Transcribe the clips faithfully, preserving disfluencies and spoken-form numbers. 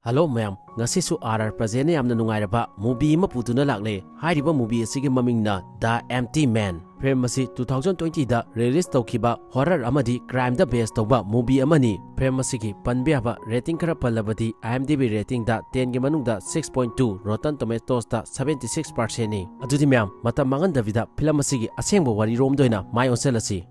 Hello ꯃꯌꯥꯝ, ꯉꯁꯤꯁꯨ R R ꯄ꯭ꯔꯖꯦꯟꯅ ꯌꯥꯝꯅ ꯅꯨꯡꯉꯥꯏꯔꯕ movie ꯑꯃ ꯄꯨꯗꯨꯅ ꯂꯥꯛꯂꯦ꯫ ꯍꯥꯏꯔꯤꯕ movie ꯑꯁꯤꯒꯤ ꯃꯃꯤꯡꯅ The Empty Man꯫ Film ꯑꯁꯤ two thousand twenty ꯗ release ꯇꯧꯈꯤꯕ horror ꯑꯃꯗꯤ crime ꯗ base ꯇꯧꯕ movie ꯑꯃꯅꯤ꯫ Film ꯑꯁꯤꯒꯤ ꯄꯟꯕ ꯌꯥꯕ rating ꯈꯔ ꯄꯜꯂꯕꯗꯤ, IMDb rating ꯗ ten ꯒꯤ ꯃꯅꯨꯡꯗ six point two, Rotten Tomatoes ꯇ seventy six percent ꯅꯤ꯫ ꯑꯗꯨꯗꯤ ꯃꯌꯥꯝ, ꯃꯇꯝ ꯃꯥꯡꯍꯟꯗꯕꯤꯗ film ꯑꯁꯤꯒꯤ ꯑꯁꯦꯡꯕ ꯋꯥꯔꯤꯔꯣꯝꯗ ꯑꯣꯏꯅ ꯃꯥꯏ ꯑꯣꯟꯁꯤꯜꯂꯁꯤ꯫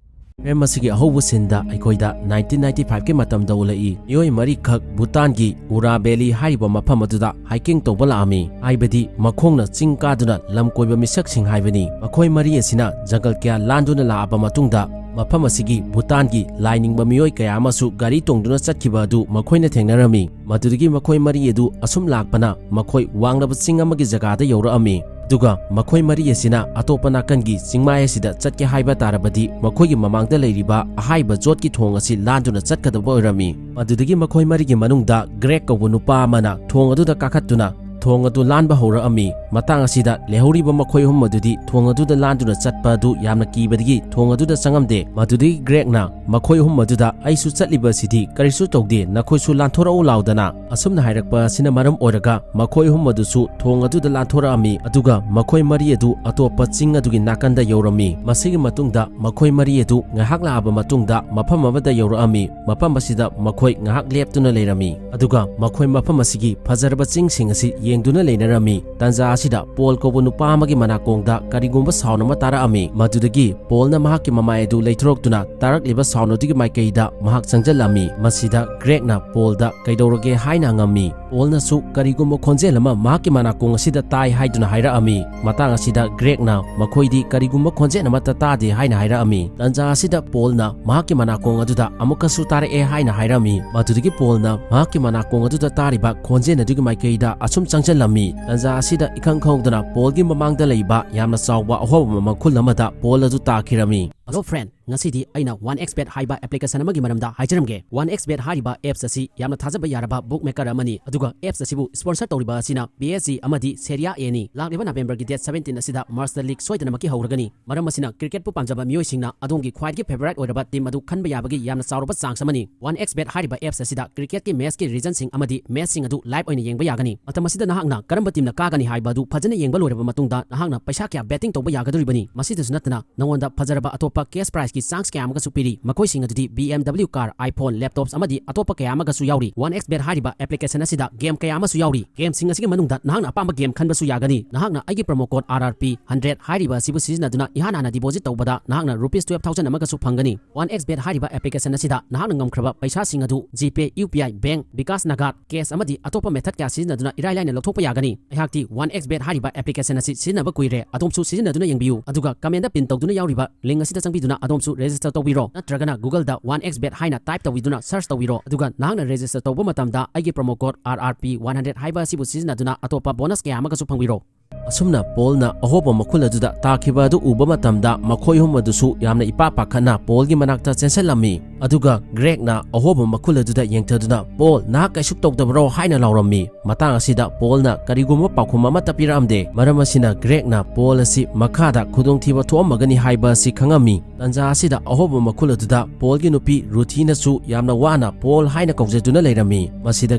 Film ꯑꯁꯤꯒꯤ ꯑꯍꯧꯕ scene ꯗ ꯑꯩꯈꯣꯏꯗ nineteen ninety five ꯀꯤ ꯃꯇꯝꯗ ꯎꯠꯂꯛꯏ꯫ ꯃꯤꯑꯣꯏ ꯃꯔꯤꯈꯛ ꯚꯨꯇꯥꯟꯒꯤ ꯎꯔꯥ Valley ꯍꯥꯏꯔꯤꯕ ꯃꯐꯝ ꯑꯗꯨꯗ hiking ꯇꯧꯕ ꯂꯥꯛꯑꯝꯃꯤ꯫ ꯍꯥꯏꯕꯗꯤ ꯃꯈꯣꯡꯅ ꯆꯤꯡ ꯀꯥꯗꯨꯅ ꯂꯝ ꯀꯣꯏꯕ ꯃꯤꯁꯛꯁꯤꯡ ꯍꯥꯏꯕꯅꯤ꯫ ꯃꯈꯣꯏ ꯃꯔꯤ ꯑꯁꯤꯅ ꯖꯪꯒꯜ ꯀꯌꯥ ꯂꯥꯟꯗꯨꯅ ꯂꯥꯛꯑꯕ ꯃꯇꯨꯡꯗ, ꯃꯐꯝ ꯑꯁꯤꯒꯤ ꯚꯨꯇꯥꯟꯒꯤ ꯂꯥꯏ ꯅꯤꯡꯕ ꯃꯤꯑꯣꯏ ꯀꯌꯥ ꯑꯃꯁꯨ ꯒꯥꯔꯤ ꯇꯣꯡꯗꯨꯅ ꯆꯠꯈꯤꯕ ꯑꯗꯨ ꯃꯈꯣꯏꯅ ꯊꯦꯡꯅꯔꯝꯃꯤ꯫ ꯃꯗꯨꯗꯒꯤ ꯃꯈꯣꯏ ꯃꯔꯤ ꯑꯗꯨ ꯑꯁꯨꯝ ꯂꯥꯛꯄꯅ ꯃꯈꯣꯏ ꯋꯥꯡꯂꯕ ꯆꯤꯡ ꯑꯃꯒꯤ ꯖꯒꯥꯗ ꯌꯧꯔꯛꯑꯝꯃꯤ꯫ ꯑꯗꯨꯒ ꯃꯈꯣꯏ ꯃꯔꯤ ꯑꯁꯤꯅ ꯑꯇꯣꯞꯄ ꯅꯥꯀꯟꯒꯤ ꯆꯤꯡꯃꯥꯏ ꯑꯁꯤꯗ ꯆꯠꯀꯦ ꯍꯥꯏꯕ ꯇꯥꯔꯕꯗꯤ, ꯃꯈꯣꯏꯒꯤ ꯃꯃꯥꯡꯗ ꯂꯩꯔꯤꯕ ꯑꯍꯥꯏꯕ ꯖꯣꯠꯀꯤ ꯊꯣꯡ ꯑꯁꯤ ꯂꯥꯟꯗꯨꯅ ꯆꯠꯀꯗꯕ ꯑꯣꯏꯔꯝꯃꯤ꯫ ꯃꯗꯨꯗꯒꯤ ꯃꯈꯣꯏ ꯃꯔꯤꯒꯤ ꯃꯅꯨꯡꯗ ꯒ꯭ꯔꯦꯛ ꯀꯧꯕ ꯅꯨꯄꯥ ꯑꯃꯅ ꯊꯣꯡ ꯑꯗꯨꯗ ꯀꯥꯈꯠꯇꯨꯅ ꯊꯣꯡ ꯑꯗꯨ ꯂꯥꯟꯕ ꯍꯧꯔꯛꯑꯝꯃꯤ꯫ ꯃꯇꯥꯡ ꯑꯁꯤꯗ ꯂꯩꯍꯧꯔꯤꯕ ꯃꯈꯣꯏ ꯑꯍꯨꯝ ꯑꯗꯨꯗꯤ ꯊꯣꯡ ꯑꯗꯨꯗ ꯂꯥꯟꯗꯨꯅ ꯆꯠꯄ ꯑꯗꯨ ꯌꯥꯝꯅ ꯀꯤꯕꯗꯒꯤ ꯊꯣꯡ ꯑꯗꯨꯗ ꯆꯪꯉꯝꯗꯦ꯫ ꯃꯗꯨꯗꯒꯤ ꯒ꯭ꯔꯦꯛꯅ ꯃꯈꯣꯏ ꯑꯍꯨꯝ ꯑꯗꯨꯗ, "ꯑꯩꯁꯨ ꯆꯠꯂꯤꯕ ꯑꯁꯤꯗꯤ ꯀꯔꯤꯁꯨ ꯇꯧꯗꯦ, ꯅꯈꯣꯏꯁꯨ ꯂꯥꯟꯊꯣꯔꯛꯎ" ꯂꯥꯎꯗꯅ ꯑꯁꯨꯝꯅ ꯍꯥꯏꯔꯛꯄ ꯑꯁꯤꯅ ꯃꯔꯝ ꯑꯣꯏꯔꯒ ꯃꯈꯣꯏ ꯑꯍꯨꯝ ꯑꯗꯨꯁꯨ ꯊꯣꯡ ꯑꯗꯨꯗ ꯂꯥꯟꯊꯣꯔꯛꯑꯝꯃꯤ, ꯑꯗꯨꯒ ꯃꯈꯣꯏ ꯃꯔꯤ ꯑꯗꯨ ꯑꯇꯣꯞꯄ ꯆꯤꯡ ꯑꯗꯨꯒꯤ ꯅꯥꯀꯟꯗ ꯌꯧꯔꯝꯃꯤ꯫ ꯃꯁꯤꯒꯤ ꯃꯇꯨꯡꯗ ꯃꯈꯣꯏ ꯃꯔꯤ ꯑꯗꯨ ꯉꯥꯏꯍꯥꯛ ꯂꯥꯛꯑꯕ ꯃꯇꯨꯡꯗ ꯃꯐꯝ ꯑꯃꯗ ꯌꯧꯔꯛꯑꯝꯃꯤ꯫ ꯃꯐꯝ ꯑꯁꯤꯗ ꯃꯈꯣꯏ ꯉꯥꯏꯍꯥꯛ ꯂꯦꯞꯇꯨꯅ ꯂꯩꯔꯝꯃꯤ, ꯑꯗꯨꯒ ꯃꯈꯣꯏ ꯃꯐꯝ ꯑꯁꯤꯒꯤ ꯐꯖꯔꯕ ꯆꯤꯡꯁꯤꯡ ꯑꯁꯤ ꯌꯦꯡꯗꯨꯅ ꯂꯩꯅꯔꯝꯃꯤ꯫ ꯇꯟꯖꯥ ꯑꯁꯤꯗ ꯄꯣꯜ ꯀꯧꯕ ꯅꯨꯄꯥ ꯑꯃꯒꯤ ꯃꯅꯥꯀꯣꯡꯗ ꯀꯔꯤꯒꯨꯝꯕ sound ꯑꯃ ꯇꯥꯔꯛꯑꯝꯃꯤ꯫ ꯃꯗꯨꯗꯒꯤ ꯄꯣꯜꯅ ꯃꯍꯥꯛꯀꯤ ꯃꯃꯥꯏ ꯑꯗꯨ ꯂꯩꯊꯣꯔꯛꯇꯨꯅ ꯇꯥꯔꯛꯂꯤꯕ sound ꯑꯗꯨꯒꯤ ꯃꯥꯏꯀꯩꯗ ꯃꯍꯥꯛ ꯆꯪꯖꯜꯂꯝꯃꯤ꯫ ꯃꯁꯤꯗ ꯒ꯭ꯔꯦꯛꯅ ꯄꯣꯜꯗ "ꯀꯩꯗꯧꯔꯒꯦ?" ꯍꯥꯏꯅ ꯍꯪꯉꯝꯃꯤ꯫ ꯄꯣꯜꯅꯁꯨ ꯀꯔꯤꯒꯨꯝꯕ ꯈꯣꯟꯖꯦꯜ ꯑꯃ ꯃꯍꯥꯛꯀꯤ ꯃꯅꯥꯀꯣꯡ ꯑꯁꯤꯗ ꯇꯥꯏ ꯍꯥꯏꯗꯨꯅ ꯍꯥꯏꯔꯛꯑꯝꯃꯤ꯫ ꯃꯇꯥꯡ ꯑꯁꯤꯗ ꯒ꯭ꯔꯦꯛꯅ ꯃꯈꯣꯏꯗꯤ ꯀꯔꯤꯒꯨꯝꯕ ꯈꯣꯟꯖꯦꯜ ꯑꯃꯠꯇ ꯇꯥꯗꯦ ꯍꯥꯏꯅ ꯍꯥꯏꯔꯛꯑꯝꯃꯤ꯫ ꯇꯟꯖꯥ ꯑꯁꯤꯗ ꯄꯣꯜꯅ ꯃꯍꯥꯛꯀꯤ ꯃꯅꯥꯀꯣꯡ ꯑꯗꯨꯗ ꯑꯃꯨꯛꯀꯁꯨ ꯇꯥꯔꯛꯑꯦ ꯍꯥꯏꯅ ꯍꯥꯏꯔꯝꯃꯤ꯫ ꯃꯗꯨꯗꯒꯤ ꯄꯣꯜꯅ ꯃꯍꯥꯛꯀꯤ ꯃꯅꯥꯀꯣꯡ ꯑꯗꯨꯗ ꯇꯥꯔꯤꯕ ꯈꯣꯟꯖꯦꯜ ꯑꯗꯨꯒꯤ ꯃꯥꯏꯀꯩꯗ ꯑꯁꯨꯝ ꯆꯪꯁꯤꯜꯂꯝꯃꯤ꯫ ꯇꯟꯖꯥ ꯑꯁꯤꯗ ꯏꯈꯪ ꯈꯪꯍꯧꯗꯅ ꯄꯣꯜꯒꯤ ꯃꯃꯥꯡꯗ ꯂꯩꯕ ꯌꯥꯝꯅ ꯆꯥꯎꯕ ꯑꯍꯣꯕ ꯃꯈꯨꯜ ꯑꯃꯗ ꯄꯣꯜ ꯑꯗꯨ ꯇꯥꯈꯤꯔꯝꯃꯤ꯫ Hello friend, ꯉꯁꯤꯗꯤ ꯑꯩꯅ ꯋꯥꯟ ꯑꯦꯛꯁ ꯕꯦꯠ ꯍꯥꯏꯕ ꯑꯦꯄ꯭ꯂꯤꯀꯦꯁꯟ ꯑꯃꯒꯤ ꯃꯔꯝꯗ ꯍꯥꯏꯖꯔꯝꯒꯦ꯫ ꯋꯥꯟ ꯑꯦꯛꯁ ꯕꯦꯠ ꯍꯥꯏꯔꯤꯕ ꯑꯦꯞꯁ ꯑꯁꯤ ꯌꯥꯝꯅ ꯊꯥꯖꯕ ꯌꯥꯔꯕ ꯕꯨꯛ ꯃꯦꯀꯔ ꯑꯃꯅꯤ, ꯑꯗꯨꯒ ꯑꯦꯞꯁ ꯑꯁꯤꯕꯨ ꯁ꯭ꯄꯣꯟꯁꯔ ꯇꯧꯔꯤꯕ ꯑꯁꯤꯅ ꯄꯤ ꯑꯦꯁ ꯖꯤ ꯑꯃꯗꯤ ꯁꯦꯔꯤꯌꯥ ꯑꯦꯅꯤ꯫ ꯂꯥꯛꯂꯤꯕ ꯅꯕꯦꯝꯕꯔꯒꯤ ꯗꯦꯠ ꯁꯕꯦꯟꯇꯤꯟ ꯑꯁꯤꯗ ꯃꯥꯔꯆꯇ ꯂꯤꯒ ꯁꯣꯏꯗꯅꯃꯛꯀꯤ ꯍꯧꯔꯒꯅꯤ꯫ ꯃꯔꯝ ꯑꯁꯤꯅ ꯀ꯭ꯔꯤꯀꯦꯠꯄꯨ ꯄꯥꯝꯖꯕ ꯃꯤꯑꯣꯏꯁꯤꯡꯅ ꯑꯗꯣꯝꯒꯤ ꯈ꯭ꯋꯥꯏꯗꯒꯤ ꯐꯦꯚꯣꯔꯥꯏꯠ ꯑꯣꯏꯔꯕ ꯇꯤꯝ ꯑꯗꯨ ꯈꯟꯕ ꯌꯥꯕꯒꯤ ꯌꯥꯝꯅ ꯆꯥꯎꯔꯕ ꯆꯥꯟꯁ ꯑꯃꯅꯤ꯫ ꯋꯥꯟ ꯑꯦꯛꯁ ꯕꯦꯠ ꯍꯥꯏꯔꯤꯕ ꯑꯦꯞꯁ ꯑꯁꯤꯗ ꯀ꯭ꯔꯤꯀꯦꯠꯀꯤ ꯃꯦꯆꯀꯤ ꯔꯤꯖꯟꯁꯤꯡ ꯑꯃꯗꯤ ꯃꯦꯆꯁꯤꯡ ꯑꯗꯨ ꯂꯥꯏꯚ ꯑꯣꯏꯅ ꯌꯦꯡꯕ ꯌꯥꯒꯅꯤ꯫ ꯃꯇꯝ ꯑꯁꯤꯗ ꯅꯍꯥꯛꯅ ꯀꯔꯝꯕ ꯇꯤꯝꯅ ꯀꯥꯒꯅꯤ ꯍꯥꯏꯕ ꯑꯗꯨ ꯐꯖꯅ ꯌꯦꯡꯕ ꯂꯣꯏꯔꯕ ꯃꯇꯨꯡꯗ ꯅꯍꯥꯛꯅ ꯄꯩꯁꯥ ꯀꯌꯥ ꯕꯦꯇꯤꯡ ꯇꯧꯕ ꯌꯥꯒꯗꯧꯔꯤꯕꯅꯤ꯫ ꯃꯁꯤꯗꯁꯨ ꯅꯠꯇꯅ ꯅꯉꯣꯟꯗ ꯐꯖꯔꯕ ꯑꯇꯣꯞꯄ ꯀꯦꯁ ꯄ꯭ꯔꯥꯏꯖꯀꯤ ꯆꯥꯟꯁ ꯀꯌꯥ ꯑꯃꯒꯁꯨ ꯄꯤꯔꯤ꯫ ꯃꯈꯣꯏꯁꯤꯡ ꯑꯗꯨꯗꯤ B M W car, iPhone, laptops ꯑꯃꯗꯤ ꯑꯇꯣꯞꯄ ꯀꯌꯥ ꯑꯃꯒꯁꯨ ꯌꯥꯎꯔꯤ꯫ ꯋꯥꯟ ꯑꯦꯛꯁ ꯕꯦꯠ ꯍꯥꯏꯔꯤꯕ ꯑꯦꯄ꯭ꯂꯤꯀꯦꯁꯟ ꯑꯁꯤꯗ ꯒꯦꯝ ꯀꯌꯥ ꯑꯃꯁꯨ ꯌꯥꯎꯔꯤ꯫ ꯒꯦꯝꯁꯤꯡ ꯑꯁꯤꯒꯤ ꯃꯅꯨꯡꯗ ꯅꯍꯥꯛꯅ ꯑꯄꯥꯝꯕ ꯒꯦꯝ ꯈꯟꯕꯁꯨ ꯌꯥꯒꯅꯤ꯫ ꯅꯍꯥꯛꯅ ꯑꯩꯒꯤ promo code R R P hundred ꯍꯥꯏꯔꯤꯕ ꯑꯁꯤꯕꯨ ꯁꯤꯖꯤꯟꯅꯗꯨꯅ ꯏꯍꯥꯟ ꯍꯥꯟꯅ ꯗꯤꯄꯣꯖꯤꯠ ꯇꯧꯕꯗ ꯅꯍꯥꯛꯅ ꯔꯨꯄꯤꯁ ꯇꯨꯌꯦꯜꯐ ꯊꯥꯎꯖꯟ ꯑꯃꯒꯁꯨ ꯐꯪꯒꯅꯤ꯫ ꯋꯥꯟ ꯑꯦꯛꯁ ꯕꯦꯠ ꯍꯥꯏꯔꯤꯕ ꯑꯦꯄ꯭ꯂꯤꯀꯦꯁꯟ ꯑꯁꯤꯗ ꯅꯍꯥꯛꯅ ꯉꯝꯈ꯭ꯔꯕ ꯄꯩꯁꯥꯁꯤꯡ ꯑꯗꯨ GPay, U P I, bank, bKash Nagad, cash ꯑꯃꯗꯤ ꯑꯇꯣꯞꯄ ꯃꯦꯊꯗ ꯀꯌꯥ ꯁꯤꯖꯤꯟꯅꯗꯨꯅ ꯏꯔꯥꯏ ꯂꯥꯏꯅ ꯂꯧꯊꯣꯛꯄ ꯌꯥꯒꯅꯤ꯫ ꯑꯩꯍꯥꯛꯇꯤ ꯋꯥꯟ ꯑꯦꯛꯁ ꯕꯦꯠ ꯍꯥꯏꯔꯤꯕ ꯑꯦꯄ꯭ꯂꯤꯀꯦꯁꯟ ꯑꯁꯤ ꯁꯤꯖꯤꯟꯅꯕ ꯀꯨꯏꯔꯦ꯫ ꯑꯗꯣꯝꯁꯨ ꯁꯤꯖꯤꯟꯅꯗꯨꯅ ꯌꯦꯡꯕꯤꯌꯨ, ꯑꯗꯨꯒ ꯀꯃꯦꯟꯗ ꯄꯤꯟ ꯇꯧꯗꯨꯅ ꯌꯥꯎꯔꯤꯕ ꯂꯤꯡꯛ ꯑꯁꯤꯗ ꯆꯪꯕꯤꯗꯨꯅ ꯑꯗꯣꯝꯁꯨ ꯔꯦꯖꯤꯁꯇꯔ ꯇꯧꯕꯤꯔꯣ, ꯅꯠꯇ꯭ꯔꯒꯅ ꯒꯨꯒꯜꯗ ꯋꯥꯟ ꯑꯦꯛꯁ ꯕꯦꯠ ꯍꯥꯏꯅ ꯇꯥꯏꯞ ꯇꯧꯕꯤꯗꯨꯅ ꯁꯔꯆ ꯇꯧꯕꯤꯔꯣ, ꯑꯗꯨꯒ ꯅꯍꯥꯛꯅ ꯔꯦꯖꯤꯁꯇꯔ ꯇꯧꯕ ꯃꯇꯝꯗ ꯑꯩꯒꯤ promo code R R P one hundred ꯍꯥꯏꯕ ꯑꯁꯤꯕꯨ ꯁꯤꯖꯤꯟꯅꯗꯨꯅ ꯑꯇꯣꯞꯄ ꯕꯣꯅꯁ ꯀꯌꯥ ꯑꯃꯒꯁꯨ ꯐꯪꯕꯤꯔꯣ꯫ ꯑꯁꯨꯝꯅ ꯄꯣꯜꯅ ꯑꯍꯣꯕ ꯃꯈꯨꯜ ꯑꯗꯨꯗ ꯇꯥꯈꯤꯕ ꯑꯗꯨ ꯎꯕ ꯃꯇꯝꯗ ꯃꯈꯣꯏ ꯑꯍꯨꯝ ꯑꯗꯨꯁꯨ ꯌꯥꯝꯅ ꯏꯄꯥ ꯄꯥꯈꯠꯅ ꯄꯣꯜꯒꯤ ꯃꯅꯥꯛꯇ ꯆꯦꯟꯁꯤꯜꯂꯝꯃꯤ꯫ ꯑꯗꯨꯒ ꯒ꯭ꯔꯦꯒꯅ ꯑꯍꯣꯕ ꯃꯈꯨꯜ ꯑꯗꯨꯗ ꯌꯦꯡꯊꯗꯨꯅ, "ꯄꯣꯜ, ꯅꯍꯥꯛ ꯀꯩꯁꯨ ꯇꯧꯗꯕꯔꯣ?" ꯍꯥꯏꯅ ꯂꯥꯎꯔꯝꯃꯤ꯫ ꯃꯇꯥꯡ ꯑꯁꯤꯗ ꯄꯣꯜꯅ ꯀꯔꯤꯒꯨꯝꯕ ꯄꯥꯎꯈꯨꯝ ꯑꯃꯠꯇ ꯄꯤꯔꯛꯑꯝꯗꯦ꯫ ꯃꯔꯝ ꯑꯁꯤꯅ ꯒ꯭ꯔꯦꯒꯅ ꯄꯣꯜ ꯑꯁꯤ ꯃꯈꯥꯗ ꯈꯨꯗꯣꯡꯊꯤꯕ ꯊꯣꯛꯑꯝꯃꯒꯅꯤ ꯍꯥꯏꯕ ꯑꯁꯤ ꯈꯪꯉꯝꯃꯤ꯫ ꯇꯟꯖꯥ ꯑꯁꯤꯗ ꯑꯍꯣꯕ ꯃꯈꯨꯜ ꯑꯗꯨꯗ ꯄꯣꯜꯒꯤ ꯅꯨꯄꯤ ꯔꯨꯊꯤꯅꯁꯨ ꯌꯥꯝꯅ ꯋꯥꯅ ꯄꯣꯜ ꯍꯥꯏꯅ ꯀꯧꯖꯗꯨꯅ ꯂꯩꯔꯝꯃꯤ꯫ ꯃꯁꯤꯗ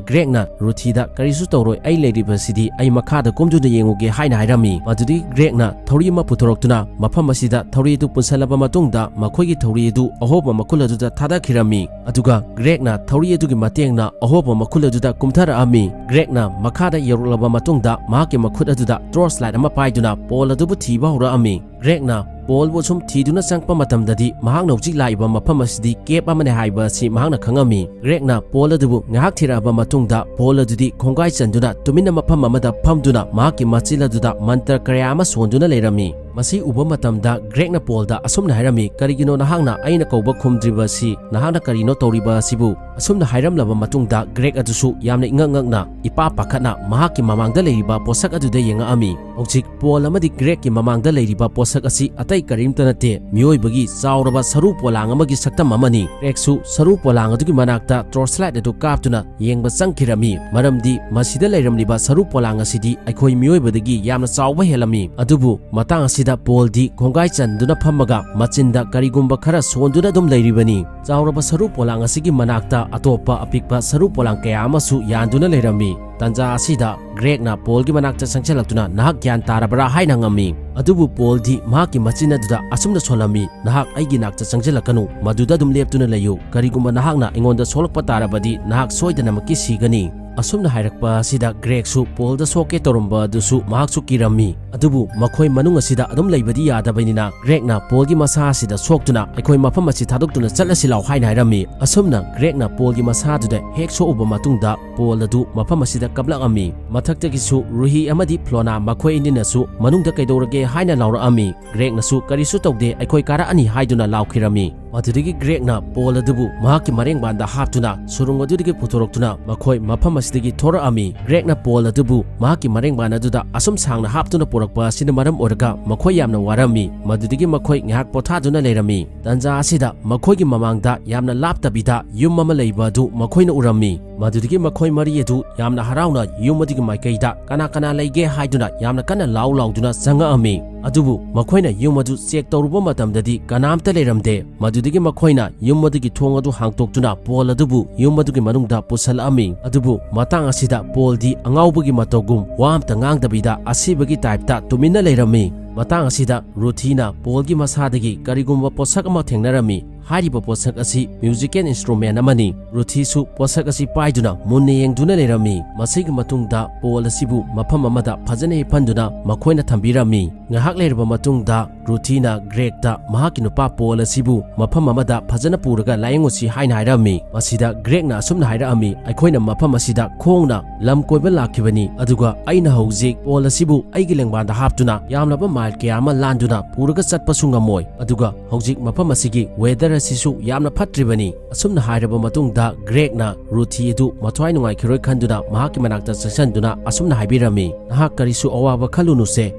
ꯒ꯭ꯔꯦꯒꯅ ꯔꯨꯊꯤꯗ, "ꯀꯔꯤꯁꯨ ꯇꯧꯔꯣꯏ, ꯑꯩ ꯂꯩꯔꯤꯕꯁꯤꯗꯤ ꯑꯩ ꯃꯈꯥꯗ ꯀꯨꯝꯗꯨꯅ ꯌꯦꯡꯉꯨꯒꯦ" ꯍꯥꯏꯅ ꯍꯥꯏꯔꯝꯃꯤ꯫ ꯃꯗꯨꯗꯒꯤ ꯒ꯭ꯔꯦꯒꯅ ꯊꯧꯔꯤ ꯑꯃ ꯄꯨꯊꯣꯔꯛꯇꯨꯅ ꯃꯐꯝ ꯑꯁꯤꯗ ꯊꯧꯔꯤ ꯑꯗꯨ ꯄꯨꯟꯁꯤꯜꯂꯕ ꯃꯇꯨꯡꯗ ꯃꯈꯣꯏꯒꯤ ꯊꯧꯔꯤ ꯑꯗꯨ ꯑꯍꯣꯕ ꯃꯈꯨꯜ ꯑꯗꯨꯗ ꯊꯥꯗꯈꯤꯔꯝꯃꯤ꯫ ꯑꯗꯨꯒ ꯒ꯭ꯔꯦꯒꯅ ꯊꯧꯔꯤ ꯑꯗꯨꯒꯤ ꯃꯇꯦꯡꯅ ꯑꯍꯣꯕ ꯃꯈꯨꯜ ꯑꯗꯨꯗ ꯀꯨꯝꯊꯔꯛꯑꯝꯃꯤ꯫ ꯒ꯭ꯔꯦꯒꯅ ꯃꯈꯥꯗ ꯌꯧꯔꯛꯂꯕ ꯃꯇꯨꯡꯗ ꯃꯍꯥꯛꯀꯤ ꯃꯈꯨꯠ ꯑꯗꯨꯗ ꯇꯣꯔꯆ ꯂꯥꯏꯠ ꯑꯃ ꯄꯥꯏꯗꯨꯅ ꯄꯣꯜ ꯑꯗꯨꯕꯨ ꯊꯤꯕ ꯍꯧꯔꯛꯑꯝꯃꯤ꯫ ꯒ꯭ꯔꯦꯒꯅ ꯄꯣꯜꯕꯨ ꯁꯨꯝ ꯊꯤꯗꯨꯅ ꯆꯪꯂꯛꯄ ꯃꯇꯝꯗꯗꯤ ꯃꯍꯥꯛꯅ ꯍꯧꯖꯤꯛ ꯂꯥꯛꯏꯕ ꯃꯐꯝ ꯑꯁꯤꯗꯤ ꯀꯦꯕ ꯑꯃꯅꯤ ꯍꯥꯏꯕ ꯑꯁꯤ ꯃꯍꯥꯛꯅ ꯈꯪꯉꯝꯃꯤ꯫ ꯒ꯭ꯔꯦꯒꯅ ꯄꯣꯜ ꯑꯗꯨꯕꯨ ꯉꯥꯏꯍꯥꯛ ꯊꯤꯔꯛꯑꯕ ꯃꯇꯨꯡꯗ ꯄꯣꯜ ꯑꯗꯨꯗꯤ ꯈꯣꯡꯒꯥꯏ ꯆꯟꯗꯨꯅ ꯇꯨꯃꯤꯟꯅ ꯃꯐꯝ ꯑꯃꯗ ꯐꯝꯗꯨꯅ ꯃꯍꯥꯛꯀꯤ ꯃꯆꯤꯜ ꯑꯗꯨꯗ ꯃꯟꯇ꯭ꯔ ꯀꯌꯥ ꯑꯃ ꯁꯣꯟꯗꯨꯅ ꯂꯩꯔꯝꯃꯤ꯫ ꯃꯁꯤ ꯎꯕ ꯃꯇꯝꯗ ꯒ꯭ꯔꯦꯒꯅ ꯄꯣꯜꯗ ꯑꯁꯨꯝꯅ ꯍꯥꯏꯔꯝꯃꯤ, "ꯀꯔꯤꯒꯤꯅꯣ ꯅꯍꯥꯛꯅ ꯑꯩꯅ ꯀꯧꯕ ꯈꯨꯝꯗ꯭ꯔꯤꯕ ꯑꯁꯤ? ꯅꯍꯥꯛꯅ ꯀꯔꯤꯅꯣ ꯇꯧꯔꯤꯕ ꯑꯁꯤꯕꯨ?" ꯑꯁꯨꯝꯅ ꯍꯥꯏꯔꯝꯂꯕ ꯃꯇꯨꯡꯗ ꯒ꯭ꯔꯦꯒ ꯑꯗꯨꯁꯨ ꯌꯥꯝꯅ ꯏꯉꯛ ꯉꯛꯅ, ꯏꯄꯥ ꯄꯥꯈꯠꯅ ꯃꯍꯥꯛꯀꯤ ꯃꯃꯥꯡꯗ ꯂꯩꯔꯤꯕ ꯄꯣꯠꯁꯛ ꯑꯗꯨꯗ ꯌꯦꯡꯉꯛꯑꯝꯃꯤ꯫ ꯍꯧꯖꯤꯛ ꯄꯣꯜ ꯑꯃꯗꯤ ꯒ꯭ꯔꯦꯒꯀꯤ ꯃꯃꯥꯡꯗ ꯂꯩꯔꯤꯕ ꯄꯣꯠꯁꯛ ꯑꯁꯤ ꯑꯇꯩ ꯀꯔꯤꯝꯇ ꯅꯠꯇꯦ, ꯃꯤꯑꯣꯏꯕꯒꯤ ꯆꯥꯎꯔꯕ ꯁꯔꯨ ꯄꯣꯂꯥꯡ ꯑꯃꯒꯤ ꯁꯛꯇꯝ ꯑꯃꯅꯤ꯫ ꯒ꯭ꯔꯦꯒꯁꯨ ꯁꯔꯨ ꯄꯣꯂꯥꯡ ꯑꯗꯨꯒꯤ ꯃꯅꯥꯛꯇ ꯇꯣꯔꯆ ꯂꯥꯏꯠ ꯑꯗꯨ ꯀꯥꯞꯇꯨꯅ ꯌꯦꯡꯕ ꯆꯪꯈꯤꯔꯝꯃꯤ, ꯃꯔꯝꯗꯤ ꯃꯁꯤꯗ ꯂꯩꯔꯝꯂꯤꯕ ꯁꯔꯨ ꯄꯣꯂꯥꯡ ꯑꯁꯤꯗꯤ ꯑꯩꯈꯣꯏ ꯃꯤꯑꯣꯏꯕꯗꯒꯤ ꯌꯥꯝꯅ ꯆꯥꯎꯕ ꯍꯦꯜꯂꯝꯃꯤ꯫ ꯑꯗꯨꯕꯨ ꯃꯇꯥꯡ ꯑꯁꯤꯗ ꯄꯣꯜꯗꯤ ꯈꯣꯡꯒꯥꯏ ꯆꯟꯗꯨꯅ ꯐꯝꯃꯒ ꯃꯆꯤꯟꯗ ꯀꯔꯤꯒꯨꯝꯕ ꯈꯔ ꯁꯣꯟꯗꯨꯅ ꯑꯗꯨꯝ ꯂꯩꯔꯤꯕꯅꯤ꯫ ꯆꯥꯎꯔꯕ ꯁꯔꯨ ꯄꯣꯂꯥꯡ ꯑꯁꯤꯒꯤ ꯃꯅꯥꯛꯇ ꯑꯇꯣꯞꯄ ꯑꯄꯤꯛꯄ ꯁꯔꯨ ꯄꯣꯂꯥꯡ ꯀꯌꯥ ꯑꯃꯁꯨ ꯌꯥꯟꯗꯨꯅ ꯂꯩꯔꯝꯃꯤ꯫ ꯇꯟꯖꯥ ꯑꯁꯤꯗ ꯒ꯭ꯔꯦꯒꯅ ꯄꯣꯜꯒꯤ ꯃꯅꯥꯛꯇ ꯆꯪꯁꯤꯜꯂꯛꯇꯨꯅ, "ꯅꯍꯥꯛ ꯒ꯭ꯌꯥꯟ ꯇꯥꯔꯕ꯭ꯔꯥ?" ꯍꯥꯏꯅ ꯍꯪꯉꯝꯃꯤ꯫ ꯑꯗꯨꯕꯨ ꯄꯣꯜꯗꯤ ꯃꯍꯥꯛꯀꯤ ꯃꯆꯤꯟ ꯑꯗꯨꯗ ꯑꯁꯨꯝꯅ ꯁꯣꯜꯂꯝꯃꯤ, "ꯅꯍꯥꯛ ꯑꯩꯒꯤ ꯅꯥꯛꯇ ꯆꯪꯁꯤꯜꯂꯛꯀꯅꯨ, ꯃꯗꯨꯗ ꯑꯗꯨꯝ ꯂꯦꯞꯇꯨꯅ ꯂꯩꯌꯨ꯫ ꯀꯔꯤꯒꯨꯝꯕ ꯅꯍꯥꯛꯅ ꯑꯩꯉꯣꯟꯗ ꯁꯣꯛꯂꯛꯄ ꯇꯥꯔꯕꯗꯤ ꯅꯍꯥꯛ ꯁꯣꯏꯗꯅꯃꯛꯀꯤ ꯁꯤꯒꯅꯤ꯫" ꯑꯁꯨꯝꯅ ꯍꯥꯏꯔꯛꯄ ꯑꯁꯤꯗ ꯒ꯭ꯔꯦꯒꯁꯨ ꯄꯣꯜꯗ ꯁꯣꯛꯀꯦ ꯇꯧꯔꯝꯕ ꯑꯗꯨꯁꯨ ꯃꯍꯥꯛꯁꯨ ꯀꯤꯔꯝꯃꯤ꯫ ꯑꯗꯨꯕꯨ ꯃꯈꯣꯏ ꯃꯅꯨꯡ ꯑꯁꯤꯗ ꯑꯗꯨꯝ ꯂꯩꯕꯗꯤ ꯌꯥꯗꯕꯅꯤꯅ ꯒ꯭ꯔꯦꯒꯅ ꯄꯣꯜꯒꯤ ꯃꯁꯥ ꯑꯁꯤꯗ ꯁꯣꯛꯇꯨꯅ, "ꯑꯩꯈꯣꯏ ꯃꯐꯝ ꯑꯁꯤ ꯊꯥꯗꯣꯛꯇꯨꯅ ꯆꯠꯂꯁꯤ ꯂꯥꯎ" ꯍꯥꯏꯅ ꯍꯥꯏꯔꯝꯃꯤ꯫ ꯑꯁꯨꯝꯅ ꯒ꯭ꯔꯦꯒꯅ ꯄꯣꯜꯒꯤ ꯃꯁꯥ ꯑꯗꯨꯗ ꯍꯦꯛ ꯁꯣꯛꯎꯕ ꯃꯇꯨꯡꯗ ꯄꯣꯜ ꯑꯗꯨ ꯃꯐꯝ ꯑꯁꯤꯗ ꯀꯞꯂꯛꯑꯝꯃꯤ꯫ ꯃꯊꯛꯇꯒꯤꯁꯨ ꯔꯨꯍꯤ ꯑꯃꯗꯤ ꯐ꯭ꯂꯣꯅꯥ ꯃꯈꯣꯏ ꯑꯅꯤꯅꯁꯨ, "ꯃꯅꯨꯡꯗ ꯀꯩꯗꯧꯔꯒꯦ?" ꯍꯥꯏꯅ ꯂꯥꯎꯔꯛꯑꯝꯃꯤ꯫ ꯒ꯭ꯔꯦꯒꯅꯁꯨ, "ꯀꯔꯤꯁꯨ ꯇꯧꯗꯦ, ꯑꯩꯈꯣꯏ ꯀꯥꯔꯛꯑꯅꯤ" ꯍꯥꯏꯗꯨꯅ ꯂꯥꯎꯈꯤꯔꯝꯃꯤ꯫ ꯃꯗꯨꯗꯒꯤ ꯒ꯭ꯔꯦꯒꯅ ꯄꯣꯜ ꯑꯗꯨꯕꯨ ꯃꯍꯥꯛꯀꯤ ꯃꯔꯦꯡꯕꯥꯟꯗ ꯍꯥꯞꯇꯨꯅ ꯁꯨꯔꯨꯡ ꯑꯗꯨꯗꯒꯤ ꯄꯨꯊꯣꯔꯛꯇꯨꯅ ꯃꯈꯣꯏ ꯃꯐꯝ ꯑꯁꯤꯗꯒꯤ ꯊꯣꯔꯛꯑꯝꯃꯤ꯫ ꯒ꯭ꯔꯦꯒꯅ ꯄꯣꯜ ꯑꯗꯨꯕꯨ ꯃꯍꯥꯛꯀꯤ ꯃꯔꯦꯡꯕꯥꯟ ꯑꯗꯨꯗ ꯑꯁꯨꯝ ꯁꯥꯡꯅ ꯍꯥꯞꯇꯨꯅ ꯄꯨꯔꯛꯄ ꯑꯁꯤꯅ ꯃꯔꯝ ꯑꯣꯏꯔꯒ ꯃꯈꯣꯏ ꯌꯥꯝꯅ ꯋꯥꯔꯝꯃꯤ꯫ ꯃꯗꯨꯗꯒꯤ ꯃꯈꯣꯏ ꯉꯥꯏꯍꯥꯛ ꯄꯣꯊꯥꯗꯨꯅ ꯂꯩꯔꯝꯃꯤ꯫ ꯇꯟꯖꯥ ꯑꯁꯤꯗ ꯃꯈꯣꯏꯒꯤ ꯃꯃꯥꯡꯗ ꯌꯥꯝꯅ ꯂꯥꯞꯇꯕꯤꯗ ꯌꯨꯝ ꯑꯃ ꯂꯩꯕ ꯑꯗꯨ ꯃꯈꯣꯏꯅ ꯎꯔꯝꯃꯤ꯫ ꯃꯗꯨꯗꯒꯤ ꯃꯈꯣꯏ ꯃꯔꯤ ꯑꯗꯨ ꯌꯥꯝꯅ ꯍꯔꯥꯎꯅ ꯌꯨꯝ ꯑꯗꯨꯒꯤ ꯃꯥꯏꯀꯩꯗ ꯀꯅꯥ ꯀꯅꯥ ꯂꯩꯒꯦ ꯍꯥꯏꯗꯨꯅ ꯌꯥꯝꯅ ꯀꯟꯅ ꯂꯥꯎ ꯂꯥꯎꯗꯨꯅ ꯆꯪꯉꯛꯑꯝꯃꯤ꯫ ꯑꯗꯨꯕꯨ ꯃꯈꯣꯏꯅ ꯌꯨꯝ ꯑꯗꯨ ꯆꯦꯛ ꯇꯧꯔꯨꯕ ꯃꯇꯝꯗꯗꯤ ꯀꯅꯥꯝꯇ ꯂꯩꯔꯝꯗꯦ꯫ ꯃꯗꯨꯗꯒꯤ ꯃꯈꯣꯏꯅ ꯌꯨꯝ ꯑꯗꯨꯒꯤ ꯊꯣꯡ ꯑꯗꯨ ꯍꯥꯡꯇꯣꯛꯇꯨꯅ ꯄꯣꯜ ꯑꯗꯨꯕꯨ ꯌꯨꯝ ꯑꯗꯨꯒꯤ ꯃꯅꯨꯡꯗ ꯄꯨꯁꯜꯂꯛꯑꯝꯃꯤ꯫ ꯑꯗꯨꯕꯨ ꯃꯇꯥꯡ ꯑꯁꯤꯗ ꯄꯣꯜꯗꯤ ꯑꯉꯥꯎꯕꯒꯤ ꯃꯇꯧꯒꯨꯝ ꯋꯥ ꯑꯃꯇ ꯉꯥꯡꯗꯕꯤꯗ ꯑꯁꯤꯕꯒꯤ ꯇꯥꯏꯞꯇ ꯇꯨꯃꯤꯟꯅ ꯂꯩꯔꯝꯃꯤ꯫ ꯃꯇꯥꯡ ꯑꯁꯤꯗ ꯔꯨꯊꯤꯅ ꯄꯣꯜꯒꯤ ꯃꯁꯥꯗꯒꯤ ꯀꯔꯤꯒꯨꯝꯕ ꯄꯣꯠꯁꯛ ꯑꯃ ꯊꯦꯡꯅꯔꯝꯃꯤ꯫ ꯍꯥꯏꯔꯤꯕ ꯄꯣꯠꯁꯛ ꯑꯁꯤ ꯃ꯭ꯌꯨꯖꯤꯀꯦꯜ ꯏꯟꯁꯇ꯭ꯔꯨꯃꯦꯟ ꯑꯃꯅꯤ꯫ ꯔꯨꯊꯤꯁꯨ ꯄꯣꯠꯁꯛ ꯑꯁꯤ ꯄꯥꯏꯗꯨꯅ ꯃꯨꯟꯅ ꯌꯦꯡꯗꯨꯅ ꯂꯩꯔꯝꯃꯤ꯫ ꯃꯁꯤꯒꯤ ꯃꯇꯨꯡꯗ ꯄꯣꯜ ꯑꯁꯤꯕꯨ ꯃꯐꯝ ꯑꯃꯗ ꯐꯖꯅ ꯍꯤꯞꯍꯟꯗꯨꯅ ꯃꯈꯣꯏꯅ ꯊꯝꯕꯤꯔꯝꯃꯤ꯫ ꯉꯥꯏꯍꯥꯛ ꯂꯩꯔꯕ ꯃꯇꯨꯡꯗ ꯔꯨꯊꯤꯅ ꯒ꯭ꯔꯦꯛꯇ ꯃꯍꯥꯛꯀꯤ ꯅꯨꯄꯥ ꯄꯣꯜ ꯑꯁꯤꯕꯨ ꯃꯐꯝ ꯑꯃꯗ ꯐꯖꯅ ꯄꯨꯔꯒ ꯂꯥꯌꯦꯡꯉꯨꯁꯤ ꯍꯥꯏꯅ ꯍꯥꯏꯔꯛꯑꯝꯃꯤ꯫ ꯃꯁꯤꯗ ꯒ꯭ꯔꯦꯛꯅ ꯑꯁꯨꯝꯅ ꯍꯥꯏꯔꯛꯑꯝꯃꯤ, "ꯑꯩꯈꯣꯏꯅ ꯃꯐꯝ ꯑꯁꯤꯗ ꯈꯣꯡꯅ ꯂꯝ ꯀꯣꯏꯕ ꯂꯥꯛꯈꯤꯕꯅꯤ, ꯑꯗꯨꯒ ꯑꯩꯅ ꯍꯧꯖꯤꯛ ꯄꯣꯜ ꯑꯁꯤꯕꯨ ꯑꯩꯒꯤ ꯂꯦꯡꯕꯥꯟꯗ ꯍꯥꯞꯇꯨꯅ ꯌꯥꯝꯂꯕ ꯃꯥꯏꯜ ꯀꯌꯥ ꯑꯃ ꯂꯥꯟꯗꯨꯅ ꯄꯨꯔꯒ ꯆꯠꯄꯁꯨ ꯉꯝꯃꯣꯏ, ꯑꯗꯨꯒ ꯍꯧꯖꯤꯛ ꯃꯐꯝ ꯑꯁꯤꯒꯤ ꯋꯦꯗꯔ ꯑꯁꯤꯁꯨ ꯌꯥꯝꯅ ꯐꯠꯇ꯭ꯔꯤꯕꯅꯤ"꯫ ꯑꯁꯨꯝꯅ ꯍꯥꯏꯔꯕ ꯃꯇꯨꯡꯗ ꯒ꯭ꯔꯦꯛꯅ ꯔꯨꯊꯤ ꯑꯗꯨ ꯃꯊ꯭ꯋꯥꯏ ꯅꯨꯡꯉꯥꯏꯈꯤꯔꯣꯏ ꯈꯟꯗꯨꯅ ꯃꯍꯥꯛꯀꯤ ꯃꯅꯥꯛꯇ ꯆꯪꯁꯤꯟꯗꯨꯅ ꯑꯁꯨꯝꯅ ꯍꯥꯏꯕꯤꯔꯝꯃꯤ, "ꯅꯍꯥꯛ ꯀꯔꯤꯁꯨ ꯑꯋꯥꯕ ꯈꯜꯂꯨꯅꯨꯁꯦ,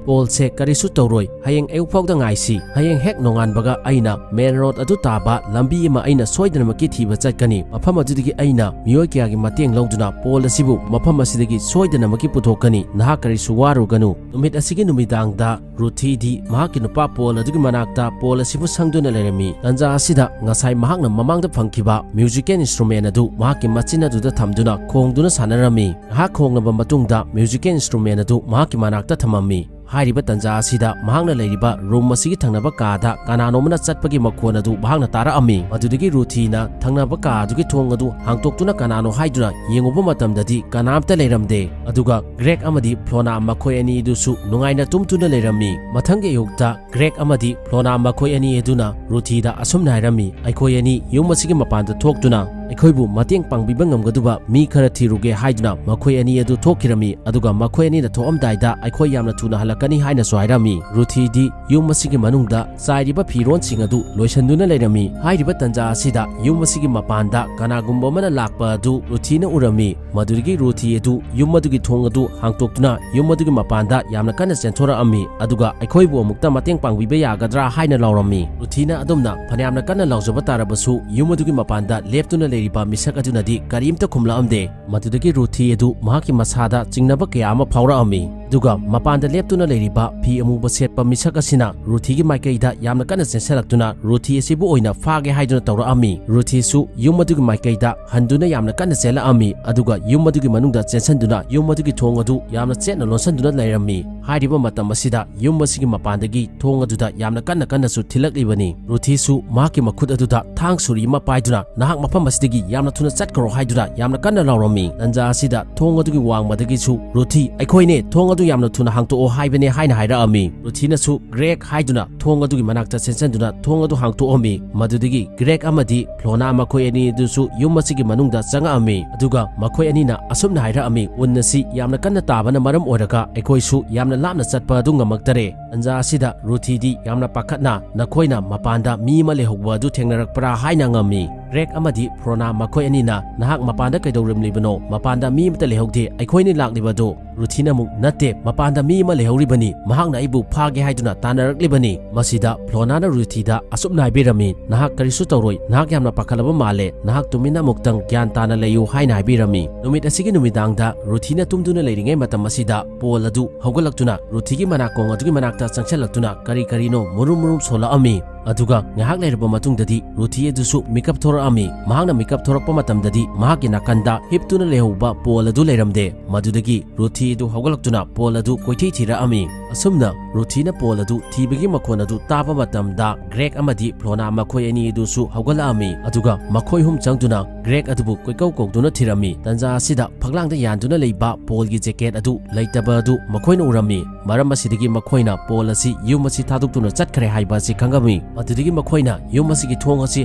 ꯄꯣꯜꯁꯦ ꯀꯔꯤꯁꯨ ꯇꯧꯔꯣꯏ꯫ ꯍꯌꯦꯡ ꯑꯌꯨꯛ ꯐꯥꯎꯗ ꯉꯥꯏꯁꯤ꯫ ꯍꯌꯦꯡ ꯍꯦꯛ ꯅꯣꯡꯉꯥꯟꯕꯒ ꯑꯩꯅ ꯃꯦꯟ ꯔꯣꯗ ꯑꯗꯨ ꯇꯥꯕ ꯂꯝꯕꯤ ꯑꯃ ꯑꯩꯅ ꯁꯣꯏꯗꯅꯃꯛꯀꯤ ꯊꯤꯕ ꯆꯠꯀꯅꯤ꯫ ꯃꯐꯝ ꯑꯗꯨꯗꯒꯤ ꯑꯩꯅ ꯃꯤꯑꯣꯏ ꯀꯌꯥꯒꯤ ꯃꯇꯦꯡ ꯂꯧꯗꯨꯅ ꯄꯣꯜ ꯑꯁꯤꯕꯨ ꯃꯐꯝ ꯑꯁꯤꯗꯒꯤ ꯁꯣꯏꯗꯅꯃꯛꯀꯤ ꯄꯨꯊꯣꯛꯀꯅꯤ꯫ ꯅꯍꯥꯛ ꯀꯔꯤꯁꯨ ꯋꯥꯔꯨꯒꯅꯨ"꯫ ꯅꯨꯃꯤꯠ ꯑꯁꯤꯒꯤ ꯅꯨꯃꯤꯗꯥꯡꯗ ꯔꯨꯊꯤꯗꯤ ꯃꯍꯥꯛꯀꯤ ꯅꯨꯄꯥ ꯄꯣꯜ ꯑꯗꯨꯒꯤ ꯃꯅꯥꯛꯇ ꯄꯣꯜ ꯑꯁꯤꯕꯨ ꯁꯪꯗꯨꯅ ꯂꯩꯔꯝꯃꯤ꯫ ꯇꯟꯖꯥ ꯑꯁꯤꯗ ꯉꯁꯥꯏ ꯃꯍꯥꯛꯅ ꯃꯃꯥꯡꯗ ꯐꯪꯈꯤꯕ ꯃ꯭ꯌꯨꯖꯤꯀꯦꯜ ꯏꯟꯁꯇ꯭ꯔꯨꯃꯦꯟ ꯑꯗꯨ ꯃꯍꯥꯛꯀꯤ ꯃꯆꯤꯟ ꯑꯗꯨꯗ ꯊꯝꯗꯨꯅ ꯈꯣꯡꯗꯨꯅ ꯁꯥꯟꯅꯔꯝꯃꯤ꯫ ꯉꯥꯏꯍꯥꯛ ꯈꯣꯡꯂꯕ ꯃꯇꯨꯡꯗ ꯃ꯭ꯌꯨꯖꯤꯀꯦꯜ ꯏꯟꯁꯇ꯭ꯔꯨꯃꯦꯟ ꯑꯗꯨ ꯃꯍꯥꯛꯀꯤ ꯃꯅꯥꯛꯇ ꯊꯝꯃꯝꯃꯤ꯫ ꯍꯥꯏꯔꯤꯕ ꯇꯟꯖꯥ ꯑꯁꯤꯗ ꯃꯍꯥꯛꯅ ꯂꯩꯔꯤꯕ ꯔꯨꯝ ꯑꯁꯤꯒꯤ ꯊꯪꯅꯕ ꯀꯥꯗ ꯀꯅꯥꯅꯣꯝꯅ ꯆꯠꯄꯒꯤ ꯃꯈꯣꯟ ꯑꯗꯨ ꯃꯍꯥꯛꯅ ꯇꯥꯔꯛꯑꯝꯃꯤ꯫ ꯃꯗꯨꯗꯒꯤ ꯔꯨꯊꯤꯅ ꯊꯪꯅꯕ ꯀꯥ ꯑꯗꯨꯒꯤ ꯊꯣꯡ ꯑꯗꯨ ꯍꯥꯡꯇꯣꯛꯇꯨꯅ ꯀꯅꯥꯅꯣ ꯍꯥꯏꯗꯨꯅ ꯌꯦꯡꯉꯨꯕ ꯃꯇꯝꯗꯗꯤ ꯀꯅꯥꯝꯇ ꯂꯩꯔꯝꯗꯦ꯫ ꯑꯗꯨꯒ ꯒ꯭ꯔꯦꯛ ꯑꯃꯗꯤ ꯐ꯭ꯂꯣꯅꯥ ꯃꯈꯣꯏ ꯑꯅꯤ ꯑꯗꯨꯁꯨ ꯅꯨꯡꯉꯥꯏꯅ ꯇꯨꯝꯗꯨꯅ ꯂꯩꯔꯝꯃꯤ꯫ ꯃꯊꯪꯒꯤ ꯑꯌꯨꯛꯇ ꯒ꯭ꯔꯦꯛ ꯑꯃꯗꯤ ꯐ꯭ꯂꯣꯅꯥ ꯃꯈꯣꯏ ꯑꯅꯤ ꯑꯗꯨꯅ ꯔꯨꯊꯤꯗ ꯑꯁꯨꯝꯅ ꯍꯥꯏꯔꯝꯃꯤ, "ꯑꯩꯈꯣꯏ ꯑꯅꯤ ꯌꯨꯝ ꯑꯁꯤꯒꯤ ꯃꯄꯥꯟꯗ ꯊꯣꯛꯇꯨꯅ ꯑꯩꯈꯣꯏꯕꯨ ꯃꯇꯦꯡ ꯄꯥꯡꯕꯤꯕ ꯉꯝꯒꯗꯕ ꯃꯤ ꯈꯔ ꯊꯤꯔꯨꯒꯦ" ꯍꯥꯏꯗꯨꯅ ꯃꯈꯣꯏ ꯑꯅꯤ ꯑꯗꯨ ꯊꯣꯛꯈꯤꯔꯝꯃꯤ꯫ ꯑꯗꯨꯒ ꯃꯈꯣꯏ ꯑꯅꯤꯅ ꯊꯣꯛꯑꯝꯗꯥꯏꯗ "ꯑꯩꯈꯣꯏ ꯌꯥꯝꯅ ꯊꯨꯅ ꯍꯜꯂꯛꯀꯅꯤ" ꯍꯥꯏꯅꯁꯨ ꯍꯥꯏꯔꯝꯃꯤ꯫ ꯔꯨꯊꯤꯗꯤ ꯌꯨꯝ ꯑꯁꯤꯒꯤ ꯃꯅꯨꯡꯗ ꯆꯥꯏꯔꯤꯕ ꯐꯤꯔꯣꯟꯁꯤꯡ ꯑꯗꯨ ꯂꯣꯏꯁꯤꯟꯗꯨꯅ ꯂꯩꯔꯝꯃꯤ꯫ ꯍꯥꯏꯔꯤꯕ ꯇꯟꯖꯥ ꯑꯁꯤꯗ ꯌꯨꯝ ꯑꯁꯤꯒꯤ ꯃꯄꯥꯟꯗ ꯀꯅꯥꯒꯨꯝꯕ ꯑꯃꯅ ꯂꯥꯛꯄ ꯑꯗꯨ ꯔꯨꯊꯤꯅ ꯎꯔꯝꯃꯤ꯫ ꯃꯗꯨꯗꯒꯤ ꯔꯨꯊꯤ ꯑꯗꯨ ꯌꯨꯝ ꯑꯗꯨꯒꯤ ꯊꯣꯡ ꯑꯗꯨ ꯍꯥꯡꯇꯣꯛꯇꯨꯅ ꯌꯨꯝ ꯑꯗꯨꯒꯤ ꯃꯄꯥꯟꯗ ꯌꯥꯝꯅ ꯀꯟꯅ ꯆꯦꯟꯊꯣꯔꯛꯑꯝꯃꯤ, ꯑꯗꯨꯒ "ꯑꯩꯈꯣꯏꯕꯨ ꯑꯃꯨꯛꯇ ꯃꯇꯦꯡ ꯄꯥꯡꯕꯤꯕ ꯌꯥꯒꯗ꯭ꯔꯥ?" ꯍꯥꯏꯅ ꯂꯥꯎꯔꯝꯃꯤ꯫ ꯔꯨꯊꯤꯅ ꯑꯗꯨꯝꯅ ꯐꯅꯌꯥꯝꯅ ꯀꯟꯅ ꯂꯥꯎꯖꯕ ꯇꯥꯔꯕꯁꯨ ꯌꯨꯝ ꯑꯗꯨꯒꯤ ꯃꯄꯥꯟꯗ ꯂꯦꯞꯇꯨꯅ ꯂꯩꯔꯤꯕ ꯃꯤꯁꯛ ꯑꯗꯨꯅꯗꯤ ꯀꯔꯤꯝꯇ ꯈꯨꯝꯂꯛꯑꯝꯗꯦ꯫ ꯃꯗꯨꯗꯒꯤ ꯔꯨꯊꯤ ꯑꯗꯨ ꯃꯍꯥꯛꯀꯤ ꯃꯁꯥꯗ ꯆꯤꯡꯅꯕ ꯀꯌꯥ ꯑꯃ ꯐꯥꯎꯔꯛꯑꯝꯃꯤ꯫ ꯑꯗꯨꯒ ꯃꯄꯥꯟꯗ ꯂꯦꯞꯇꯨꯅ ꯂꯩꯔꯤꯕ ꯐꯤ ꯑꯃꯨꯕ ꯁꯦꯠꯄ ꯃꯤꯁꯛ ꯑꯁꯤꯅ ꯔꯨꯊꯤꯒꯤ ꯃꯥꯏꯀꯩꯗ ꯌꯥꯝꯅ ꯀꯟꯅ ꯆꯦꯟꯁꯤꯜꯂꯛꯇꯨꯅ ꯔꯨꯊꯤ ꯑꯁꯤꯕꯨ ꯑꯣꯏꯅ ꯐꯥꯒꯦ ꯍꯥꯏꯗꯨꯅ ꯇꯧꯔꯛꯑꯝꯃꯤ꯫ ꯔꯨꯊꯤꯁꯨ ꯌꯨꯝ ꯑꯗꯨꯒꯤ ꯃꯥꯏꯀꯩꯗ ꯍꯟꯗꯨꯅ ꯌꯥꯝꯅ ꯀꯟꯅ ꯆꯦꯜꯂꯛꯑꯝꯃꯤ, ꯑꯗꯨꯒ ꯌꯨꯝ ꯑꯗꯨꯒꯤ ꯃꯅꯨꯡꯗ ꯆꯦꯟꯁꯤꯟꯗꯨꯅ ꯌꯨꯝ ꯑꯗꯨꯒꯤ ꯊꯣꯡ ꯑꯗꯨ ꯌꯥꯝꯅ ꯆꯦꯠꯅ ꯂꯣꯟꯁꯤꯟꯗꯨꯅ ꯂꯩꯔꯝꯃꯤ꯫ ꯍꯥꯏꯔꯤꯕ ꯃꯇꯝ ꯑꯁꯤꯗ ꯌꯨꯝ ꯑꯁꯤꯒꯤ ꯃꯄꯥꯟꯗꯒꯤ ꯊꯣꯡ ꯑꯗꯨꯗ ꯌꯥꯝꯅ ꯀꯟꯅ ꯀꯟꯅꯁꯨ ꯊꯤꯜꯂꯛꯂꯤꯕꯅꯤ꯫ ꯔꯨꯊꯤꯁꯨ ꯃꯍꯥꯛꯀꯤ ꯃꯈꯨꯠ ꯑꯗꯨꯗ ꯊꯥꯡ ꯁꯨꯔꯤ ꯑꯃ ꯄꯥꯏꯗꯨꯅ, "ꯅꯍꯥꯛ ꯃꯐꯝ ꯑꯁꯤꯗꯒꯤ ꯌꯥꯝꯅ ꯊꯨꯅ ꯆꯠꯈ꯭ꯔꯣ" ꯍꯥꯏꯗꯨꯅ ꯌꯥꯝꯅ ꯀꯟꯅ ꯂꯥꯎꯔꯝꯃꯤ꯫ ꯇꯟꯖꯥ ꯑꯁꯤꯗ ꯊꯣꯡ ꯑꯗꯨꯒꯤ ꯋꯥꯡꯃꯗꯒꯤꯁꯨ ꯔꯨꯊꯤ, "ꯑꯩꯈꯣꯏꯅꯦ, ꯊꯣꯡ ꯑꯗꯨ ꯌꯥꯝꯅ ꯊꯨꯅ ꯍꯥꯡꯇꯣꯛꯑꯣ ꯍꯥꯏꯕꯅꯦ" ꯍꯥꯏꯅ ꯍꯥꯏꯔꯛꯑꯝꯃꯤ꯫ ꯔꯨꯊꯤꯅꯁꯨ, "ꯒ꯭ꯔꯦꯛ" ꯍꯥꯏꯗꯨꯅ ꯊꯣꯡ ꯑꯗꯨꯒꯤ ꯃꯅꯥꯛꯇ ꯆꯦꯟꯁꯤꯟꯗꯨꯅ ꯊꯣꯡ ꯑꯗꯨ ꯍꯥꯡꯇꯣꯛꯑꯝꯃꯤ꯫ ꯃꯗꯨꯗꯒꯤ ꯒ꯭ꯔꯦꯛ ꯑꯃꯗꯤ ꯐ꯭ꯂꯣꯅꯥ ꯃꯈꯣꯏ ꯑꯅꯤ ꯑꯗꯨꯁꯨ ꯌꯨꯝ ꯑꯁꯤꯒꯤ ꯃꯅꯨꯡꯗ ꯆꯪꯉꯛꯑꯝꯃꯤ꯫ ꯑꯗꯨꯒ ꯃꯈꯣꯏ ꯑꯅꯤꯅ ꯑꯁꯨꯝꯅ ꯍꯥꯏꯔꯛꯑꯝꯃꯤ, "ꯎꯟ ꯑꯁꯤ ꯌꯥꯝꯅ ꯀꯟꯅ ꯇꯥꯕꯅ ꯃꯔꯝ ꯑꯣꯏꯔꯒ ꯑꯩꯈꯣꯏꯁꯨ ꯌꯥꯝꯅ ꯂꯥꯞꯅ ꯆꯠꯄ ꯑꯗꯨ ꯉꯝꯃꯛꯇꯔꯦ"꯫ ꯇꯟꯖꯥ ꯑꯁꯤꯗ ꯔꯨꯊꯤꯗꯤ ꯌꯥꯝꯅ ꯄꯥꯈꯠꯅ, "ꯅꯈꯣꯏꯅ ꯃꯄꯥꯟꯗ ꯃꯤ ꯑꯃ ꯂꯩꯍꯧꯕ ꯑꯗꯨ ꯊꯦꯡꯅꯔꯛꯄ꯭ꯔꯥ?" ꯍꯥꯏꯅ ꯍꯪꯉꯝꯃꯤ꯫ ꯒ꯭ꯔꯦꯛ ꯑꯃꯗꯤ ꯐ꯭ꯔꯣꯅꯥ ꯃꯈꯣꯏ ꯑꯅꯤꯅ, "ꯅꯍꯥꯛ ꯃꯄꯥꯟꯗ ꯀꯩꯗꯧꯔꯝꯂꯤꯕꯅꯣ? ꯃꯄꯥꯟꯗ ꯃꯤ ꯑꯃꯠꯇ ꯂꯩꯍꯧꯗꯦ, ꯑꯩꯈꯣꯏꯅꯤ ꯂꯥꯛꯂꯤꯕꯗꯨ"꯫ ꯔꯨꯊꯤꯅ ꯑꯃꯨꯛ, "ꯅꯠꯇꯦ, ꯃꯄꯥꯟꯗ ꯃꯤ ꯑꯃ ꯂꯩꯍꯧꯔꯤꯕꯅꯤ, ꯃꯍꯥꯛꯅ ꯑꯩꯕꯨ ꯐꯥꯒꯦ ꯍꯥꯏꯗꯨꯅ ꯇꯥꯟꯅꯔꯛꯂꯤꯕꯅꯤ"꯫ ꯃꯁꯤꯗ ꯐ꯭ꯂꯣꯅꯥꯅ ꯔꯨꯊꯤꯗ ꯑꯁꯨꯝꯅ ꯍꯥꯏꯕꯤꯔꯝꯃꯤ, "ꯅꯍꯥꯛ ꯀꯔꯤꯁꯨ ꯇꯧꯔꯣꯏ, ꯅꯍꯥꯛ ꯌꯥꯝꯅ ꯄꯥꯈꯠꯂꯕ ꯃꯥꯜꯂꯦ, ꯅꯍꯥꯛ ꯇꯨꯃꯤꯟꯅ ꯑꯃꯨꯛꯇꯪ ꯒ꯭ꯌꯥꯟ ꯇꯥꯅ ꯂꯩꯌꯨ" ꯍꯥꯏꯅ ꯍꯥꯏꯕꯤꯔꯝꯃꯤ꯫ ꯅꯨꯃꯤꯠ ꯑꯁꯤꯒꯤ ꯅꯨꯃꯤꯗꯥꯡꯗ ꯔꯨꯊꯤꯅ ꯇꯨꯝꯗꯨꯅ ꯂꯩꯔꯤꯉꯩ ꯃꯇꯝ ꯑꯁꯤꯗ ꯄꯣꯜ ꯑꯗꯨ ꯍꯧꯒꯠꯂꯛꯇꯨꯅ ꯔꯨꯊꯤꯒꯤ ꯃꯅꯥꯀꯣꯡ ꯑꯗꯨꯒꯤ ꯃꯅꯥꯛꯇ ꯆꯪꯁꯤꯜꯂꯛꯇꯨꯅ ꯀꯔꯤ ꯀꯔꯤꯅꯣ ꯃꯨꯔꯨꯝ ꯃꯨꯔꯨꯝ ꯁꯣꯜꯂꯛꯑꯝꯃꯤ꯫ ꯑꯗꯨꯒ ꯉꯥꯏꯍꯥꯛ ꯂꯩꯔꯕ ꯃꯇꯨꯡꯗꯗꯤ ꯔꯨꯊꯤ ꯑꯗꯨꯁꯨ ꯃꯤꯀꯞ ꯊꯣꯔꯛꯑꯝꯃꯤ꯫ ꯃꯍꯥꯛꯅ ꯃꯤꯀꯞ ꯊꯣꯔꯛꯄ ꯃꯇꯝꯗꯗꯤ ꯃꯍꯥꯛꯀꯤ ꯅꯥꯀꯟꯗ ꯍꯤꯞꯇꯨꯅ ꯂꯩꯍꯧꯕ ꯄꯣꯜ ꯑꯗꯨ ꯂꯩꯔꯝꯗꯦ꯫ ꯃꯗꯨꯗꯒꯤ ꯔꯨꯊꯤ ꯑꯗꯨ ꯍꯧꯒꯠꯂꯛꯇꯨꯅ ꯄꯣꯜ ꯑꯗꯨ ꯀꯣꯏꯊꯤ ꯊꯤꯔꯛꯑꯝꯃꯤ꯫ ꯑꯁꯨꯝꯅ ꯔꯨꯊꯤꯅ ꯄꯣꯜ ꯑꯗꯨ ꯊꯤꯕꯒꯤ ꯃꯈꯣꯟ ꯑꯗꯨ ꯇꯥꯕ ꯃꯇꯝꯗ ꯒ꯭ꯔꯦꯛ ꯑꯃꯗꯤ ꯐ꯭ꯂꯣꯅꯥ ꯃꯈꯣꯏ ꯑꯅꯤ ꯑꯗꯨꯁꯨ ꯍꯧꯒꯠꯂꯛꯑꯝꯃꯤ꯫ ꯑꯗꯨꯒ ꯃꯈꯣꯏ ꯑꯍꯨꯝ ꯆꯪꯗꯨꯅ ꯒ꯭ꯔꯦꯛ ꯑꯗꯨꯕꯨ ꯀꯣꯏꯀꯧ ꯀꯧꯗꯨꯅ ꯊꯤꯔꯝꯃꯤ꯫ ꯇꯟꯖꯥ ꯑꯁꯤꯗ ꯐꯛꯂꯥꯡꯗ ꯌꯥꯟꯗꯨꯅ ꯂꯩꯕ ꯄꯣꯜꯒꯤ ꯖꯦꯀꯦꯠ ꯑꯗꯨ ꯂꯩꯇꯕ ꯑꯗꯨ ꯃꯈꯣꯏꯅ ꯎꯔꯝꯃꯤ꯫ ꯃꯔꯝ ꯑꯁꯤꯗꯒꯤ ꯃꯈꯣꯏꯅ ꯄꯣꯜ ꯑꯁꯤ ꯌꯨꯝ ꯑꯁꯤ ꯊꯥꯗꯣꯛꯇꯨꯅ ꯆꯠꯈ꯭ꯔꯦ ꯍꯥꯏꯕ ꯑꯁꯤ ꯈꯪꯉꯝꯃꯤ꯫ ꯃꯗꯨꯗꯒꯤ ꯃꯈꯣꯏꯅ ꯌꯨꯝ ꯑꯁꯤꯒꯤ ꯊꯣꯡ ꯑꯁꯤ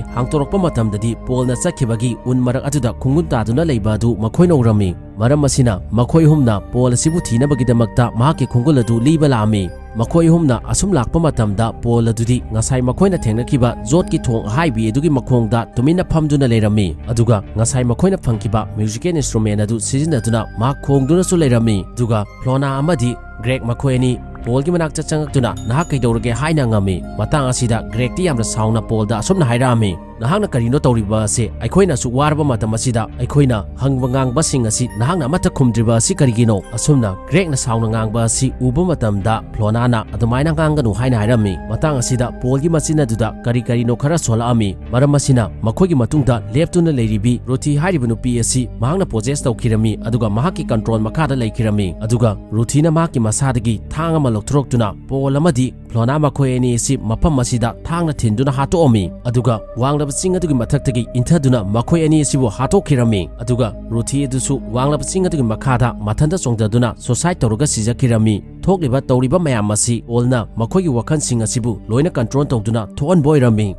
ꯍꯥꯡꯗꯣꯔꯛꯄ ꯃꯇꯝꯗꯗꯤ ꯄꯣꯜꯅ ꯆꯠꯈꯤꯕꯒꯤ ꯎꯟ ꯃꯔꯛ ꯑꯗꯨꯗ ꯈꯣꯡꯒꯨꯟ ꯇꯥꯗꯨꯅ ꯂꯩꯕ ꯑꯗꯨ ꯃꯈꯣꯏꯅ ꯎꯔꯝꯃꯤ꯫ ꯃꯔꯝ ꯑꯁꯤꯅ ꯃꯈꯣꯏ ꯑꯍꯨꯝꯅ ꯄꯣꯜ ꯑꯁꯤꯕꯨ ꯊꯤꯅꯕꯒꯤꯗꯃꯛꯇ ꯃꯍꯥꯛꯀꯤ ꯈꯣꯡꯒꯨꯜ ꯑꯗꯨ ꯂꯤꯕ ꯂꯥꯛꯑꯝꯃꯤ꯫ ꯃꯈꯣꯏ ꯑꯍꯨꯝꯅ ꯑꯁꯨꯝ ꯂꯥꯛꯄ ꯃꯇꯝꯗ ꯄꯣꯜ ꯑꯗꯨꯗꯤ ꯉꯁꯥꯏ ꯃꯈꯣꯏꯅ ꯊꯦꯡꯅꯈꯤꯕ ꯖꯣꯠꯀꯤ ꯊꯣꯡ ꯑꯍꯥꯏꯕꯤ ꯑꯗꯨꯒꯤ ꯃꯈꯣꯡꯗ ꯇꯨꯃꯤꯟꯅ ꯐꯝꯗꯨꯅ ꯂꯩꯔꯝꯃꯤ꯫ ꯑꯗꯨꯒ ꯉꯁꯥꯏ ꯃꯈꯣꯏꯅ ꯐꯪꯈꯤꯕ ꯃ꯭ꯌꯨꯖꯤꯀꯦꯜ ꯏꯟꯁꯇ꯭ꯔꯨꯃꯦꯟ ꯑꯗꯨ ꯁꯤꯖꯤꯟꯅꯗꯨꯅ ꯃꯍꯥꯛ ꯈꯣꯡꯗꯨꯅꯁꯨ ꯂꯩꯔꯝꯃꯤ꯫ ꯑꯗꯨꯒ ꯐ꯭ꯂꯣꯅꯥ ꯑꯃꯗꯤ ꯒ꯭ꯔꯦꯛ ꯃꯈꯣꯏ ꯑꯅꯤ ꯄꯣꯜꯒꯤ ꯃꯅꯥꯛꯇ ꯆꯪꯉꯛꯇꯨꯅ, "ꯅꯍꯥꯛ ꯀꯩꯗꯧꯔꯒꯦ?" ꯍꯥꯏꯅ ꯍꯪꯉꯝꯃꯤ꯫ ꯃꯇꯥꯡ ꯑꯁꯤꯗ ꯒ꯭ꯔꯦꯛꯇꯤ ꯌꯥꯝꯅ ꯁꯥꯎꯅ ꯄꯣꯜꯗ ꯑꯁꯨꯝꯅ ꯍꯥꯏꯔꯛꯑꯝꯃꯤ, "ꯅꯍꯥꯛꯅ ꯀꯔꯤꯅꯣ ꯇꯧꯔꯤꯕ ꯑꯁꯤ? ꯑꯩꯈꯣꯏꯅ ꯑꯁꯨꯛ ꯋꯥꯔꯕ ꯃꯇꯝ ꯑꯁꯤꯗ ꯑꯩꯈꯣꯏꯅ ꯍꯪꯕ ꯉꯥꯡꯕꯁꯤꯡ ꯑꯁꯤ ꯅꯍꯥꯛꯅ ꯑꯃꯠꯇ ꯈꯨꯝꯗ꯭ꯔꯤꯕ ꯑꯁꯤ ꯀꯔꯤꯒꯤꯅꯣ?" ꯑꯁꯨꯝꯅ ꯒ꯭ꯔꯦꯒꯅ ꯁꯥꯎꯅ ꯉꯥꯡꯕ ꯑꯁꯤ ꯎꯕ ꯃꯇꯝꯗ, ꯐ꯭ꯂꯣꯅꯥꯅ "ꯑꯗꯨꯃꯥꯏꯅ ꯉꯥꯡꯒꯅꯨ" ꯍꯥꯏꯅ ꯍꯥꯏꯔꯝꯃꯤ꯫ ꯃꯇꯥꯡ ꯑꯁꯤꯗ ꯄꯣꯜꯒꯤ ꯃꯆꯤꯟ ꯑꯗꯨꯗ ꯀꯔꯤ ꯀꯔꯤꯅꯣ ꯈꯔ ꯁꯣꯜꯂꯛꯑꯝꯃꯤ꯫ ꯃꯔꯝ ꯑꯁꯤꯅ ꯃꯈꯣꯏꯒꯤ ꯃꯇꯨꯡꯗ ꯂꯦꯞꯇꯨꯅ ꯂꯩꯔꯤꯕꯤ ꯔꯨꯊꯤ ꯍꯥꯏꯔꯤꯕ ꯅꯨꯄꯤ ꯑꯁꯤ ꯃꯍꯥꯛꯅ ꯄꯣꯖꯦꯁ ꯇꯧꯈꯤꯔꯝꯃꯤ, ꯑꯗꯨꯒ ꯃꯍꯥꯛꯀꯤ ꯀꯟꯇ꯭ꯔꯣꯜ ꯃꯈꯥꯗ ꯂꯩꯈꯤꯔꯝꯃꯤ꯫ ꯑꯗꯨꯒ ꯔꯨꯊꯤꯅ ꯃꯍꯥꯛꯀꯤ ꯃꯁꯥꯗꯒꯤ ꯊꯥꯡ ꯑꯃ ꯂꯧꯊꯣꯔꯛꯇꯨꯅ ꯄꯣꯜ ꯑꯃꯗꯤ ꯐ꯭ꯂꯣꯅꯥ ꯃꯈꯣꯏ ꯑꯅꯤ ꯑꯁꯤ ꯃꯐꯝ ꯑꯁꯤꯗ ꯊꯥꯡꯅ ꯊꯤꯟꯗꯨꯅ ꯍꯥꯠꯇꯣꯛꯑꯝꯃꯤ꯫ ꯑꯗꯨꯒ ꯋꯥꯡꯂꯕ ꯆꯤꯡ ꯑꯗꯨꯒꯤ ꯃꯊꯛꯇꯒꯤ ꯏꯟꯊꯗꯨꯅ ꯃꯈꯣꯏ ꯑꯅꯤ ꯑꯁꯤꯕꯨ ꯍꯥꯠꯇꯣꯛꯈꯤꯔꯝꯃꯤ꯫ ꯑꯗꯨꯒ ꯔꯨꯊꯤ ꯑꯗꯨꯁꯨ ꯋꯥꯡꯂꯕ ꯆꯤꯡ ꯑꯗꯨꯒꯤ ꯃꯈꯥꯗ ꯃꯊꯟꯇ ꯆꯣꯡꯊꯗꯨꯅ ꯁꯨꯁꯥꯏꯗ ꯇꯧꯔꯒ ꯁꯤꯖꯈꯤꯔꯝꯃꯤ꯫ ꯊꯣꯛꯂꯤꯕ ꯇꯧꯔꯤꯕ ꯃꯌꯥꯝ ꯑꯁꯤ ꯄꯣꯜꯅ ꯃꯈꯣꯏꯒꯤ ꯋꯥꯈꯜꯁꯤꯡ ꯑꯁꯤꯕꯨ ꯂꯣꯏꯅ ꯀꯟꯇ꯭ꯔꯣꯜ ꯇꯧꯗꯨꯅ ꯊꯣꯛꯍꯟꯕ ꯑꯣꯏꯔꯝꯃꯤ꯫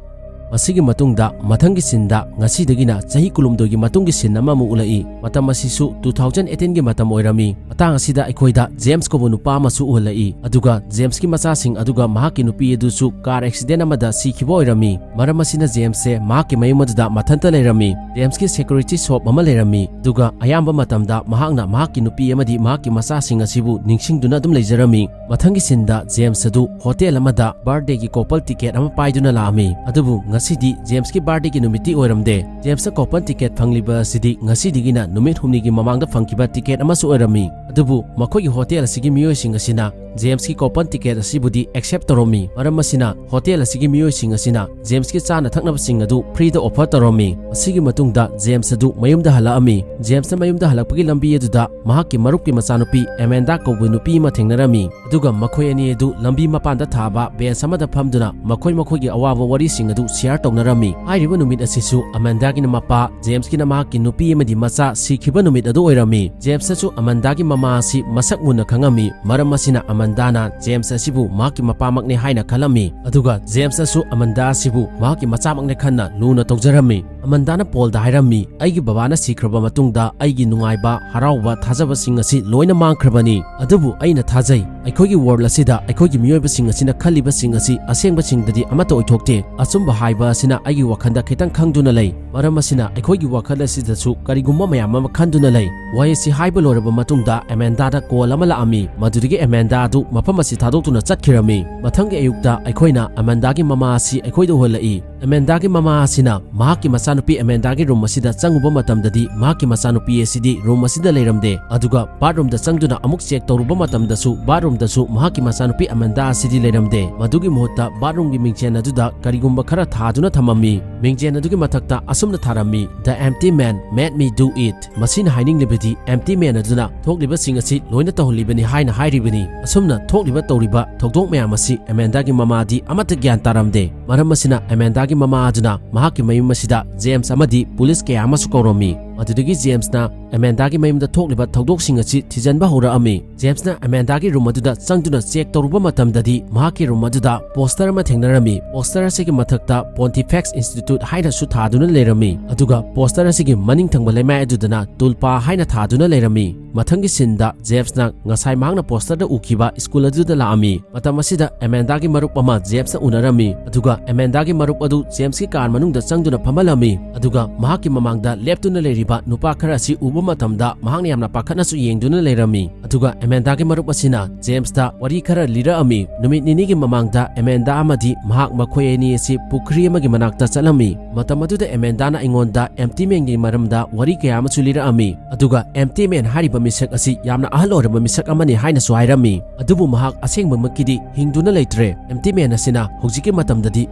ꯃꯁꯤꯒꯤ ꯃꯇꯨꯡꯗ ꯃꯊꯪꯒꯤ ꯁꯤꯟꯗ ꯉꯁꯤꯗꯒꯤꯅ ꯆꯍꯤ ꯀꯨꯟꯍꯨꯝꯗꯣꯏꯒꯤ ꯃꯇꯨꯡꯒꯤ ꯁꯤꯟ ꯑꯃꯃꯨꯛ ꯎꯠꯂꯛꯏ꯫ ꯃꯇꯝ ꯑꯁꯤꯁꯨ two thousand eighteen ꯒꯤ ꯃꯇꯝ ꯑꯣꯏꯔꯝꯃꯤ꯫ ꯃꯇꯥꯡ ꯑꯁꯤꯗ ꯑꯩꯈꯣꯏꯗ ꯖꯦꯝꯁ ꯀꯧꯕ ꯅꯨꯄꯥ ꯑꯃꯁꯨ ꯎꯍꯜꯂꯛꯏ, ꯑꯗꯨꯒ ꯖꯦꯝꯁꯀꯤ ꯃꯆꯥꯁꯤꯡ ꯑꯗꯨꯒ ꯃꯍꯥꯛꯀꯤ ꯅꯨꯄꯤ ꯑꯗꯨꯁꯨ ꯀꯥꯔ ꯑꯦꯛꯁꯤꯗꯦꯟ ꯑꯃꯗ ꯁꯤꯈꯤꯕ ꯑꯣꯏꯔꯝꯃꯤ꯫ ꯃꯔꯝ ꯑꯁꯤꯅ ꯖꯦꯝꯁꯁꯦ ꯃꯍꯥꯛꯀꯤ ꯃꯌꯨꯝ ꯑꯗꯨꯗ ꯃꯊꯟꯇ ꯂꯩꯔꯝꯃꯤ꯫ ꯖꯦꯝꯁꯀꯤ ꯁꯦꯀ꯭ꯌꯨꯔꯤꯇꯤ ꯁꯣꯞ ꯑꯃ ꯂꯩꯔꯝꯃꯤ, ꯑꯗꯨꯒ ꯑꯌꯥꯝꯕ ꯃꯇꯝꯗ ꯃꯍꯥꯛꯅ ꯃꯍꯥꯛꯀꯤ ꯅꯨꯄꯤ ꯑꯃꯗꯤ ꯃꯍꯥꯛꯀꯤ ꯃꯆꯥꯁꯤꯡ ꯑꯁꯤꯕꯨ ꯅꯤꯡꯁꯤꯡꯗꯨꯅ ꯑꯗꯨꯝ ꯂꯩꯖꯔꯝꯃꯤ꯫ ꯃꯊꯪꯒꯤ ꯁꯤꯟꯗ ꯖꯦꯝꯁ ꯑꯗꯨ ꯍꯣꯇꯦꯜ ꯑꯃꯗ ꯕꯥꯔꯗꯦꯒꯤ ꯀꯣꯄꯜ ꯇꯤꯀꯦꯠ ꯑꯃ ꯄꯥꯏꯗꯨꯅ ꯂꯥꯛꯑꯝꯃꯤ꯫ ꯑꯗꯨꯕꯨ ꯉꯁꯤꯗꯤ ꯖꯦꯝꯁꯀꯤ ꯕꯥꯔꯗꯦꯒꯤ ꯅꯨꯃꯤꯠꯇꯤ ꯑꯣꯏꯔꯝꯗꯦ꯫ ꯖꯦꯝꯁꯅ ꯀꯣꯄꯜ ꯇꯤꯀꯦꯠ ꯐꯪꯂꯤꯕ ꯑꯁꯤꯗꯤ ꯉꯁꯤꯗꯒꯤꯅ ꯅꯨꯃꯤꯠ ꯍꯨꯝꯅꯤꯒꯤ ꯃꯃꯥꯡꯗ ꯐꯪꯈꯤꯕ ꯇꯤꯀꯦꯠ ꯑꯃꯁꯨ ꯑꯣꯏꯔꯝꯃꯤ꯫ ꯑꯗꯨꯕꯨ ꯃꯈꯣꯏꯒꯤ ꯍꯣꯇꯦꯜ ꯑꯁꯤꯒꯤ ꯃꯤꯑꯣꯏꯁꯤꯡ ꯑꯁꯤꯅ ꯖꯦꯝꯁꯀꯤ ꯀꯣꯄꯜ ꯇꯤꯀꯦꯠ ꯑꯁꯤꯕꯨꯗꯤ ꯑꯦꯛꯁꯦꯞ ꯇꯧꯔꯝꯃꯤ꯫ ꯃꯔꯝ ꯑꯁꯤꯅ ꯍꯣꯇꯦꯜ ꯑꯁꯤꯒꯤ ꯃꯤꯑꯣꯏꯁꯤꯡ ꯑꯁꯤꯅ ꯖꯦꯝꯁꯀꯤ ꯆꯥꯅ ꯊꯛꯅꯕꯁꯤꯡ ꯑꯗꯨ ꯐ꯭ꯔꯤꯗ ꯑꯣꯐꯔ ꯇꯧꯔꯝꯃꯤ꯫ ꯃꯁꯤꯒꯤ ꯃꯇꯨꯡꯗ ꯖꯦꯝꯁ ꯑꯗꯨ ꯃꯌꯨꯝꯗ ꯍꯜꯂꯛꯑꯝꯃꯤ꯫ ꯖꯦꯝꯁꯅ ꯃꯌꯨꯝꯗ ꯍꯜꯂꯛꯄꯒꯤ ꯂꯝꯕꯤ ꯑꯗꯨꯗ ꯃꯍꯥꯛꯀꯤ ꯃꯔꯨꯞꯀꯤ ꯃꯆꯥꯅꯨꯄꯤ ꯑꯦꯃꯦꯟꯗꯥ ꯀꯧꯕ ꯅꯨꯄꯤ ꯑꯃ ꯊꯦꯡꯅꯔꯝꯃꯤ꯫ ꯑꯗꯨꯒ ꯃꯈꯣꯏ ꯑꯅꯤ ꯑꯗꯨ ꯂꯝꯕꯤ ꯃꯄꯥꯟꯗ ꯊꯥꯕ ꯕꯦꯟꯆ ꯑꯃꯗ ꯐꯝꯗꯨꯅ ꯃꯈꯣꯏ ꯃꯈꯣꯏꯒꯤ ꯑꯋꯥꯕ ꯋꯥꯔꯤꯁꯤꯡ ꯑꯗꯨ ꯁꯤꯌꯥꯔ ꯇꯧꯅꯔꯝꯃꯤ꯫ ꯍꯥꯏꯔꯤꯕ ꯅꯨꯃꯤꯠ ꯑꯁꯤꯁꯨ ꯑꯃꯦꯟꯗꯥꯒꯤꯅ ꯃꯄꯥ, ꯖꯦꯝꯁꯀꯤꯅ ꯃꯍꯥꯛꯀꯤ ꯅꯨꯄꯤ ꯑꯃꯗꯤ ꯃꯆꯥ ꯁꯤꯈꯤꯕ ꯅꯨꯃꯤꯠ ꯑꯗꯨ ꯑꯣꯏꯔꯝꯃꯤ꯫ ꯖꯦꯝꯁꯅꯁꯨ ꯑꯃꯦꯟꯗꯥꯒꯤ ꯃꯃꯥ ꯑꯁꯤ ꯃꯁꯛ ꯃꯨꯟꯅ ꯈꯪꯉꯝꯃꯤ꯫ ꯃꯔꯝ ꯑꯁꯤꯅ ꯑꯃꯦꯟꯗꯥꯅ ꯖꯦꯝꯁ ꯑꯁꯤꯕꯨ ꯃꯍꯥꯛꯀꯤ ꯃꯄꯥꯃꯛꯅꯤ ꯍꯥꯏꯅ ꯈꯜꯂꯝꯃꯤ꯫ ꯑꯗꯨꯒ ꯖꯦꯝꯁꯅꯁꯨ ꯑꯃꯦꯟꯗꯥ ꯑꯁꯤꯕꯨ ꯃꯍꯥꯛꯀꯤ ꯃꯆꯥꯃꯛꯅꯤ ꯈꯟꯅ ꯂꯨꯅ ꯇꯧꯖꯔꯝꯃꯤ꯫ ꯑꯃꯦꯟꯗꯥꯅ ꯄꯣꯜꯗ ꯍꯥꯏꯔꯝꯃꯤ, "ꯑꯩꯒꯤ ꯕꯕꯥꯅ ꯁꯤꯈ꯭ꯔꯕ ꯃꯇꯨꯡꯗ ꯑꯩꯒꯤ ꯅꯨꯡꯉꯥꯏꯕ, ꯍꯔꯥꯎꯕ, ꯊꯥꯖꯕꯁꯤꯡ ꯑꯁꯤ ꯂꯣꯏꯅ ꯃꯥꯡꯈ꯭ꯔꯕꯅꯤ꯫ ꯑꯗꯨꯕꯨ ꯑꯩꯅ ꯊꯥꯖꯩ, ꯑꯩꯈꯣꯏꯒꯤ ꯋꯥꯔꯜꯗ ꯑꯁꯤꯗ ꯑꯩꯈꯣꯏꯒꯤ ꯃꯤꯑꯣꯏꯕꯁꯤꯡ ꯑꯁꯤꯅ ꯈꯜꯂꯤꯕꯁꯤꯡ ꯑꯁꯤ ꯑꯁꯦꯡꯕꯁꯤꯡꯗꯗꯤ ꯑꯃꯠꯇ ꯑꯣꯏꯊꯣꯛꯇꯦ꯫ ꯑꯆꯨꯝꯕ ꯍꯥꯏꯕ ꯑꯁꯤꯅ ꯑꯩꯒꯤ ꯋꯥꯈꯜꯗ ꯈꯤꯇꯪ ꯈꯪꯗꯨꯅ ꯂꯩ꯫ ꯃꯔꯝ ꯑꯁꯤꯅ ꯑꯩꯈꯣꯏꯒꯤ ꯋꯥꯈꯜ ꯑꯁꯤꯗꯁꯨ ꯀꯔꯤꯒꯨꯝꯕ ꯃꯌꯥꯝ ꯑꯃ ꯈꯟꯗꯨꯅ ꯂꯩ꯫" ꯋꯥꯍꯩ ꯑꯁꯤ ꯍꯥꯏꯕ ꯂꯣꯏꯔꯕ ꯃꯇꯨꯡꯗ ꯑꯦꯃꯦꯟꯗꯥꯗ ꯀꯣꯜ ꯑꯃ ꯂꯥꯛꯑꯝꯃꯤ꯫ ꯃꯗꯨꯗꯒꯤ ꯑꯦꯃꯦꯟꯗꯥ ꯑꯗꯨ ꯃꯐꯝ ꯑꯁꯤ ꯊꯥꯗꯣꯛꯇꯨꯅ ꯆꯠꯈꯤꯔꯝꯃꯤ꯫ ꯃꯊꯪꯒꯤ ꯑꯌꯨꯛꯇ ꯑꯩꯈꯣꯏꯅ ꯑꯦꯃꯦꯟꯗꯥꯒꯤ ꯃꯃꯥ ꯑꯁꯤ ꯑꯩꯈꯣꯏꯗ ꯎꯍꯜꯂꯛꯏ꯫ ꯑꯦꯃꯦꯟꯗꯥꯒꯤ ꯃꯃꯥ ꯑꯁꯤꯅ ꯃꯍꯥꯛꯀꯤ ꯃꯆꯥꯅꯨꯄꯤ ꯑꯦꯃꯦꯟꯗꯥꯒꯤ ꯔꯨꯝ ꯑꯁꯤꯗ ꯆꯪꯉꯨꯕ ꯃꯇꯝꯗꯗꯤ ꯃꯍꯥꯛꯀꯤ ꯃꯆꯥꯅꯨꯄꯤ ꯑꯁꯤꯗꯤ ꯔꯨꯝ ꯑꯁꯤꯗ ꯂꯩꯔꯝꯗꯦ꯫ ꯑꯗꯨꯒ ꯕꯥꯠꯔꯨꯝꯗ ꯆꯪꯗꯨꯅ ꯑꯃꯨꯛ ꯆꯦꯛ ꯇꯧꯔꯨꯕ ꯃꯇꯝꯗꯁꯨ ꯕꯥꯠꯔꯨꯝꯗꯁꯨ ꯃꯍꯥꯛꯀꯤ ꯃꯆꯥꯅꯨꯄꯤ ꯑꯦꯃꯦꯟꯗꯥ ꯑꯁꯤꯗꯤ ꯂꯩꯔꯝꯗꯦ꯫ ꯃꯗꯨꯒꯤ ꯃꯍꯨꯠꯇ ꯕꯥꯠꯔꯨꯝꯒꯤ ꯃꯤꯡꯖꯦꯜ ꯑꯗꯨꯗ ꯀꯔꯤꯒꯨꯝꯕ ꯈꯔ ꯊꯥꯗꯨꯅ ꯊꯝꯃꯝꯃꯤ꯫ ꯃꯤꯡꯖꯦꯜ ꯑꯗꯨꯒꯤ ꯃꯊꯛꯇ ꯑꯁꯨꯝꯅ ꯊꯥꯔꯝꯃꯤ, "The empty man made me do it"꯫ ꯃꯁꯤꯅ ꯍꯥꯏꯅꯤꯡꯂꯤꯕꯗꯤ empty man ꯑꯗꯨꯅ ꯊꯣꯛꯂꯤꯕꯁꯤꯡ ꯑꯁꯤ ꯂꯣꯏꯅ ꯇꯧꯍꯜꯂꯤꯕꯅꯤ ꯍꯥꯏꯅ ꯍꯥꯏꯔꯤꯕꯅꯤ꯫ ꯑꯁꯨꯝꯅ ꯊꯣꯛꯂꯤꯕ ꯇꯧꯔꯤꯕ ꯊꯧꯗꯣꯛ ꯃꯌꯥꯝ ꯑꯁꯤ ꯑꯦꯃꯦꯟꯗꯥꯒꯤ ꯃꯃꯥꯗꯤ ꯑꯃꯠꯇ ꯒ꯭ꯌꯥꯟ ꯇꯥꯔꯝꯗꯦ꯫ ꯃꯔꯝ ꯑꯁꯤꯅ ꯑꯦꯃꯦꯟꯗꯥꯒꯤ ꯃꯃꯥ ꯑꯗꯨꯅ ꯃꯍꯥꯛꯀꯤ ꯃꯌꯨꯝ ꯑꯁꯤꯗ ꯖꯦꯝꯁ ꯑꯃꯗꯤ ꯄꯨꯂꯤꯁ ꯀꯌꯥ ꯑꯃꯁꯨ ꯀꯧꯔꯝꯃꯤ꯫ ꯃꯗꯨꯗꯒꯤ ꯖꯦꯝꯁꯅ ꯑꯦꯃꯦꯟꯗꯥꯒꯤ ꯃꯌꯨꯝꯗ ꯊꯣꯛꯂꯤꯕ ꯊꯧꯗꯣꯛꯁꯤꯡ ꯑꯁꯤ ꯊꯤꯖꯤꯟꯕ ꯍꯧꯔꯛꯑꯝꯃꯤ꯫ ꯖꯦꯝꯁꯅ ꯑꯦꯃꯦꯟꯗꯥꯒꯤ ꯔꯨꯝ ꯑꯗꯨꯗ ꯆꯪꯗꯨꯅ ꯆꯦꯛ ꯇꯧꯔꯨꯕ ꯃꯇꯝꯗꯗꯤ ꯃꯍꯥꯛꯀꯤ ꯔꯨꯝ ꯑꯗꯨꯗ ꯄꯣꯁꯇꯔ ꯑꯃ ꯊꯦꯡꯅꯔꯝꯃꯤ꯫ ꯄꯣꯁꯇꯔ ꯑꯁꯤꯒꯤ ꯃꯊꯛꯇ ꯄꯣꯟꯇꯤꯐꯦꯛꯁ ꯏꯟꯁꯇꯤꯇ꯭ꯌꯨꯠ ꯍꯥꯏꯅꯁꯨ ꯊꯥꯗꯨꯅ ꯂꯩꯔꯝꯃꯤ꯫ ꯑꯗꯨꯒ ꯄꯣꯁꯇꯔ ꯑꯁꯤꯒꯤ ꯃꯅꯤꯡ ꯊꯪꯕ ꯂꯩꯃꯥꯏ ꯑꯗꯨꯗꯅ ꯇꯨꯜꯄꯥ ꯍꯥꯏꯅ ꯊꯥꯗꯨꯅ ꯂꯩꯔꯝꯃꯤ꯫ ꯃꯊꯪꯒꯤ ꯁꯤꯟꯗ ꯖꯦꯝꯁꯅ ꯉꯁꯥꯏ ꯃꯍꯥꯛꯅ ꯄꯣꯁꯇꯔꯗ ꯎꯈꯤꯕ ꯁ꯭ꯀꯨꯜ ꯑꯗꯨꯗ ꯂꯥꯛꯑꯝꯃꯤ꯫ ꯃꯇꯝ ꯑꯁꯤꯗ ꯑꯦꯃꯦꯟꯗꯥꯒꯤ ꯃꯔꯨꯞ ꯑꯃ ꯖꯦꯝꯁꯅ ꯎꯅꯔꯝꯃꯤ꯫ ꯑꯗꯨꯒ ꯑꯦꯃꯦꯟꯗꯥꯒꯤ ꯃꯔꯨꯞ ꯑꯗꯨ ꯖꯦꯝꯁꯀꯤ ꯀꯥꯔ ꯃꯅꯨꯡꯗ ꯆꯪꯗꯨꯅ ꯐꯝꯍꯜꯂꯝꯃꯤ꯫ ꯑꯗꯨꯒ ꯃꯍꯥꯛꯀꯤ ꯃꯃꯥꯡꯗ ꯂꯦꯞꯇꯨꯅ ꯂꯩꯔꯤꯕ ꯅꯨꯄꯥ ꯈꯔ ꯑꯁꯤ ꯎꯕ ꯃꯇꯝꯗ ꯃꯍꯥꯛꯅ ꯌꯥꯝꯅ ꯄꯥꯈꯠꯅꯁꯨ ꯌꯦꯡꯗꯨꯅ ꯂꯩꯔꯝꯃꯤ꯫ ꯑꯗꯨꯒ ꯑꯦꯃꯦꯟꯗꯥꯒꯤ ꯃꯔꯨꯞ ꯑꯁꯤꯅ ꯖꯦꯝꯁꯇ ꯋꯥꯔꯤ ꯈꯔ ꯂꯤꯔꯛꯑꯝꯃꯤ꯫ ꯅꯨꯃꯤꯠ ꯅꯤꯅꯤꯒꯤ ꯃꯃꯥꯡꯗ ꯑꯦꯃꯦꯟꯗꯥ ꯑꯃꯗꯤ ꯃꯍꯥꯛ ꯃꯈꯣꯏ ꯑꯅꯤ ꯑꯁꯤ ꯄꯨꯈ꯭ꯔꯤ ꯑꯃꯒꯤ ꯃꯅꯥꯛꯇ ꯆꯠꯂꯝꯃꯤ꯫ ꯃꯇꯝ ꯑꯗꯨꯗ ꯑꯦꯃꯦꯟꯗꯥꯅ ꯑꯩꯉꯣꯟꯗ empty manꯒꯤ ꯃꯔꯝꯗ ꯋꯥꯔꯤ ꯀꯌꯥ ꯑꯃꯁꯨ ꯂꯤꯔꯛꯑꯝꯃꯤ꯫ ꯑꯗꯨꯒ empty man ꯍꯥꯏꯔꯤꯕ ꯃꯤꯁꯛ ꯑꯁꯤ ꯌꯥꯝꯅ ꯑꯍꯜ ꯑꯣꯏꯔꯕ ꯃꯤꯁꯛ ꯑꯃꯅꯤ ꯍꯥꯏꯅꯁꯨ ꯍꯥꯏꯔꯝꯃꯤ꯫ ꯑꯗꯨꯕꯨ ꯃꯍꯥꯛ ꯑꯁꯦꯡꯕꯃꯛꯀꯤꯗꯤ ꯍꯤꯡꯗꯨꯅ ꯂꯩꯇ꯭ꯔꯦ꯫ Empty man ꯑꯁꯤꯅ ꯍꯧꯖꯤꯛꯀꯤ ꯃꯇꯝꯗꯗꯤ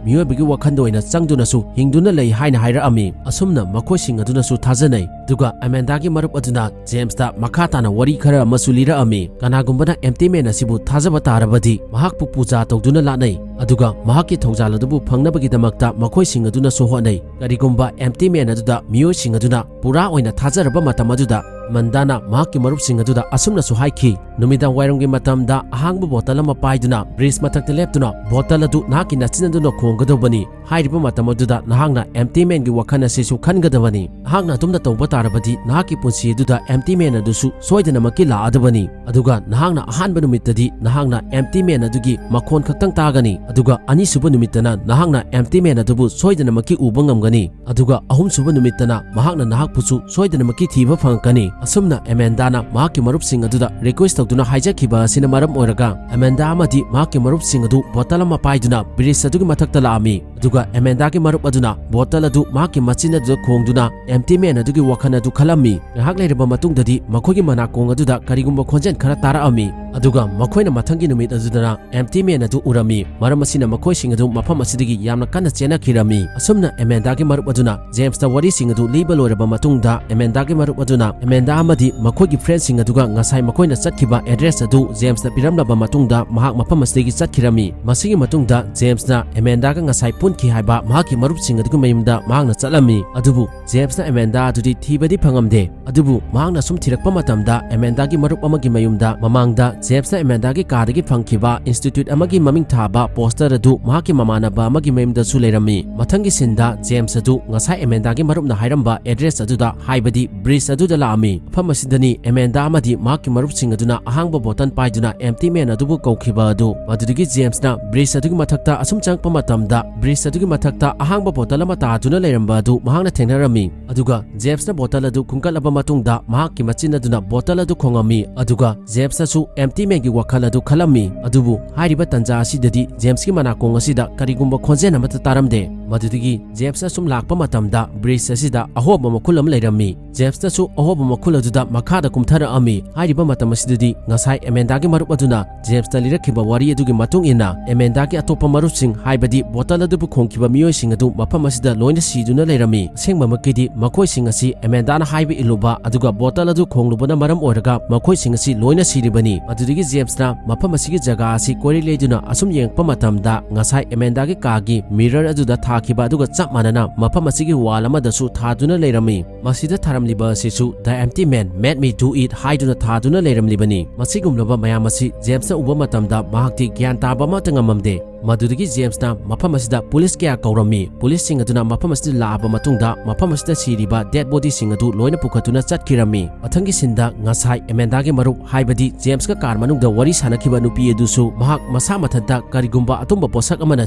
ꯃꯤꯑꯣꯏꯕꯒꯤ ꯋꯥꯈꯜꯗ ꯑꯣꯏꯅ ꯆꯪꯗꯨꯅꯁꯨ ꯍꯤꯡꯗꯨꯅ ꯂꯩ ꯍꯥꯏꯅ ꯍꯥꯏꯔꯛꯑꯝꯃꯤ꯫ ꯑꯁꯨꯝꯅ ꯃꯈꯣꯏꯁꯤꯡ ꯑꯗꯨꯅꯁꯨ ꯊꯥꯖꯅꯩ꯫ ꯑꯗꯨꯒ ꯑꯦꯃꯦꯟꯗꯥꯒꯤ ꯃꯔꯨꯞ ꯑꯗꯨꯅ ꯖꯦꯝꯁꯇ ꯃꯈꯥ ꯇꯥꯅ ꯋꯥꯔꯤ ꯈꯔ ꯑꯃꯁꯨ ꯂꯤꯔꯛꯑꯝꯃꯤ꯫ ꯀꯅꯥꯒꯨꯝꯕꯅ empty man ꯑꯁꯤꯕꯨ ꯊꯥꯖꯕ ꯇꯥꯔꯕꯗꯤ ꯃꯍꯥꯛꯄꯨ ꯄꯨꯖꯥ ꯇꯧꯗꯨꯅ ꯂꯥꯠꯅꯩ꯫ ꯑꯗꯨꯒ ꯃꯍꯥꯛꯀꯤ ꯊꯧꯖꯥꯜ ꯑꯗꯨꯕꯨ ꯐꯪꯅꯕꯒꯤꯗꯃꯛꯇ ꯃꯈꯣꯏꯁꯤꯡ ꯑꯗꯨꯅꯁꯨ ꯍꯣꯠꯅꯩ꯫ ꯀꯔꯤꯒꯨꯝꯕ empty man ꯑꯗꯨꯗ ꯃꯤꯑꯣꯏꯁꯤꯡ ꯑꯗꯨꯅ ꯄꯨꯔꯥ ꯑꯣꯏꯅ ꯊꯥꯖꯔꯕ ꯃꯇꯝ ꯑꯗꯨꯗ, ꯑꯦꯃꯦꯟꯗꯥꯅ ꯃꯍꯥꯛꯀꯤ ꯃꯔꯨꯞꯁꯤꯡ ꯑꯗꯨꯗ ꯑꯁꯨꯝꯅꯁꯨ ꯍꯥꯏꯈꯤ, "ꯅꯨꯃꯤꯗꯥꯡ ꯋꯥꯏꯔꯝꯒꯤ ꯃꯇꯝꯗ ꯑꯍꯥꯡꯕ ꯕꯣꯇꯜ ꯑꯃ ꯄꯥꯏꯗꯨꯅ ꯕ꯭ꯔꯤꯖ ꯃꯊꯛꯇ ꯂꯦꯞꯇꯨꯅ ꯕꯣꯇꯜ ꯑꯗꯨ ꯅꯍꯥꯛꯀꯤ ꯅꯆꯤꯟ ꯑꯗꯨꯅ ꯈꯣꯡꯒꯗꯧꯕꯅꯤ꯫ ꯍꯥꯏꯔꯤꯕ ꯃꯇꯝ ꯑꯗꯨꯗ ꯅꯍꯥꯛꯅ empty manꯒꯤ ꯋꯥꯈꯜ ꯑꯁꯤꯁꯨ ꯈꯟꯒꯗꯕꯅꯤ꯫ ꯅꯍꯥꯛꯅ ꯑꯗꯨꯝꯅ ꯇꯧꯕ ꯇꯥꯔꯕꯗꯤ ꯅꯍꯥꯛꯀꯤ ꯄꯨꯟꯁꯤ ꯑꯗꯨꯗ empty man ꯑꯗꯨꯁꯨ ꯁꯣꯏꯗꯅꯃꯛꯀꯤ ꯂꯥꯛꯑꯗꯕꯅꯤ꯫ ꯑꯗꯨꯒ ꯅꯍꯥꯛꯅ ꯑꯍꯥꯟꯕ ꯅꯨꯃꯤꯠꯇꯗꯤ ꯅꯍꯥꯛꯅ empty man ꯑꯗꯨꯒꯤ ꯃꯈꯣꯟ ꯈꯛꯇꯪ ꯇꯥꯒꯅꯤ, ꯑꯗꯨꯒ ꯑꯅꯤꯁꯨꯕ ꯅꯨꯃꯤꯠꯇꯅ ꯅꯍꯥꯛꯅ empty man ꯑꯗꯨꯕꯨ ꯁꯣꯏꯗꯅꯃꯛꯀꯤ ꯎꯕ ꯉꯝꯒꯅꯤ, ꯑꯗꯨꯒ ꯑꯍꯨꯝꯁꯨꯕ ꯅꯨꯃꯤꯠꯇꯅ ꯃꯍꯥꯛꯅ ꯅꯍꯥꯛꯄꯨꯁꯨ ꯁꯣꯏꯗꯅꯃꯛꯀꯤ ꯊꯤꯕ ꯐꯪꯉꯛꯀꯅꯤ꯫ ꯑꯁꯨꯝꯅ ꯑꯦꯃꯦꯟꯗꯥꯅ ꯃꯍꯥꯛꯀꯤ ꯃꯔꯨꯞꯁꯤꯡ ꯑꯗꯨꯗ request ꯇꯧꯗꯨꯅ ꯍꯥꯏꯖꯈꯤꯕ ꯑꯁꯤꯅ ꯃꯔꯝ ꯑꯣꯏꯔꯒ, ꯑꯦꯃꯦꯟꯗꯥ ꯑꯃꯗꯤ ꯃꯍꯥꯛꯀꯤ ꯃꯔꯨꯞꯁꯤꯡ ꯑꯗꯨ bottle ꯑꯃ ꯄꯥꯏꯗꯨꯅ bridge ꯑꯗꯨꯒꯤ ꯃꯊꯛꯇ ꯂꯥꯛꯑꯝꯃꯤ꯫ ꯑꯗꯨꯒ ꯑꯦꯃꯦꯟꯗꯥꯒꯤ ꯃꯔꯨꯞ ꯑꯗꯨꯅ bottle ꯑꯗꯨ ꯃꯍꯥꯛꯀꯤ ꯃꯆꯤꯟ ꯑꯗꯨꯗ ꯈꯣꯡꯗꯨꯅ empty man ꯑꯗꯨꯒꯤ ꯋꯥꯈꯜ ꯑꯗꯨ ꯈꯜꯂꯝꯃꯤ꯫ ꯉꯥꯏꯍꯥꯛ ꯂꯩꯔꯕ ꯃꯇꯨꯡꯗꯗꯤ ꯃꯈꯣꯏꯒꯤ ꯃꯅꯥꯀꯣꯡ ꯑꯗꯨꯗ ꯀꯔꯤꯒꯨꯝꯕ ꯈꯣꯟꯖꯦꯜ ꯈꯔ ꯇꯥꯔꯛꯑꯝꯃꯤ꯫ ꯑꯗꯨꯒ ꯃꯈꯣꯏꯅ ꯃꯊꯪꯒꯤ ꯅꯨꯃꯤꯠ ꯑꯗꯨꯗꯅ empty man ꯑꯗꯨ ꯎꯔꯝꯃꯤ꯫ ꯃꯔꯝ ꯑꯁꯤꯅ ꯃꯈꯣꯏꯁꯤꯡ ꯑꯗꯨ ꯃꯐꯝ ꯑꯁꯤꯗꯒꯤ ꯌꯥꯝꯅ ꯀꯟꯅ ꯆꯦꯟꯅꯈꯤꯔꯝꯃꯤ꯫ ꯑꯁꯨꯝꯅ ꯑꯦꯃꯦꯟꯗꯥꯒꯤ ꯃꯔꯨꯞ ꯑꯗꯨꯅ ꯖꯦꯝꯁꯇ ꯋꯥꯔꯤꯁꯤꯡ ꯑꯗꯨ ꯂꯤꯕ ꯂꯣꯏꯔꯕ ꯃꯇꯨꯡꯗ, ꯑꯦꯃꯦꯟꯗꯥꯒꯤ ꯃꯔꯨꯞ ꯑꯗꯨꯅ ꯑꯦꯃꯦꯟꯗꯥ ꯑꯃꯗꯤ ꯃꯈꯣꯏꯒꯤ friendꯁꯤꯡ ꯑꯗꯨꯒ ꯉꯁꯥꯏ ꯃꯈꯣꯏꯅ ꯆꯠꯈꯤꯕ address ꯑꯗꯨ ꯖꯦꯝꯁꯇ ꯄꯤꯔꯝꯂꯕ ꯃꯇꯨꯡꯗ ꯃꯍꯥꯛ ꯃꯐꯝ ꯑꯁꯤꯗꯒꯤ ꯆꯠꯈꯤꯔꯝꯃꯤ꯫ ꯃꯁꯤꯒꯤ ꯃꯇꯨꯡꯗ ꯖꯦꯝꯁꯅ ꯑꯦꯃꯦꯟꯗꯥꯒ ꯉꯁꯥꯏ ꯄꯨꯟꯈꯤ ꯍꯥꯏꯕ ꯃꯍꯥꯛꯀꯤ ꯃꯔꯨꯞꯁꯤꯡ ꯑꯗꯨꯒꯤ ꯃꯌꯨꯝꯗ ꯃꯍꯥꯛꯅ ꯆꯠꯂꯝꯃꯤ꯫ ꯑꯗꯨꯕꯨ ꯖꯦꯝꯁꯅ ꯑꯦꯃꯦꯟꯗꯥ ꯑꯗꯨꯗꯤ ꯊꯤꯕꯗꯤ ꯐꯪꯉꯝꯗꯦ꯫ ꯑꯗꯨꯕꯨ ꯃꯍꯥꯛꯅ ꯁꯨꯝ ꯊꯤꯔꯛꯄ ꯃꯇꯝꯗ, ꯑꯦꯃꯦꯟꯗꯥꯒꯤ ꯃꯔꯨꯞ ꯑꯃꯒꯤ ꯃꯌꯨꯝꯗ ꯃꯃꯥꯡꯗ ꯖꯦꯝꯁꯅ ꯑꯦꯃꯦꯟꯗꯥꯒꯤ ꯀꯥꯗꯒꯤ ꯐꯪꯈꯤꯕ institute ꯑꯃꯒꯤ ꯃꯃꯤꯡ ꯊꯥꯕ poster ꯑꯗꯨ ꯃꯍꯥꯛꯀꯤ ꯃꯃꯥꯟꯅꯕ ꯑꯃꯒꯤ ꯃꯌꯨꯝꯗꯁꯨ ꯂꯩꯔꯝꯃꯤ꯫ ꯃꯊꯪꯒꯤ sceneꯗ ꯖꯦꯝꯁ ꯑꯗꯨ ꯉꯁꯥꯏ ꯑꯦꯃꯦꯟꯗꯥꯒꯤ ꯃꯔꯨꯞꯅ ꯍꯥꯏꯔꯝꯕ address ꯑꯗꯨꯗ, ꯍꯥꯏꯕꯗꯤ bridge ꯑꯗꯨꯗ ꯂꯥꯛꯑꯝꯃꯤ꯫ ꯃꯐꯝ ꯑꯁꯤꯗꯅꯤ ꯑꯦꯃꯦꯟꯗꯥ ꯑꯃꯗꯤ ꯃꯍꯥꯛꯀꯤ ꯃꯔꯨꯞꯁꯤꯡ ꯑꯗꯨꯅ ꯑꯍꯥꯡꯕ bottle ꯄꯥꯏꯗꯨꯅ empty man ꯑꯗꯨꯕꯨ ꯀꯧꯈꯤꯕ ꯑꯗꯨ꯫ ꯃꯗꯨꯗꯒꯤ ꯖꯦꯝꯁꯅ bridge ꯑꯗꯨꯒꯤ ꯃꯊꯛꯇ ꯑꯁꯨꯝ ꯆꯪꯉꯛꯄ ꯃꯇꯝꯗ, bridge ꯑꯗꯨꯒꯤ ꯃꯊꯛꯇ ꯑꯍꯥꯡꯕ bottle ꯑꯃ ꯇꯥꯗꯨꯅ ꯂꯩꯔꯝꯕ ꯑꯗꯨ ꯃꯍꯥꯛꯅ ꯊꯦꯡꯅꯔꯝꯃꯤ꯫ ꯑꯗꯨꯒ ꯖꯦꯝꯁꯅ bottle ꯑꯗꯨ ꯈꯨꯟꯒꯠꯂꯕ ꯃꯇꯨꯡꯗ, ꯃꯍꯥꯛꯀꯤ ꯃꯆꯤꯟ ꯑꯗꯨꯅ bottle ꯑꯗꯨ ꯈꯣꯡꯉꯝꯃꯤ꯫ ꯑꯗꯨꯒ ꯖꯦꯝꯁꯅꯁꯨ empty manꯒꯤ ꯋꯥꯈꯜ ꯑꯗꯨ ꯈꯜꯂꯝꯃꯤ꯫ ꯑꯗꯨꯕꯨ ꯍꯥꯏꯔꯤꯕ ꯇꯥꯟꯖꯥ ꯑꯁꯤꯗꯗꯤ ꯖꯦꯝꯁꯀꯤ ꯃꯅꯥꯀꯣꯡ ꯑꯁꯤꯗ ꯀꯔꯤꯒꯨꯝꯕ ꯈꯣꯟꯖꯦꯜ ꯑꯃꯠꯇ ꯇꯥꯔꯝꯗꯦ꯫ ꯃꯗꯨꯗꯒꯤ ꯖꯦꯝꯁꯅ ꯁꯨꯝ ꯂꯥꯛꯄ ꯃꯇꯝꯗ, bridge ꯑꯁꯤꯗ ꯑꯍꯣꯕ ꯃꯈꯨꯜ ꯑꯃ ꯂꯩꯔꯝꯃꯤ꯫ ꯖꯦꯝꯁꯅꯁꯨ ꯑꯍꯣꯕ ꯃꯈꯨꯜ ꯑꯗꯨꯗ ꯃꯈꯥꯗ ꯀꯨꯝꯊꯔꯛꯑꯝꯃꯤ꯫ ꯍꯥꯏꯔꯤꯕ ꯃꯇꯝ ꯑꯁꯤꯗꯗꯤ ꯉꯁꯥꯏ ꯑꯦꯃꯦꯟꯗꯥꯒꯤ ꯃꯔꯨꯞ ꯑꯗꯨꯅ ꯖꯦꯝꯁꯇ ꯂꯤꯔꯛꯈꯤꯕ ꯋꯥꯔꯤ ꯑꯗꯨꯒꯤ ꯃꯇꯨꯡ ꯏꯟꯅ, ꯑꯦꯃꯦꯟꯗꯥꯒꯤ ꯑꯇꯣꯞꯄ ꯃꯔꯨꯞꯁꯤꯡ, ꯍꯥꯏꯕꯗꯤ bottle ꯑꯗꯨꯕꯨ ꯈꯣꯡꯈꯤꯕ ꯃꯤꯑꯣꯏꯁꯤꯡ ꯑꯗꯨ ꯃꯐꯝ ꯑꯁꯤꯗ ꯂꯣꯏꯅ ꯁꯤꯗꯨꯅ ꯂꯩꯔꯝꯃꯤ꯫ ꯑꯁꯦꯡꯕꯃꯛꯀꯤꯗꯤ ꯃꯈꯣꯏꯁꯤꯡ ꯑꯁꯤ ꯑꯦꯃꯦꯟꯗꯥꯅ ꯍꯥꯏꯕ ꯏꯜꯂꯨꯕ, ꯑꯗꯨꯒ bottle ꯑꯗꯨ ꯈꯣꯡꯂꯨꯕꯅ ꯃꯔꯝ ꯑꯣꯏꯔꯒ ꯃꯈꯣꯏꯁꯤꯡ ꯑꯁꯤ ꯂꯣꯏꯅ ꯁꯤꯔꯤꯕꯅꯤ꯫ ꯑꯗꯨꯗꯒꯤ ꯖꯦꯝꯁꯅ ꯃꯐꯝ ꯑꯁꯤꯒꯤ ꯖꯒꯥ ꯑꯁꯤ ꯀꯣꯏꯔꯤ ꯂꯩꯗꯨꯅ ꯑꯁꯨꯝ ꯌꯦꯡꯉꯛꯄ ꯃꯇꯝꯗ, ꯉꯁꯥꯏ ꯑꯦꯃꯦꯟꯗꯥꯒꯤ ꯀꯥꯒꯤ mirror ꯑꯗꯨꯗ ꯊꯥꯈꯤꯕ ꯑꯗꯨꯒ ꯆꯞ ꯃꯥꯟꯅꯅ ꯃꯐꯝ ꯑꯁꯤꯒꯤ wall ꯑꯃꯗꯁꯨ ꯊꯥꯗꯨꯅ ꯂꯩꯔꯝꯃꯤ꯫ ꯃꯁꯤꯗ ꯊꯥꯔꯝꯂꯤꯕ ꯑꯁꯤꯁꯨ "The empty man made me do it" ꯍꯥꯏꯗꯨꯅ ꯊꯥꯗꯨꯅ ꯂꯩꯔꯝꯂꯤꯕꯅꯤ꯫ ꯃꯁꯤꯒꯨꯝꯂꯕ ꯃꯌꯥꯝ ꯑꯁꯤ ꯖꯦꯝꯁꯅ ꯎꯕ ꯃꯇꯝꯗ ꯃꯍꯥꯛꯇꯤ ꯒ꯭ꯌꯥꯟ ꯇꯥꯕ ꯑꯃꯠꯇ ꯉꯝꯃꯝꯗꯦ꯫ ꯃꯗꯨꯗꯒꯤ ꯖꯦꯝꯁꯅ ꯃꯐꯝ ꯑꯁꯤꯗ ꯄꯨꯂꯤꯁ ꯀꯌꯥ ꯀꯧꯔꯝꯃꯤ꯫ ꯄꯨꯂꯤꯁꯁꯤꯡ ꯑꯗꯨꯅ ꯃꯐꯝ ꯑꯁꯤꯗ ꯂꯥꯛꯑꯕ ꯃꯇꯨꯡꯗ ꯃꯐꯝ ꯑꯁꯤꯗ ꯁꯤꯔꯤꯕ ꯗꯦꯗ ꯕꯣꯗꯤꯁꯤꯡ ꯑꯗꯨ ꯂꯣꯏꯅ ꯄꯨꯈꯠꯇꯨꯅ ꯆꯠꯈꯤꯔꯝꯃꯤ꯫ ꯃꯊꯪꯒꯤ ꯁꯤꯟꯗ ꯉꯁꯥꯏ ꯑꯦꯃꯦꯟꯗꯥꯒꯤ ꯃꯔꯨꯞ, ꯍꯥꯏꯕꯗꯤ ꯖꯦꯝꯁꯀ ꯀꯥꯔ ꯃꯅꯨꯡꯗ ꯋꯥꯔꯤ ꯁꯥꯟꯅꯈꯤꯕ ꯅꯨꯄꯤ ꯑꯗꯨꯁꯨ ꯃꯍꯥꯛ ꯃꯁꯥ ꯃꯊꯟꯇ ꯀꯔꯤꯒꯨꯝꯕ ꯑꯇꯨꯝꯕ ꯄꯣꯠꯁꯛ ꯑꯃꯅ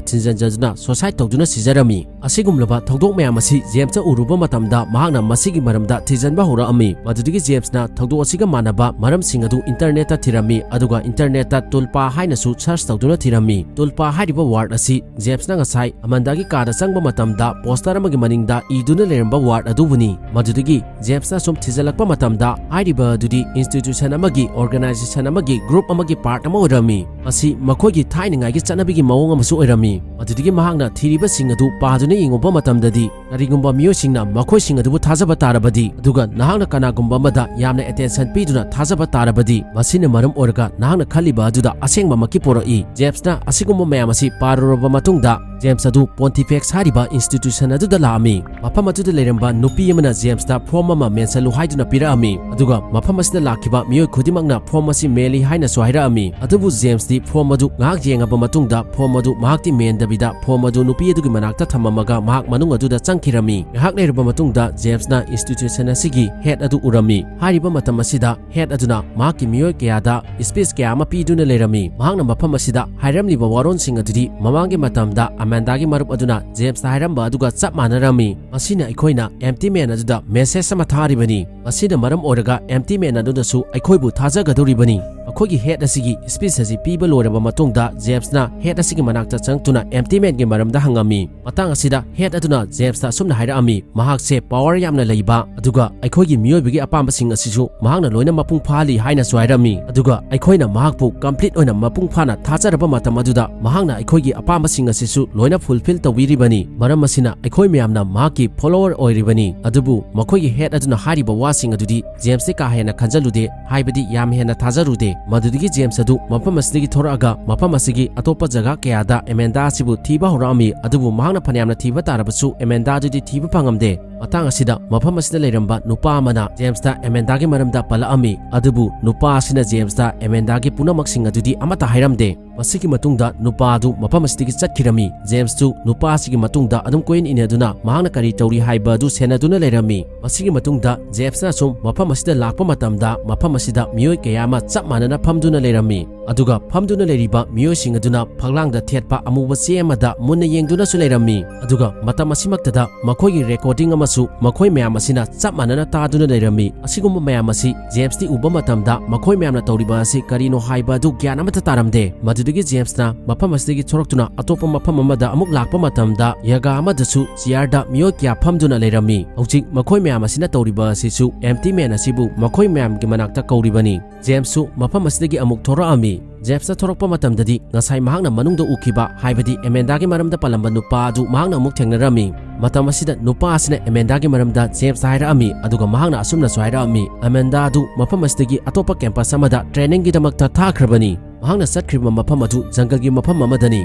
ꯊꯤꯟꯖꯤꯟꯖꯗꯨꯅ ꯁꯨꯁꯥꯏꯗ ꯇꯧꯗꯨꯅ ꯁꯤꯖꯔꯝꯃꯤ꯫ ꯑꯁꯤꯒꯨꯝꯂꯕ ꯊꯧꯗꯣꯛ ꯃꯌꯥꯝ ꯑꯁꯤ ꯖꯦꯝꯁꯅ ꯎꯔꯨꯕ ꯃꯇꯝꯗ ꯃꯍꯥꯛꯅ ꯃꯁꯤꯒꯤ ꯃꯔꯝꯗ ꯊꯤꯖꯤꯟꯕ ꯍꯧꯔꯛꯑꯝꯃꯤ꯫ ꯃꯗꯨꯗꯒꯤ ꯖꯦꯝꯁꯅ ꯊꯧꯗꯣꯛ ꯑꯁꯤꯒ ꯃꯥꯟꯅꯕ ꯃꯔꯝꯁꯤꯡ ꯑꯗꯨ ꯏꯟꯇꯔꯅꯦꯠꯇ ꯊꯤꯔꯝꯃꯤ, ꯑꯗꯨꯒ ꯏꯟꯇꯔꯅꯦꯠꯇ ꯇꯨꯜꯄꯥ ꯍꯥꯏꯅꯁꯨ ꯁꯔꯆ ꯇꯧꯗꯨꯅ ꯊꯤꯔꯝꯃꯤ꯫ ꯇꯨꯜꯄꯥ ꯍꯥꯏꯔꯤꯕ ꯋꯥꯔꯗ ꯑꯁꯤ ꯖꯦꯝꯁꯅ ꯉꯁꯥꯏ ꯑꯃꯟꯗꯥꯒꯤ ꯀꯥꯗ ꯆꯪꯕ ꯃꯇꯝꯗ ꯄꯣꯁꯇꯔ ꯑꯃꯒꯤ ꯃꯅꯤꯡꯗ ꯏꯗꯨꯅ ꯂꯩꯔꯝꯕ ꯋꯥꯔꯗ ꯑꯗꯨꯕꯨꯅꯤ꯫ ꯃꯗꯨꯗꯒꯤ ꯖꯦꯝꯁꯅ ꯁꯨꯝ ꯊꯤꯖꯤꯜꯂꯛꯄ ꯃꯇꯝꯗ ꯍꯥꯏꯔꯤꯕ ꯑꯗꯨꯗꯤ ꯏꯟꯁꯇꯤꯇ꯭ꯌꯨꯁꯟ ꯑꯃꯒꯤ, ꯑꯣꯔꯒꯅꯥꯏꯖꯦꯁꯟ ꯑꯃꯒꯤ, ꯒ꯭ꯔꯨꯞ ꯑꯃꯒꯤ ꯄꯥꯔꯠ ꯑꯃ ꯑꯣꯏꯔꯝꯃꯤ꯫ ꯃꯁꯤ ꯃꯈꯣꯏꯒꯤ ꯊꯥꯏꯅꯉꯥꯏꯒꯤ ꯆꯠꯅꯕꯤꯒꯤ ꯃꯑꯣꯡ ꯑꯃꯁꯨ ꯑꯣꯏꯔꯝꯃꯤ꯫ ꯃꯗꯨꯗꯒꯤ ꯃꯍꯥꯛꯅ ꯊꯤꯔꯤꯕꯁꯤꯡ ꯑꯗꯨ ꯄꯥꯗꯨꯅ ꯌꯦꯡꯉꯨꯕ ꯃꯇꯝꯗꯗꯤ ꯀꯔꯤꯒꯨꯝꯕ ꯃꯤꯑꯣꯏꯁꯤꯡꯅ ꯃꯈꯣꯏꯁꯤꯡ ꯑꯗꯨꯕꯨ ꯊꯥꯖꯕ ꯇꯥꯔꯕꯗꯤ, ꯑꯗꯨꯒ ꯅꯍꯥꯛꯅ ꯀꯅꯥꯒꯨꯝꯕ ꯑꯃꯗ ꯌꯥꯝꯅ ꯑꯦꯇꯦꯟꯁꯟ ꯄꯤꯗꯨꯅ ꯊꯥꯖꯕ ꯇꯥꯔꯕꯗꯤ, ꯃꯁꯤꯅ ꯃꯔꯝ ꯑꯣꯏꯔꯒ ꯅꯍꯥꯛꯅ ꯈꯜꯂꯤꯕ ꯑꯗꯨꯗ ꯑꯁꯦꯡꯕꯃꯛꯀꯤ ꯄꯣꯔꯛꯏ꯫ ꯖꯦꯝꯁꯅ ꯑꯁꯤꯒꯨꯝꯕ ꯃꯌꯥꯝ ꯑꯁꯤ ꯄꯥꯔꯨꯔꯕ ꯃꯇꯨꯡꯗ, ꯖꯦꯝꯁ ꯑꯗꯨ ꯄꯣꯟꯇꯤꯐꯦꯛꯁ ꯍꯥꯏꯔꯤꯕ ꯏꯟꯁꯇꯤꯇ꯭ꯌꯨꯁꯟ ꯑꯗꯨꯗ ꯂꯥꯛꯑꯝꯃꯤ꯫ ꯃꯐꯝ ꯑꯗꯨꯗ ꯂꯩꯔꯝꯕ ꯅꯨꯄꯤ ꯑꯃꯅ ꯖꯦꯝꯁꯇ ꯐꯣꯔꯝ ꯑꯃ ꯃꯦꯟꯁꯜꯂꯨ ꯍꯥꯏꯗꯨꯅ ꯄꯤꯔꯛꯑꯝꯃꯤ, ꯑꯗꯨꯒ ꯃꯐꯝ ꯑꯁꯤꯗ ꯂꯥꯛꯈꯤꯕ ꯃꯤꯑꯣꯏ ꯈꯨꯗꯤꯡꯃꯛꯅ ꯐꯣꯔꯝ ꯑꯁꯤ ꯃꯦꯜꯂꯤ ꯍꯥꯏꯅꯁꯨ ꯍꯥꯏꯔꯛꯑꯝꯃꯤ꯫ ꯑꯗꯨꯕꯨ ꯖꯦꯝꯁꯇꯤ ꯐꯣꯔꯝ ꯑꯗꯨ ꯉꯥꯏꯍꯥꯛ ꯌꯦꯡꯉꯕ ꯃꯇꯨꯡꯗ ꯐꯣꯔꯝ ꯑꯗꯨ ꯃꯍꯥꯛꯇꯤ ꯃꯦꯟꯗꯕꯤꯗ ꯐꯣꯔꯝ ꯑꯗꯨ ꯅꯨꯄꯤ ꯑꯗꯨꯒꯤ ꯃꯅꯥꯛꯇ ꯊꯝꯃꯝꯃꯒ ꯃꯍꯥꯛ ꯃꯅꯨꯡ ꯑꯗꯨꯗ ꯆꯪꯈꯤꯔꯝꯃꯤ꯫ ꯉꯥꯏꯍꯥꯛ ꯂꯩꯔꯕ ꯃꯇꯨꯡꯗ ꯖꯦꯝꯁꯅ ꯏꯟꯁꯇꯤꯇ꯭ꯌꯨꯁꯟ ꯑꯁꯤꯒꯤ ꯍꯦꯗ ꯑꯗꯨ ꯎꯔꯝꯃꯤ꯫ ꯍꯥꯏꯔꯤꯕ ꯃꯇꯝ ꯑꯁꯤꯗ ꯍꯦꯗ ꯑꯗꯨꯅ ꯃꯍꯥꯛꯀꯤ ꯃꯤꯑꯣꯏ ꯀꯌꯥꯗ ꯁ꯭ꯄꯤꯆ ꯀꯌꯥ ꯑꯃ ꯄꯤꯗꯨꯅ ꯂꯩꯔꯝꯃꯤ꯫ ꯃꯍꯥꯛꯅ ꯃꯐꯝ ꯑꯁꯤꯗ ꯍꯥꯏꯔꯝꯂꯤꯕ ꯋꯥꯔꯣꯜꯁꯤꯡ ꯑꯗꯨꯗꯤ ꯃꯃꯥꯡꯒꯤ ꯃꯇꯝꯗ ꯑꯃꯦꯟꯗꯥꯒꯤ ꯃꯔꯨꯞ ꯑꯗꯨꯅ ꯖꯦꯝꯁꯇ ꯍꯥꯏꯔꯝꯕ ꯑꯗꯨꯒ ꯆꯞ ꯃꯥꯟꯅꯔꯝꯃꯤ꯫ ꯃꯁꯤꯅ ꯑꯩꯈꯣꯏꯅ ꯑꯦꯝꯇꯤ ꯃꯦꯟ ꯑꯗꯨꯗ ꯃꯦꯁꯦꯖ ꯑꯃ ꯊꯥꯔꯤꯕꯅꯤ꯫ ꯃꯁꯤꯅ ꯃꯔꯝ ꯑꯣꯏꯔꯒ ꯑꯦꯝꯇꯤ ꯃꯦꯟ ꯑꯗꯨꯅꯁꯨ ꯑꯩꯈꯣꯏꯕꯨ ꯊꯥꯖꯒꯗꯧꯔꯤꯕꯅꯤ꯫ ꯃꯈꯣꯏꯒꯤ ꯍꯦꯗ ꯑꯁꯤꯒꯤ ꯁ꯭ꯄꯤꯆ ꯑꯁꯤ ꯄꯤꯕ ꯂꯣꯏꯔꯕ ꯃꯇꯨꯡꯗ ꯖꯦꯝꯁꯅ ꯍꯦꯗ ꯑꯁꯤꯒꯤ ꯃꯅꯥꯛꯇ ꯆꯪꯂꯛꯇꯨꯅ ꯑꯦꯝꯇꯤ ꯃꯦꯟꯒꯤ ꯃꯔꯝꯗ ꯍꯪꯉꯝꯃꯤ꯫ ꯃꯇꯥꯡ ꯑꯁꯤꯗ ꯍꯦꯗ ꯑꯗꯨꯅ ꯖꯦꯝꯁꯇ ꯑꯁꯨꯝꯅ ꯍꯥꯏꯔꯛꯑꯝꯃꯤ, ꯃꯍꯥꯛꯁꯦ ꯄꯥꯋꯔ ꯌꯥꯝꯅ ꯂꯩꯕ, ꯑꯗꯨꯒ ꯑꯩꯈꯣꯏꯒꯤ ꯃꯤꯑꯣꯏꯕꯒꯤ ꯑꯄꯥꯝꯕꯁꯤꯡ ꯑꯁꯤꯁꯨ ꯃꯍꯥꯛꯅ ꯂꯣꯏꯅ ꯃꯄꯨꯡ ꯐꯥꯍꯜꯂꯤ ꯍꯥꯏꯅꯁꯨ ꯍꯥꯏꯔꯝꯃꯤ꯫ ꯑꯗꯨꯒ ꯑꯩꯈꯣꯏꯅ ꯃꯍꯥꯛꯄꯨ ꯀꯝꯄ꯭ꯂꯤꯠ ꯑꯣꯏꯅ ꯃꯄꯨꯡ ꯐꯥꯅ ꯊꯥꯖꯔꯕ ꯃꯇꯝ ꯑꯗꯨꯗ ꯃꯍꯥꯛꯅ ꯑꯩꯈꯣꯏꯒꯤ ꯑꯄꯥꯝꯕꯁꯤꯡ ꯑꯁꯤꯁꯨ ꯂꯣꯏꯅ ꯐꯨꯜꯐꯤꯜ ꯇꯧꯕꯤꯔꯤꯕꯅꯤ꯫ ꯃꯔꯝ ꯑꯁꯤꯅ ꯑꯩꯈꯣꯏ ꯃꯌꯥꯝꯅ ꯃꯍꯥꯛꯀꯤ ꯐꯣꯂꯣꯋꯔ ꯑꯣꯏꯔꯤꯕꯅꯤ꯫ ꯑꯗꯨꯕꯨ ꯃꯈꯣꯏꯒꯤ ꯍꯦꯗ ꯑꯗꯨꯅ ꯍꯥꯏꯔꯤꯕ ꯋꯥꯁꯤꯡ ꯑꯗꯨꯗꯤ ꯖꯦꯝꯁꯇꯤ ꯀꯥ ꯍꯦꯟꯅ ꯈꯟꯖꯜꯂꯨꯗꯦ, ꯍꯥꯏꯕꯗꯤ ꯌꯥꯝ ꯍꯦꯟꯅ ꯊꯥꯖꯔꯨꯗꯦ꯫ ꯃꯗꯨꯗꯒꯤ ꯖꯦꯝꯁ ꯑꯗꯨ ꯃꯐꯝ ꯑꯁꯤꯗꯒꯤ ꯊꯣꯔꯛꯑꯒ ꯃꯐꯝ ꯑꯁꯤꯒꯤ ꯑꯇꯣꯞꯄ ꯖꯒꯥ ꯀꯌꯥꯗ ꯑꯦꯃꯦꯟꯗꯥ ꯑꯁꯤꯕꯨ ꯊꯤꯕ ꯍꯧꯔꯛꯑꯝꯃꯤ꯫ ꯑꯗꯨꯕꯨ ꯃꯍꯥꯛꯅ ꯐꯅꯌꯥꯝꯅ ꯊꯤꯕ ꯇꯥꯔꯕꯁꯨ ꯑꯦꯃꯦꯟꯗꯥ ꯑꯗꯨꯗꯤ ꯊꯤꯕ ꯐꯪꯉꯝꯗꯦ꯫ ꯃꯇꯥꯡ ꯑꯁꯤꯗ ꯃꯐꯝ ꯑꯁꯤꯗ ꯂꯩꯔꯝꯕ ꯅꯨꯄꯥ ꯑꯃꯅ ꯖꯦꯝꯁꯇ ꯑꯦꯃꯦꯟꯗꯥꯒꯤ ꯃꯔꯝꯗ ꯄꯜꯂꯛꯑꯝꯃꯤ, ꯑꯗꯨꯕꯨ ꯅꯨꯄꯥ ꯑꯁꯤꯅ ꯖꯦꯝꯁꯇ ꯑꯦꯃꯦꯟꯗꯥꯒꯤ ꯄꯨꯝꯅꯃꯛꯁꯤꯡ ꯑꯗꯨꯗꯤ ꯑꯃꯠꯇ ꯍꯥꯏꯔꯝꯗꯦ꯫ ꯃꯁꯤꯒꯤ ꯃꯇꯨꯡꯗ ꯅꯨꯄꯥ ꯑꯗꯨ ꯃꯐꯝ ꯑꯁꯤꯗꯒꯤ ꯆꯠꯈꯤꯔꯝꯃꯤ꯫ ꯖꯦꯝꯁꯇꯨ ꯅꯨꯄꯥ ꯑꯁꯤꯒꯤ ꯃꯇꯨꯡꯗ ꯑꯗꯨꯝ ꯀꯣꯏꯏꯟ ꯏꯟꯅꯗꯨꯅ ꯃꯍꯥꯛꯅ ꯀꯔꯤ ꯇꯧꯔꯤ ꯍꯥꯏꯕ ꯑꯗꯨ ꯁꯦꯟꯅꯗꯨꯅ ꯂꯩꯔꯝꯃꯤ꯫ ꯃꯁꯤꯒꯤ ꯃꯇꯨꯡꯗ ꯖꯦꯝꯁꯅ ꯁꯨꯝ ꯃꯐꯝ ꯑꯁꯤꯗ ꯂꯥꯛꯄ ꯃꯇꯝꯗ ꯃꯐꯝ ꯑꯁꯤꯗ ꯃꯤꯑꯣꯏ ꯀꯌꯥ ꯑꯃ ꯆꯞ ꯃꯥꯟꯅꯅ ꯐꯝꯗꯨꯅ ꯂꯩꯔꯝꯃꯤ꯫ ꯑꯗꯨꯒ ꯐꯝꯗꯨꯅ ꯂꯩꯔꯤꯕ ꯃꯤꯑꯣꯏꯁꯤꯡ ꯑꯗꯨꯅ ꯐꯛꯂꯥꯡꯗ ꯊꯦꯠꯄ ꯑꯃꯨꯕ ꯆꯦ ꯑꯃꯗ ꯃꯨꯟꯅ ꯌꯦꯡꯗꯨꯅꯁꯨ ꯂꯩꯔꯝꯃꯤ꯫ ꯑꯗꯨꯒ ꯃꯇꯝ ꯑꯁꯤꯃꯛꯇꯗ ꯃꯈꯣꯏꯒꯤ ꯔꯦꯀꯣꯔꯗꯤꯡ ꯑꯃꯁꯨ ꯃꯈꯣꯏ ꯃꯌꯥꯝ ꯑꯁꯤꯅ ꯆꯞ ꯃꯥꯟꯅꯅ ꯇꯥꯗꯨꯅ ꯂꯩꯔꯝꯃꯤ꯫ ꯑꯁꯤꯒꯨꯝꯕ ꯃꯌꯥꯝ ꯑꯁꯤ ꯖꯦꯝꯁꯇꯤ ꯎꯕ ꯃꯇꯝꯗ ꯃꯈꯣꯏ ꯃꯌꯥꯝꯅ ꯇꯧꯔꯤꯕ ꯑꯁꯤ ꯀꯔꯤꯅꯣ ꯍꯥꯏꯕ ꯑꯗꯨ ꯒ꯭ꯌꯥꯟ ꯑꯃꯠꯇ ꯇꯥꯔꯝꯗꯦ꯫ ꯃꯗꯨꯗꯒꯤ ꯖꯦꯝꯁꯅ ꯃꯐꯝ ꯑꯁꯤꯗꯒꯤ ꯊꯣꯔꯛꯇꯨꯅ ꯑꯇꯣꯞꯄ ꯃꯐꯝ ꯑꯃꯗ ꯑꯃꯨꯛ ꯂꯥꯛꯄ ꯃꯇꯝꯗ ꯌꯥꯒꯥ ꯑꯃꯗꯁꯨ ꯆꯤꯌꯥꯔꯗ ꯃꯤꯑꯣꯏ ꯀꯌꯥ ꯐꯝꯗꯨꯅ ꯂꯩꯔꯝꯃꯤ꯫ ꯍꯧꯖꯤꯛ ꯃꯈꯣꯏ ꯃꯌꯥꯝ ꯑꯁꯤꯅ ꯇꯧꯔꯤꯕ ꯑꯁꯤꯁꯨ ꯑꯦꯝꯇꯤ ꯃꯦꯟ ꯑꯁꯤꯕꯨ ꯃꯈꯣꯏ ꯃꯌꯥꯝꯒꯤ ꯃꯅꯥꯛꯇ ꯀꯧꯔꯤꯕꯅꯤ꯫ ꯖꯦꯝꯁꯁꯨ ꯃꯐꯝ ꯑꯁꯤꯗꯒꯤ ꯑꯃꯨꯛ ꯊꯣꯔꯛꯑꯝꯃꯤ꯫ ꯖꯦꯝꯁꯅ ꯊꯣꯔꯛꯄ ꯃꯇꯝꯗꯗꯤ ꯉꯁꯥꯏ ꯃꯍꯥꯛꯅ ꯃꯅꯨꯡꯗ ꯎꯈꯤꯕ, ꯍꯥꯏꯕꯗꯤ ꯑꯦꯃꯦꯟꯗꯥꯒꯤ ꯃꯔꯝꯗ ꯄꯜꯂꯝꯕ ꯅꯨꯄꯥ ꯑꯗꯨ ꯃꯍꯥꯛꯅ ꯑꯃꯨꯛ ꯊꯦꯡꯅꯔꯝꯃꯤ꯫ ꯃꯇꯝ ꯑꯁꯤꯗ ꯅꯨꯄꯥ ꯑꯁꯤꯅ ꯑꯦꯃꯦꯟꯗꯥꯒꯤ ꯃꯔꯝꯗ ꯖꯦꯝꯁꯇ ꯍꯥꯏꯔꯛꯑꯝꯃꯤ, ꯑꯗꯨꯒ ꯃꯍꯥꯛꯅ ꯑꯁꯨꯝꯅꯁꯨ ꯍꯥꯏꯔꯛꯑꯝꯃꯤ, "ꯑꯦꯃꯦꯟꯗꯥ ꯑꯗꯨ ꯃꯐꯝ ꯑꯁꯤꯗꯒꯤ ꯑꯇꯣꯞꯄ ꯀꯦꯝꯄꯁ ꯑꯃꯗ ꯇ꯭ꯔꯦꯅꯤꯡꯒꯤꯗꯃꯛꯇ ꯊꯥꯈ꯭ꯔꯕꯅꯤ꯫ ꯃꯍꯥꯛꯅ ꯆꯠꯈ꯭ꯔꯤꯕ ꯃꯐꯝ ꯑꯗꯨ ꯖꯪꯒꯜꯒꯤ ꯃꯐꯝ ꯑꯃꯗꯅꯤ꯫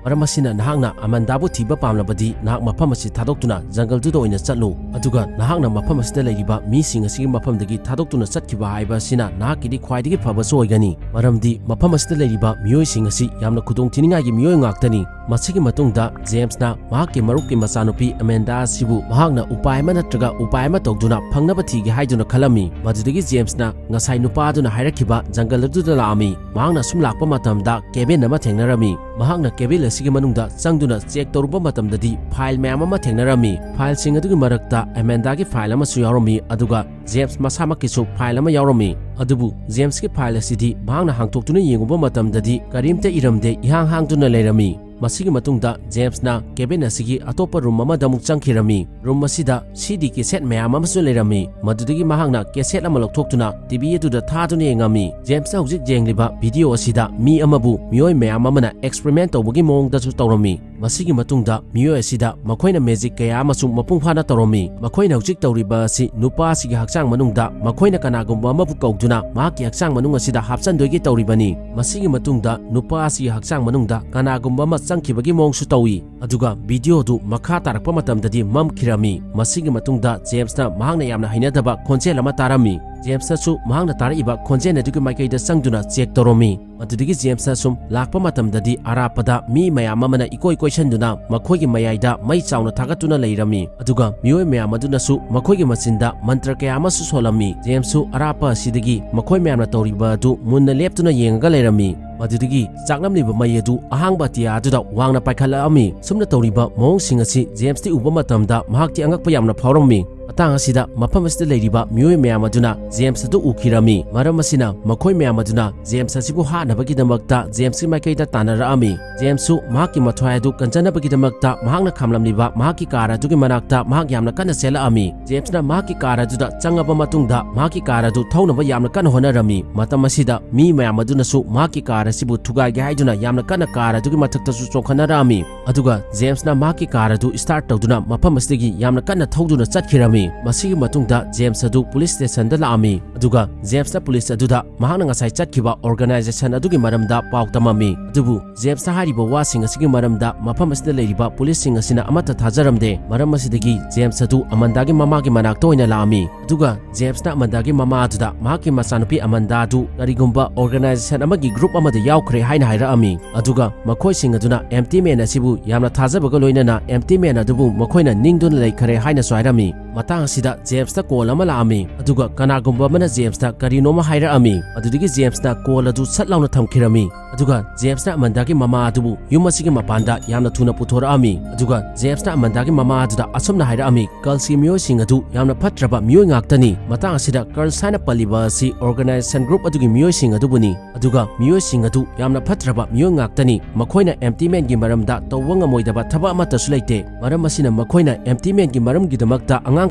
ꯃꯔꯝ ꯑꯁꯤꯅ ꯅꯍꯥꯛꯅ ꯑꯦꯃꯦꯟꯗꯥꯕꯨ ꯊꯤꯕ ꯄꯥꯝꯂꯕꯗꯤ ꯅꯍꯥꯛ ꯃꯐꯝ ꯑꯁꯤ ꯊꯥꯗꯣꯛꯇꯨꯅ ꯖꯪꯒꯜꯗꯨꯗ ꯑꯣꯏꯅ ꯆꯠꯂꯨ꯫ ꯑꯗꯨꯒ ꯅꯍꯥꯛꯅ ꯃꯐꯝ ꯑꯁꯤꯗ ꯂꯩꯔꯤꯕ ꯃꯤꯁꯤꯡ ꯑꯁꯤꯒꯤ ꯃꯐꯝꯗꯒꯤ ꯊꯥꯗꯣꯛꯇꯨꯅ ꯆꯠꯈꯤꯕ ꯍꯥꯏꯕ ꯑꯁꯤꯅ ꯅꯍꯥꯛꯀꯤꯗꯤ ꯈ꯭ꯋꯥꯏꯗꯒꯤ ꯐꯕꯁꯨ ꯑꯣꯏꯒꯅꯤ꯫ ꯃꯔꯝꯗꯤ ꯃꯐꯝ ꯑꯁꯤꯗ ꯂꯩꯔꯤꯕ ꯃꯤꯑꯣꯏꯁꯤꯡ ꯑꯁꯤ ꯌꯥꯝꯅ ꯈꯨꯗꯣꯡꯊꯤꯅꯤꯡꯉꯥꯏꯒꯤ ꯃꯤꯑꯣꯏ ꯉꯥꯛꯇꯅꯤ꯫" ꯃꯁꯤꯒꯤ ꯃꯇꯨꯡꯗ ꯖꯦꯝꯁꯅ ꯃꯍꯥꯛꯀꯤ ꯃꯔꯨꯞꯀꯤ ꯃꯆꯥꯅꯨꯄꯤ ꯑꯦꯃꯦꯟꯗꯥ ꯑꯁꯤꯕꯨ ꯃꯍꯥꯛꯅ ꯎꯄꯥꯏ ꯑꯃ ꯅꯠꯇ꯭ꯔꯒ ꯎꯄꯥꯏ ꯑꯃ ꯇꯧꯗꯨꯅ ꯐꯪꯅꯕ ꯊꯤꯒꯦ ꯍꯥꯏꯗꯨꯅ ꯈꯜꯂꯝꯃꯤ꯫ ꯃꯗꯨꯗꯒꯤ ꯖꯦꯝꯁꯅ ꯉꯁꯥꯏ ꯅꯨꯄꯥ ꯑꯗꯨꯅ ꯍꯥꯏꯔꯛꯈꯤꯕ ꯖꯪꯒꯜ ꯑꯗꯨꯗ ꯂꯥꯛꯑꯝꯃꯤ꯫ ꯃꯍꯥꯛꯅ ꯁꯨꯝ ꯂꯥꯛꯄ ꯃꯇꯝꯗ ꯀꯦꯕꯤꯟ ꯑꯃ ꯊꯦꯡꯅꯔꯝꯃꯤ꯫ ꯃꯍꯥꯛꯅ ꯀꯦꯕꯤꯟ ꯑꯁꯤꯒꯤ ꯃꯅꯨꯡꯗ ꯆꯪꯗꯨꯅ ꯆꯦꯛ ꯇꯧꯔꯨꯕ ꯃꯇꯝꯗꯗꯤ ꯐꯥꯏꯜ ꯃꯌꯥꯝ ꯑꯃ ꯊꯦꯡꯅꯔꯝꯃꯤ꯫ ꯐꯥꯏꯜꯁꯤꯡ ꯑꯗꯨꯒꯤ ꯃꯔꯛꯇ ꯑꯦꯃꯦꯟꯗꯥꯒꯤ ꯐꯥꯏꯜ ꯑꯃꯁꯨ ꯌꯥꯎꯔꯝꯃꯤ, ꯑꯗꯨꯒ ꯖꯦꯝꯁ ꯃꯁꯥꯃꯛꯀꯤꯁꯨ ꯐꯥꯏꯜ ꯑꯃ ꯌꯥꯎꯔꯝꯃꯤ꯫ ꯑꯗꯨꯕꯨ ꯖꯦꯝꯁꯀꯤ ꯐꯥꯏꯜ ꯑꯁꯤꯗꯤ ꯃꯍꯥꯛꯅ ꯍꯥꯡꯗꯣꯛꯇꯨꯅ ꯌꯦꯡꯉꯨꯕ ꯃꯇꯝꯗꯗꯤ ꯀꯔꯤꯝꯇ ꯏꯔꯝꯗꯦ, ꯏꯍꯥꯡ ꯍꯥꯡꯗꯨꯅ ꯂꯩꯔꯝꯃꯤ꯫ ꯃꯁꯤꯒꯤ ꯃꯇꯨꯡꯗ ꯖꯦꯝꯁꯅ ꯀꯦꯕꯤꯟ ꯑꯁꯤꯒꯤ ꯑꯇꯣꯞꯄ ꯔꯨꯝ ꯑꯃꯗ ꯑꯃꯨꯛ ꯆꯪꯈꯤꯔꯝꯃꯤ꯫ ꯔꯨꯝ ꯑꯁꯤꯗ ꯁꯤꯗꯤ ꯀꯦꯁꯦꯠ ꯃꯌꯥꯝ ꯑꯃꯁꯨ ꯂꯩꯔꯝꯃꯤ꯫ ꯃꯗꯨꯗꯒꯤ ꯃꯍꯥꯛꯅ ꯀꯦꯁꯦꯠ ꯑꯃ ꯂꯧꯊꯣꯛꯇꯨꯅ ꯇꯤꯚꯤ ꯑꯗꯨꯗ ꯊꯥꯗꯨꯅ ꯌꯦꯡꯉꯝꯃꯤ꯫ ꯖꯦꯝꯁꯅ ꯍꯧꯖꯤꯛ ꯌꯦꯡꯂꯤꯕ ꯚꯤꯗꯤꯑꯣ ꯑꯁꯤꯗ ꯃꯤ ꯑꯃꯕꯨ ꯃꯤꯑꯣꯏ ꯃꯌꯥꯝ ꯑꯃꯅ ꯑꯦꯛꯁꯄꯔꯤꯃꯦꯟ ꯇꯧꯕꯒꯤ ꯃꯑꯣꯡꯗꯁꯨ ꯇꯧꯔꯝꯃꯤ꯫ ꯃꯁꯤꯒꯤ ꯃꯇꯨꯡꯗ ꯃꯤꯑꯣꯏ ꯑꯁꯤꯗ ꯃꯈꯣꯏꯅ ꯃꯦꯖꯤꯛ ꯀꯌꯥ ꯑꯃꯁꯨ ꯃꯄꯨꯡ ꯐꯥꯅ ꯇꯧꯔꯝꯃꯤ꯫ ꯃꯈꯣꯏꯅ ꯍꯧꯖꯤꯛ ꯇꯧꯔꯤꯕ ꯑꯁꯤ ꯅꯨꯄꯥ ꯑꯁꯤꯒꯤ ꯍꯛꯆꯥꯡ ꯃꯅꯨꯡꯗ ꯃꯈꯣꯏꯅ ꯀꯅꯥꯒꯨꯝꯕ ꯑꯃꯕꯨ ꯀꯧꯗꯨꯅ ꯃꯍꯥꯛꯀꯤ ꯍꯛꯆꯥꯡ ꯃꯅꯨꯡ ꯑꯁꯤꯗ ꯍꯥꯞꯆꯟꯗꯣꯏꯒꯤ ꯇꯧꯔꯤꯕꯅꯤ꯫ ꯃꯁꯤꯒꯤ ꯃꯇꯨꯡꯗ ꯅꯨꯄꯥ ꯑꯁꯤꯒꯤ ꯍꯛꯆꯥꯡ ꯃꯅꯨꯡꯗ ꯀꯅꯥꯒꯨꯝꯕ ꯑꯃ ꯆꯪꯈꯤꯕꯒꯤ ꯃꯑꯣꯡꯁꯨ ꯇꯧꯏ꯫ ꯑꯗꯨꯒ ꯚꯤꯗꯤꯑꯣꯗꯨ ꯃꯈꯥ ꯇꯥꯔꯛꯄ ꯃꯇꯝꯗꯗꯤ ꯃꯝꯈꯤꯔꯝꯃꯤ꯫ ꯃꯁꯤꯒꯤ ꯃꯇꯨꯡꯗ ꯖꯦꯝꯁꯅ ꯃꯍꯥꯛꯅ ꯌꯥꯝꯅ ꯍꯩꯅꯗꯕ ꯈꯣꯟꯖꯦꯜ ꯑꯃ ꯇꯥꯔꯝꯃꯤ꯫ ꯖꯦꯝꯁꯅꯁꯨ ꯃꯍꯥꯛꯅ ꯇꯥꯔꯛꯏꯕ ꯈꯣꯟꯖꯦꯜ ꯑꯗꯨꯒꯤ ꯃꯥꯏꯀꯩꯗ ꯆꯪꯗꯨꯅ ꯆꯦꯛ ꯇꯧꯔꯝꯃꯤ꯫ ꯃꯗꯨꯗꯒꯤ ꯖꯦꯝꯁꯅ ꯁꯨꯝ ꯂꯥꯛꯄ ꯃꯇꯝꯗꯗꯤ ꯑꯔꯥꯞꯄꯗ ꯃꯤ ꯃꯌꯥꯝ ꯑꯃꯅ ꯏꯀꯣꯏ ꯀꯣꯏꯁꯟꯗꯨꯅ ꯃꯈꯣꯏꯒꯤ ꯃꯌꯥꯏꯗ ꯃꯩ ꯆꯥꯎꯅ ꯊꯥꯒꯠꯇꯨꯅ ꯂꯩꯔꯝꯃꯤ꯫ ꯑꯗꯨꯒ ꯃꯤꯑꯣꯏ ꯃꯌꯥꯝ ꯑꯗꯨꯅꯁꯨ ꯃꯈꯣꯏꯒꯤ ꯃꯆꯤꯟꯗ ꯃꯟꯇ꯭ꯔ ꯀꯌꯥ ꯑꯃꯁꯨ ꯁꯣꯜꯂꯝꯃꯤ꯫ ꯖꯦꯝꯁꯁꯨ ꯑꯔꯥꯞꯄ ꯑꯁꯤꯗꯒꯤ ꯃꯈꯣꯏ ꯃꯌꯥꯝꯅ ꯇꯧꯔꯤꯕ ꯑꯗꯨ ꯃꯨꯟꯅ ꯂꯦꯞꯇꯨꯅ ꯌꯦꯡꯉꯒ ꯂꯩꯔꯝꯃꯤ꯫ ꯃꯗꯨꯗꯒꯤ ꯆꯥꯛꯂꯝꯂꯤꯕ ꯃꯩ ꯑꯗꯨ ꯑꯍꯥꯡꯕ ꯑꯇꯤꯌꯥ ꯑꯗꯨꯗ ꯋꯥꯡꯅ ꯄꯥꯏꯈꯠꯂꯛꯑꯝꯃꯤ꯫ ꯁꯨꯝꯅ ꯇꯧꯔꯤꯕ ꯃꯑꯣꯡꯁꯤꯡ ꯑꯁꯤ ꯖꯦꯝꯁꯇꯤ ꯎꯕ ꯃꯇꯝꯗ ꯃꯍꯥꯛꯇꯤ ꯑꯉꯛꯄ ꯌꯥꯝꯅ ꯐꯥꯎꯔꯝꯃꯤ꯫ ꯃꯇꯥꯡ ꯑꯁꯤꯗ ꯃꯐꯝ ꯑꯁꯤꯗ ꯂꯩꯔꯤꯕ ꯃꯤꯑꯣꯏ ꯃꯌꯥꯝ ꯑꯗꯨꯅ ꯖꯦꯝꯁ ꯑꯗꯨ ꯎꯈꯤꯔꯝꯃꯤ꯫ ꯃꯔꯝ ꯑꯁꯤꯅ ꯃꯈꯣꯏ ꯃꯌꯥꯝ ꯑꯗꯨꯅ ꯖꯦꯝꯁ ꯑꯁꯤꯕꯨ ꯍꯥꯠꯅꯕꯒꯤꯗꯃꯛꯇ ꯖꯦꯝꯁꯀꯤ ꯃꯥꯏꯀꯩꯗ ꯇꯥꯟꯅꯔꯛꯑꯝꯃꯤ꯫ ꯖꯦꯝꯁꯁꯨ ꯃꯍꯥꯛꯀꯤ ꯃꯊ꯭ꯋꯥꯏ ꯑꯗꯨ ꯀꯟꯖꯅꯕꯒꯤꯗꯃꯛꯇ ꯃꯍꯥꯛꯅ ꯈꯥꯝꯂꯝꯂꯤꯕ ꯃꯍꯥꯛꯀꯤ ꯀꯥꯔ ꯑꯗꯨꯒꯤ ꯃꯅꯥꯛꯇ ꯃꯍꯥꯛ ꯌꯥꯝꯅ ꯀꯟꯅ ꯆꯦꯜꯂꯛꯑꯝꯃꯤ꯫ ꯖꯦꯝꯁꯅ ꯃꯍꯥꯛꯀꯤ ꯀꯥꯔ ꯑꯗꯨꯗ ꯆꯪꯉꯕ ꯃꯇꯨꯡꯗ ꯃꯍꯥꯛꯀꯤ ꯀꯥꯔ ꯑꯗꯨ ꯊꯧꯅꯕ ꯌꯥꯝꯅ ꯀꯟꯅ ꯍꯣꯠꯅꯔꯝꯃꯤ꯫ ꯃꯇꯝ ꯑꯁꯤꯗ ꯃꯤ ꯃꯌꯥꯝ ꯑꯗꯨꯅꯁꯨ ꯃꯍꯥꯛꯀꯤ ꯀꯥꯔ ꯑꯁꯤꯕꯨ ꯊꯨꯒꯥꯏꯒꯦ ꯍꯥꯏꯗꯨꯅ ꯌꯥꯝꯅ ꯀꯟꯅ ꯀꯥꯔ ꯑꯗꯨꯒꯤ ꯃꯊꯛꯇꯁꯨ ꯆꯣꯡꯈꯠꯅꯔꯛꯑꯝꯃꯤ꯫ ꯑꯗꯨꯒ ꯖꯦꯝꯁꯅ ꯃꯍꯥꯛꯀꯤ ꯀꯥꯔ ꯑꯗꯨ ꯁ꯭ꯇꯥꯔꯠ ꯇꯧꯗꯨꯅ ꯃꯐꯝ ꯑꯁꯤꯗꯒꯤ ꯌꯥꯝꯅ ꯀꯟꯅ ꯊꯧꯗꯨꯅ ꯆꯠꯈꯤꯔꯝꯃꯤ꯫ ꯃꯁꯤꯒꯤ ꯃꯇꯨꯡꯗ ꯖꯦꯝꯁ ꯑꯗꯨ ꯄꯨꯂꯤꯁ ꯁ꯭ꯇꯦꯁꯟꯗ ꯂꯥꯛꯑꯝꯃꯤ꯫ ꯑꯗꯨꯒ ꯖꯦꯝꯁꯅ ꯄꯨꯂꯤꯁ ꯑꯗꯨꯗ ꯃꯍꯥꯛꯅ ꯉꯁꯥꯏ ꯆꯠꯈꯤꯕ ꯑꯣꯔꯒꯅꯥꯏꯖꯦꯁꯟ ꯑꯗꯨꯒꯤ ꯃꯔꯝꯗ ꯄꯥꯎ ꯇꯝꯃꯝꯃꯤ꯫ ꯑꯗꯨꯕꯨ ꯖꯦꯝꯁꯅ ꯍꯥꯏꯔꯤꯕ ꯋꯥꯁꯤꯡ ꯑꯁꯤꯒꯤ ꯃꯔꯝꯗ ꯃꯐꯝ ꯑꯁꯤꯗ ꯂꯩꯔꯤꯕ ꯄꯨꯂꯤꯁꯁꯤꯡ ꯑꯁꯤꯅ ꯑꯃꯠꯇ ꯊꯥꯖꯔꯝꯗꯦ꯫ ꯃꯔꯝ ꯑꯁꯤꯗꯒꯤ ꯖꯦꯝꯁ ꯑꯗꯨ ꯑꯃꯟꯗꯥꯒꯤ ꯃꯃꯥꯒꯤ ꯃꯅꯥꯛꯇ ꯑꯣꯏꯅ ꯂꯥꯛꯑꯝꯃꯤ꯫ ꯑꯗꯨꯒ ꯖꯦꯝꯁꯅ ꯑꯃꯟꯗꯥꯒꯤ ꯃꯃꯥ ꯑꯗꯨꯗ ꯃꯍꯥꯛꯀꯤ ꯃꯆꯥꯅꯨꯄꯤ ꯑꯃꯟꯗꯥ ꯑꯗꯨ ꯀꯔꯤꯒꯨꯝꯕ ꯑꯣꯔꯒꯅꯥꯏꯖꯦꯁꯟ ꯑꯃꯒꯤ ꯒ꯭ꯔꯨꯞ ꯑꯃꯗ ꯌꯥꯎꯈ꯭ꯔꯦ ꯍꯥꯏꯅ ꯍꯥꯏꯔꯛꯑꯝꯃꯤ꯫ ꯑꯗꯨꯒ ꯃꯈꯣꯏꯁꯤꯡ ꯑꯗꯨꯅ ꯑꯦꯝꯇꯤ ꯃꯦꯟ ꯑꯁꯤꯕꯨ ꯌꯥꯝꯅ ꯊꯥꯖꯕꯒ ꯂꯣꯏꯅꯅ ꯑꯦꯝꯇꯤ ꯃꯦꯟ ꯑꯗꯨꯕꯨ ꯃꯈꯣꯏꯅ ꯅꯤꯡꯗꯨꯅ ꯂꯩꯈꯔꯦ ꯍꯥꯏꯅꯁꯨ ꯍꯥꯏꯔꯝꯃꯤ꯫ ꯃꯇꯥꯡ ꯑꯁꯤꯗ ꯖꯦꯝꯁꯇ ꯀꯣꯜ ꯑꯃ ꯂꯥꯛꯑꯝꯃꯤ꯫ ꯑꯗꯨꯒ ꯀꯅꯥꯒꯨꯝꯕ ꯑꯃꯅ ꯖꯦꯝꯁꯇ ꯀꯔꯤꯅꯣꯃ ꯍꯥꯏꯔꯛꯑꯝꯃꯤ꯫ ꯑꯗꯨꯗꯒꯤ ꯖꯦꯝꯁꯅ ꯀꯣꯜ ꯑꯗꯨ ꯁꯠ ꯂꯥꯎꯅ ꯊꯝꯈꯤꯔꯝꯃꯤ꯫ ꯑꯗꯨꯒ ꯖꯦꯝꯁꯅ ꯑꯃꯟꯗꯥꯒꯤ ꯃꯃꯥ ꯑꯗꯨꯕꯨ ꯌꯨꯝ ꯑꯁꯤꯒꯤ ꯃꯄꯥꯟꯗ ꯌꯥꯝꯅ ꯊꯨꯅ ꯄꯨꯊꯣꯔꯛꯑꯝꯃꯤ꯫ ꯑꯗꯨꯒ ꯖꯦꯝꯁꯅ ꯑꯃꯟꯗꯥꯒꯤ ꯃꯃꯥ ꯑꯗꯨꯗ ꯑꯁꯨꯝꯅ ꯍꯥꯏꯔꯛꯑꯝꯃꯤ, "ꯀꯜꯁꯀꯤ ꯃꯤꯑꯣꯏꯁꯤꯡ ꯑꯗꯨ ꯌꯥꯝꯅ ꯐꯠꯇ꯭ꯔꯕ ꯃꯤꯑꯣꯏ ꯉꯥꯛꯇꯅꯤ꯫ ꯃꯇꯥꯡ ꯑꯁꯤꯗ ꯀꯜꯁ ꯍꯥꯏꯅ ꯄꯜꯂꯤꯕ ꯑꯁꯤ ꯑꯣꯔꯒꯅꯥꯏꯖꯦꯁꯟ ꯒ꯭ꯔꯨꯞ ꯑꯗꯨꯒꯤ ꯃꯤꯑꯣꯏꯁꯤꯡ ꯑꯗꯨꯕꯨꯅꯤ꯫ ꯑꯗꯨꯒ ꯃꯤꯑꯣꯏꯁꯤꯡ ꯑꯗꯨ ꯌꯥꯝꯅ ꯐꯠꯇ꯭ꯔꯕ ꯃꯤꯑꯣꯏ ꯉꯥꯛꯇꯅꯤ꯫ ꯃꯈꯣꯏꯅ ꯑꯦꯝꯇꯤ ꯃꯦꯟꯒꯤ ꯃꯔꯝꯗ ꯇꯧꯕ ꯉꯝꯃꯣꯏꯗꯕ ꯊꯕꯛ ꯑꯃꯠꯇꯁꯨ ꯂꯩꯇꯦ꯫ ꯃꯔꯝ ꯑꯁꯤꯅ ꯃꯈꯣꯏꯅ ꯑꯦꯝꯇꯤ ꯃꯦꯟꯒꯤ ꯃꯔꯝꯒꯤꯗꯃꯛꯇ ꯑꯉꯥꯡ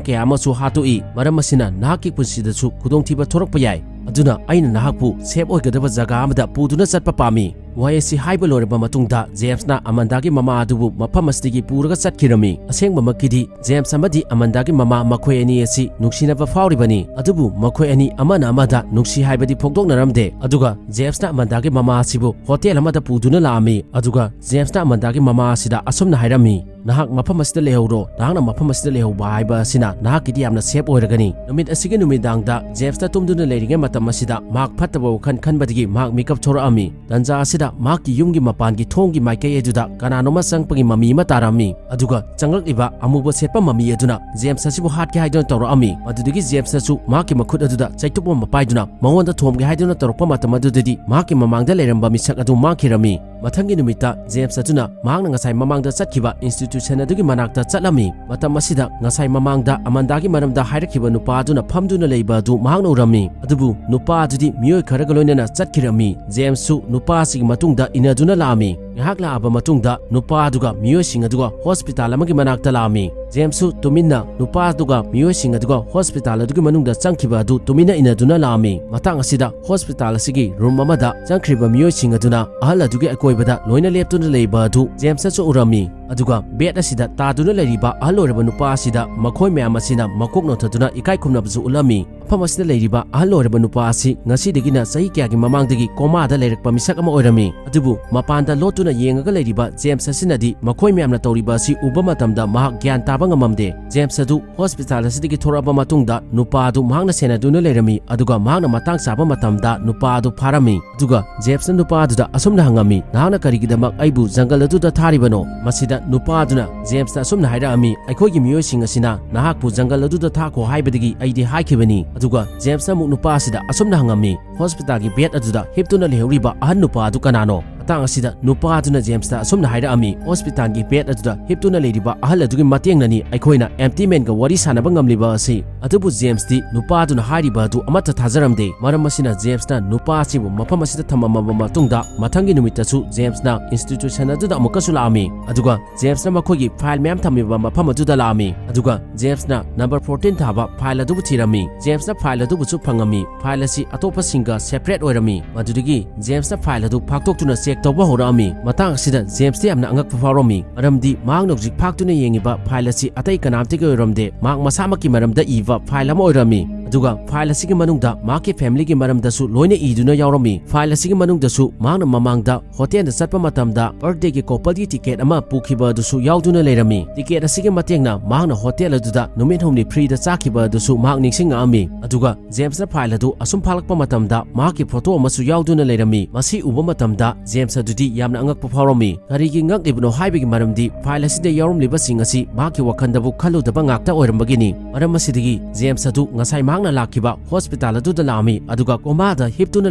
ꯀꯌꯥ ꯑꯃꯁꯨ ꯍꯥꯠꯇꯣꯛꯏ꯫ ꯃꯔꯝ ꯑꯁꯤꯅ ꯅꯍꯥꯛꯀꯤ ꯄꯨꯟꯁꯤꯗꯁꯨ ꯈꯨꯗꯣꯡꯊꯤꯕ ꯊꯣꯔꯛꯄ ꯌꯥꯏ꯫ ꯑꯗꯨꯅ ꯑꯩꯅ ꯅꯍꯥꯛꯄꯨ ꯁꯦꯐ ꯑꯣꯏꯒꯗꯕ ꯖꯒꯥ ꯑꯃꯗ ꯄꯨꯗꯨꯅ ꯆꯠꯄ ꯄꯥꯝꯃꯤ"꯫ ꯋꯥꯍꯩ ꯑꯁꯤ ꯍꯥꯏꯕ ꯂꯣꯏꯔꯕ ꯃꯇꯨꯡꯗ ꯖꯦꯝꯁꯅ ꯑꯃꯟꯗꯥꯒꯤ ꯃꯃꯥ ꯑꯗꯨꯕꯨ ꯃꯐꯝ ꯑꯁꯤꯗꯒꯤ ꯄꯨꯔꯒ ꯆꯠꯈꯤꯔꯝꯃꯤ꯫ ꯑꯁꯦꯡꯕꯃꯛꯀꯤꯗꯤ ꯖꯦꯝꯁ ꯑꯃꯗꯤ ꯑꯃꯟꯗꯥꯒꯤ ꯃꯃꯥ ꯃꯈꯣꯏ ꯑꯅꯤ ꯑꯁꯤ ꯅꯨꯡꯁꯤꯅꯕ ꯐꯥꯎꯔꯤꯕꯅꯤ, ꯑꯗꯨꯕꯨ ꯃꯈꯣꯏ ꯑꯅꯤ ꯑꯃꯅ ꯑꯃꯗ ꯅꯨꯡꯁꯤ ꯍꯥꯏꯕꯗꯤ ꯐꯣꯡꯗꯣꯛꯅꯔꯝꯗꯦ꯫ ꯑꯗꯨꯒ ꯖꯦꯝꯁꯅ ꯑꯃꯟꯗꯥꯒꯤ ꯃꯃꯥ ꯑꯁꯤꯕꯨ ꯍꯣꯇꯦꯜ ꯑꯃꯗ ꯄꯨꯗꯨꯅ ꯂꯥꯛꯑꯝꯃꯤ꯫ ꯑꯗꯨꯒ ꯖꯦꯝꯁꯅ ꯑꯃꯟꯗꯥꯒꯤ ꯃꯃꯥ ꯑꯁꯤꯗ ꯑꯁꯨꯝꯅ ꯍꯥꯏꯔꯝꯃꯤ, "ꯅꯍꯥꯛ ꯃꯐꯝ ꯑꯁꯤꯗ ꯂꯩꯍꯧꯔꯣ꯫ ꯅꯍꯥꯛꯅ ꯃꯐꯝ ꯑꯁꯤꯗ ꯂꯩꯍꯧꯕ ꯍꯥꯏꯕ ꯑꯁꯤꯅ ꯅꯍꯥꯛꯀꯤꯗꯤ ꯌꯥꯝꯅ ꯁꯦꯐ ꯑꯣꯏꯔꯒꯅꯤ"꯫ ꯅꯨꯃꯤꯠ ꯑꯁꯤꯒꯤ ꯅꯨꯃꯤꯗꯥꯡꯗ ꯖꯦꯝꯁꯇ ꯇꯨꯝꯗꯨꯅ ꯂꯩꯔꯤꯉꯩ ꯃꯇꯝ ꯑꯁꯤꯗ ꯃꯍꯥꯛ ꯐꯠꯇꯕ ꯋꯥꯈꯜ ꯈꯟꯕꯗꯒꯤ ꯃꯍꯥꯛ ꯃꯤꯀꯞ ꯊꯣꯔꯛꯑꯝꯃꯤ꯫ ꯇꯟꯖꯥ ꯑꯁꯤꯗ ꯃꯍꯥꯛꯀꯤ ꯌꯨꯝꯒꯤ ꯃꯄꯥꯟꯒꯤ ꯊꯣꯡꯒꯤ ꯃꯥꯏꯀꯩ ꯑꯗꯨꯗ ꯀꯅꯥꯅꯣꯃ ꯆꯪꯉꯛꯄꯒꯤ ꯃꯃꯤ ꯑꯃ ꯇꯥꯔꯝꯃꯤ꯫ ꯑꯗꯨꯒ ꯆꯪꯂꯛꯂꯤꯕ ꯑꯃꯨꯕ ꯁꯦꯠꯄ ꯃꯃꯤ ꯑꯗꯨꯅ ꯖꯦꯝꯁ ꯑꯁꯤꯕꯨ ꯍꯥꯠꯀꯦ ꯍꯥꯏꯗꯨꯅ ꯇꯧꯔꯛꯑꯝꯃꯤ꯫ ꯃꯗꯨꯗꯒꯤ ꯖꯦꯝꯁ ꯑꯁꯨ ꯃꯍꯥꯛꯀꯤ ꯃꯈꯨꯠ ꯑꯗꯨꯗ ꯆꯩꯇꯨꯞ ꯑꯃ ꯄꯥꯏꯗꯨꯅ ꯃꯉꯣꯟꯗ ꯊꯣꯝꯒꯦ ꯍꯥꯏꯗꯨꯅ ꯇꯧꯔꯛꯄ ꯃꯇꯝ ꯑꯗꯨꯗꯗꯤ ꯃꯍꯥꯛꯀꯤ ꯃꯃꯥꯡꯗ ꯂꯩꯔꯝꯕ ꯃꯤꯁꯛ ꯑꯗꯨ ꯃꯥꯡꯈꯤꯔꯝꯃꯤ꯫ ꯃꯊꯪꯒꯤ ꯅꯨꯃꯤꯠꯇ ꯖꯦꯝꯁ ꯑꯗꯨꯅ ꯃꯍꯥꯛꯅ ꯉꯁꯥꯏ ꯃꯃꯥꯡꯗ ꯆꯠꯈꯤꯕ ꯏꯟꯁꯇꯤꯇ꯭ꯌꯨꯁꯟ ꯑꯗꯨꯒꯤ ꯃꯅꯥꯛꯇ ꯆꯠꯂꯝꯃꯤ꯫ ꯃꯇꯝ ꯑꯁꯤꯗ ꯉꯁꯥꯏ ꯃꯃꯥꯡꯗ ꯑꯃꯟꯗꯥꯒꯤ ꯃꯔꯝꯗ ꯍꯥꯏꯔꯛꯈꯤꯕ ꯅꯨꯄꯥ ꯑꯗꯨꯅ ꯐꯝꯗꯨꯅ ꯂꯩꯕ ꯑꯗꯨ ꯃꯍꯥꯛꯅ ꯎꯔꯝꯃꯤ꯫ ꯑꯗꯨꯕꯨ ꯅꯨꯄꯥ ꯑꯗꯨꯗꯤ ꯃꯤꯑꯣꯏ ꯈꯔꯒ ꯂꯣꯏꯅꯅ ꯆꯠꯈꯤꯔꯝꯃꯤ꯫ ꯖꯦꯝꯁꯁꯨ ꯅꯨꯄꯥ ꯑꯁꯤꯒꯤ ꯃꯇꯨꯡꯗ ꯏꯟꯅꯗꯨꯅ ꯂꯥꯛꯑꯝꯃꯤ꯫ ꯉꯥꯏꯍꯥꯛ ꯂꯥꯛꯑꯕ ꯃꯇꯨꯡꯗ ꯅꯨꯄꯥ ꯑꯗꯨꯒ ꯃꯤꯑꯣꯏꯁꯤꯡ ꯑꯗꯨꯒ ꯍꯣꯁꯄꯤꯇꯥꯜ ꯑꯃꯒꯤ ꯃꯅꯥꯛꯇ ꯂꯥꯛꯑꯝꯃꯤ꯫ ꯖꯦꯝꯁꯁꯨ ꯇꯨꯃꯤꯟꯅ ꯅꯨꯄꯥ ꯑꯗꯨꯒ ꯃꯤꯑꯣꯏꯁꯤꯡ ꯑꯗꯨꯒ ꯍꯣꯁꯄꯤꯇꯥꯜ ꯑꯗꯨꯒꯤ ꯃꯅꯨꯡꯗ ꯆꯪꯈꯤꯕ ꯑꯗꯨ ꯇꯨꯃꯤꯟꯅ ꯏꯟꯅꯗꯨꯅ ꯂꯥꯛꯑꯝꯃꯤ꯫ ꯃꯇꯥꯡ ꯑꯁꯤꯗ ꯍꯣꯁꯄꯤꯇꯥꯜ ꯑꯁꯤꯒꯤ ꯔꯨꯝ ꯑꯃꯗ ꯆꯪꯈ꯭ꯔꯤꯕ ꯃꯤꯑꯣꯏꯁꯤꯡ ꯑꯗꯨꯅ ꯑꯍꯜ ꯑꯗꯨꯒꯤ ꯑꯀꯣꯏꯕꯗ ꯂꯣꯏꯅ ꯂꯦꯞꯇꯨꯅ ꯂꯩꯕ ꯑꯗꯨ ꯖꯦꯝꯁꯅꯁꯨ ꯎꯔꯝꯃꯤ꯫ ꯑꯗꯨꯒ ꯕꯦꯗ ꯑꯁꯤꯗ ꯇꯥꯗꯨꯅ ꯂꯩꯔꯤꯕ ꯑꯍꯜ ꯑꯣꯏꯔꯕ ꯅꯨꯄꯥ ꯑꯁꯤꯗ ꯃꯈꯣꯏ ꯃꯌꯥꯝ ꯑꯁꯤꯅ ꯃꯀꯣꯛ ꯅꯣꯟꯊꯗꯨꯅ ꯏꯀꯥꯏ ꯈꯨꯝꯅꯕꯁꯨ ꯎꯠꯂꯝꯃꯤ꯫ ꯃꯐꯝ ꯑꯁꯤꯗ ꯂꯩꯔꯤꯕ ꯑꯍꯜ ꯑꯣꯏꯔꯕ ꯅꯨꯄꯥ ꯑꯁꯤ ꯉꯁꯤꯗꯒꯤꯅ ꯆꯍꯤ ꯀꯌꯥꯒꯤ ꯃꯃꯥꯡꯗꯒꯤ ꯀꯣꯃꯥꯗ ꯂꯩꯔꯛꯄ ꯃꯤꯁꯛ ꯑꯃ ꯑꯣꯏꯔꯝꯃꯤ꯫ ꯑꯗꯨꯕꯨ ꯃꯄꯥꯟꯗ ꯂꯣꯠꯇꯨꯅ ꯌꯦꯡꯉꯒ ꯂꯩꯔꯤꯕ ꯖꯦꯝꯁ ꯑꯁꯤꯅꯗꯤ ꯃꯈꯣꯏ ꯃꯌꯥꯝꯅ ꯇꯧꯔꯤꯕ ꯑꯁꯤ ꯎꯕ ꯃꯇꯝꯗ ꯃꯍꯥꯛ ꯒ꯭ꯌꯥꯟ ꯇꯥꯕ ꯉꯝꯃꯝꯗꯦ꯫ ꯖꯦꯝꯁ ꯑꯗꯨ ꯍꯣꯁꯄꯤꯇꯥꯜ ꯑꯁꯤꯗꯒꯤ ꯊꯣꯔꯛꯑꯕ ꯃꯇꯨꯡꯗ ꯅꯨꯄꯥ ꯑꯗꯨ ꯃꯍꯥꯛꯅ ꯁꯦꯟꯅꯗꯨꯅ ꯂꯩꯔꯝꯃꯤ, ꯑꯗꯨꯒ ꯃꯍꯥꯛꯅ ꯃꯇꯥꯡ ꯆꯥꯕ ꯃꯇꯝꯗ ꯅꯨꯄꯥ ꯑꯗꯨ ꯐꯥꯔꯝꯃꯤ꯫ ꯑꯗꯨꯒ ꯖꯦꯝꯁꯅ ꯅꯨꯄꯥ ꯑꯗꯨꯗ ꯑꯁꯨꯝꯅ ꯍꯪꯉꯝꯃꯤ, "ꯅꯍꯥꯛꯅ ꯀꯔꯤꯒꯤꯗꯃꯛ ꯑꯩꯕꯨ ꯖꯪꯒꯜ ꯑꯗꯨꯗ ꯊꯥꯔꯤꯕꯅꯣ?" ꯃꯁꯤꯗ ꯅꯨꯄꯥ ꯑꯗꯨꯅ ꯖꯦꯝꯁꯇ ꯑꯁꯨꯝꯅ ꯍꯥꯏꯔꯛꯑꯝꯃꯤ, "ꯑꯩꯈꯣꯏꯒꯤ ꯃꯤꯑꯣꯏꯁꯤꯡ ꯑꯁꯤꯅ ꯅꯍꯥꯛꯄꯨ ꯖꯪꯒꯜ ꯑꯗꯨꯗ ꯊꯥꯈꯣ ꯍꯥꯏꯕꯗꯒꯤ ꯑꯩꯗꯤ ꯍꯥꯏꯈꯤꯕꯅꯤ"꯫ ꯑꯗꯨꯒ ꯖꯦꯝꯁꯅ ꯑꯃꯨꯛ ꯅꯨꯄꯥ ꯑꯁꯤꯗ ꯑꯁꯨꯝꯅ ꯍꯪꯉꯝꯃꯤ, "ꯍꯣꯁꯄꯤꯇꯥꯜꯒꯤ ꯕꯦꯗ ꯑꯗꯨꯗ ꯍꯤꯞꯇꯨꯅ ꯂꯩꯍꯧꯔꯤꯕ ꯑꯍꯟ ꯅꯨꯄꯥ ꯑꯗꯨ ꯀꯅꯥꯅꯣ?" ꯃꯇꯥꯡ ꯑꯁꯤꯗ ꯅꯨꯄꯥ ꯑꯗꯨꯅ ꯖꯦꯝꯁꯇ ꯑꯁꯨꯝꯅ ꯍꯥꯏꯔꯛꯑꯝꯃꯤ, "ꯍꯣꯁꯄꯤꯇꯥꯜꯒꯤ ꯕꯦꯗ ꯑꯗꯨꯗ ꯍꯤꯞꯇꯨꯅ ꯂꯩꯔꯤꯕ ꯑꯍꯜ ꯑꯗꯨꯒꯤ ꯃꯇꯦꯡꯅꯅꯤ ꯑꯩꯈꯣꯏꯅ ꯑꯦꯝꯇꯤ ꯃꯦꯟꯒ ꯋꯥꯔꯤ ꯁꯥꯟꯅꯕ ꯉꯝꯂꯤꯕ ꯑꯁꯤ"꯫ ꯑꯗꯨꯕꯨ ꯖꯦꯝꯁꯇꯤ ꯅꯨꯄꯥ ꯑꯗꯨꯅ ꯍꯥꯏꯔꯤꯕ ꯑꯗꯨ ꯑꯃꯠꯇ ꯊꯥꯖꯔꯝꯗꯦ꯫ ꯃꯔꯝ ꯑꯁꯤꯅ ꯖꯦꯝꯁꯅ ꯅꯨꯄꯥ ꯑꯁꯤꯕꯨ ꯃꯐꯝ ꯑꯁꯤꯗ ꯊꯝꯃꯝꯃꯕ ꯃꯇꯨꯡꯗ, ꯃꯊꯪꯒꯤ ꯅꯨꯃꯤꯠꯇꯁꯨ ꯖꯦꯝꯁꯅ ꯏꯟꯁꯇꯤꯇ꯭ꯌꯨꯁꯟ ꯑꯗꯨꯗ ꯑꯃꯨꯛꯀꯁꯨ ꯂꯥꯛꯑꯝꯃꯤ꯫ ꯑꯗꯨꯒ ꯖꯦꯝꯁꯅ ꯃꯈꯣꯏꯒꯤ ꯐꯥꯏꯜ ꯃꯌꯥꯝ ꯊꯝꯃꯤꯕ ꯃꯐꯝ ꯑꯗꯨꯗ ꯂꯥꯛꯑꯝꯃꯤ꯫ ꯑꯗꯨꯒ ꯖꯦꯝꯁꯅ ꯅꯝꯕꯔ ꯐꯣꯔꯇꯤꯟ ꯊꯥꯕ ꯐꯥꯏꯜ ꯑꯗꯨꯕꯨ ꯊꯤꯔꯝꯃꯤ꯫ ꯖꯦꯝꯁꯅ ꯐꯥꯏꯜ ꯑꯗꯨꯕꯨꯁꯨ ꯐꯪꯉꯝꯃꯤ꯫ ꯐꯥꯏꯜ ꯑꯁꯤ ꯑꯇꯣꯞꯄꯁꯤꯡꯒ ꯁꯦꯄꯔꯦꯠ ꯑꯣꯏꯔꯝꯃꯤ꯫ ꯃꯗꯨꯗꯒꯤ ꯖꯦꯝꯁꯅ ꯐꯥꯏꯜ ꯑꯗꯨ ꯐꯥꯛꯇꯣꯛꯇꯨꯅ ꯆꯦꯛ ꯇꯧꯕ ꯍꯧꯔꯛꯑꯝꯃꯤ꯫ ꯃꯇꯥꯡ ꯑꯁꯤꯗ ꯖꯦꯝꯁꯇ ꯌꯥꯝꯅ ꯑꯉꯛꯄ ꯐꯥꯎꯔꯝꯃꯤ, ꯃꯔꯝꯗꯤ ꯃꯍꯥꯛꯅ ꯍꯧꯖꯤꯛ ꯐꯥꯛꯇꯨꯅ ꯌꯦꯡꯉꯤꯕ ꯐꯥꯏꯜ ꯑꯁꯤ ꯑꯇꯩ ꯀꯅꯥꯝꯇꯒꯤ ꯑꯣꯏꯔꯝꯗꯦ, ꯃꯍꯥꯛ ꯃꯁꯥꯃꯛꯀꯤ ꯃꯔꯝꯗ ꯏꯕ ꯐꯥꯏꯜ ꯑꯃ ꯑꯣꯏꯔꯝꯃꯤ꯫ ꯑꯗꯨꯒ ꯐꯥꯏꯜ ꯑꯁꯤꯒꯤ ꯃꯅꯨꯡꯗ ꯃꯍꯥꯛꯀꯤ ꯐꯦꯃꯤꯂꯤꯒꯤ ꯃꯔꯝꯗꯁꯨ ꯂꯣꯏꯅ ꯏꯗꯨꯅ ꯌꯥꯎꯔꯝꯃꯤ꯫ ꯐꯥꯏꯜ ꯑꯁꯤꯒꯤ ꯃꯅꯨꯡꯗꯁꯨ ꯃꯍꯥꯛꯅ ꯃꯃꯥꯡꯗ ꯍꯣꯇꯦꯜꯗ ꯆꯠꯄ ꯃꯇꯝꯗ ꯕꯔꯊꯗꯦꯒꯤ ꯀꯣꯄꯜꯒꯤ ꯇꯤꯀꯦꯠ ꯑꯃ ꯄꯨꯈꯤꯕ ꯑꯗꯨꯁꯨ ꯌꯥꯎꯗꯨꯅ ꯂꯩꯔꯝꯃꯤ꯫ ꯇꯤꯀꯦꯠ ꯑꯁꯤꯒꯤ ꯃꯇꯦꯡꯅ ꯃꯍꯥꯛꯅ ꯍꯣꯇꯦꯜ ꯑꯗꯨꯗ ꯅꯨꯃꯤꯠ ꯍꯨꯝꯅꯤ ꯐ꯭ꯔꯤꯗ ꯆꯥꯈꯤꯕ ꯑꯗꯨꯁꯨ ꯃꯍꯥꯛ ꯅꯤꯡꯁꯤꯡꯉꯛꯑꯝꯃꯤ꯫ ꯑꯗꯨꯒ ꯖꯦꯝꯁꯅ ꯐꯥꯏꯜ ꯑꯗꯨ ꯑꯁꯨꯝ ꯐꯥꯂꯛꯄ ꯃꯇꯝꯗ ꯃꯍꯥꯛꯀꯤ ꯐꯣꯇꯣ ꯑꯃꯁꯨ ꯌꯥꯎꯗꯨꯅ ꯂꯩꯔꯝꯃꯤ꯫ ꯃꯁꯤ ꯎꯕ ꯃꯇꯝꯗ ꯖꯦꯝꯁ ꯑꯗꯨꯗꯤ ꯌꯥꯝꯅ ꯑꯉꯛꯄ ꯐꯥꯎꯔꯝꯃꯤ꯫ ꯀꯔꯤꯒꯤ ꯉꯛꯂꯤꯕꯅꯣ ꯍꯥꯏꯕꯒꯤ ꯃꯔꯝꯗꯤ ꯐꯥꯏꯜ ꯑꯁꯤꯗ ꯌꯥꯎꯔꯝꯂꯤꯕꯁꯤꯡ ꯑꯁꯤ ꯃꯍꯥꯛꯀꯤ ꯋꯥꯈꯜꯗꯕꯨ ꯈꯜꯂꯨꯗꯕ ꯉꯥꯛꯇ ꯑꯣꯏꯔꯝꯕꯒꯤꯅꯤ꯫ ꯃꯔꯝ ꯑꯁꯤꯗꯒꯤ ꯖꯦꯝꯁ ꯑꯗꯨ ꯉꯁꯥꯏ ꯃꯍꯥꯛꯅ ꯂꯥꯛꯈꯤꯕ ꯍꯣꯁꯄꯤꯇꯥꯜ ꯑꯗꯨꯗ ꯂꯥꯛꯑꯝꯃꯤ, ꯑꯗꯨꯒ ꯀꯣꯃꯥꯗ ꯍꯤꯞꯇꯨꯅ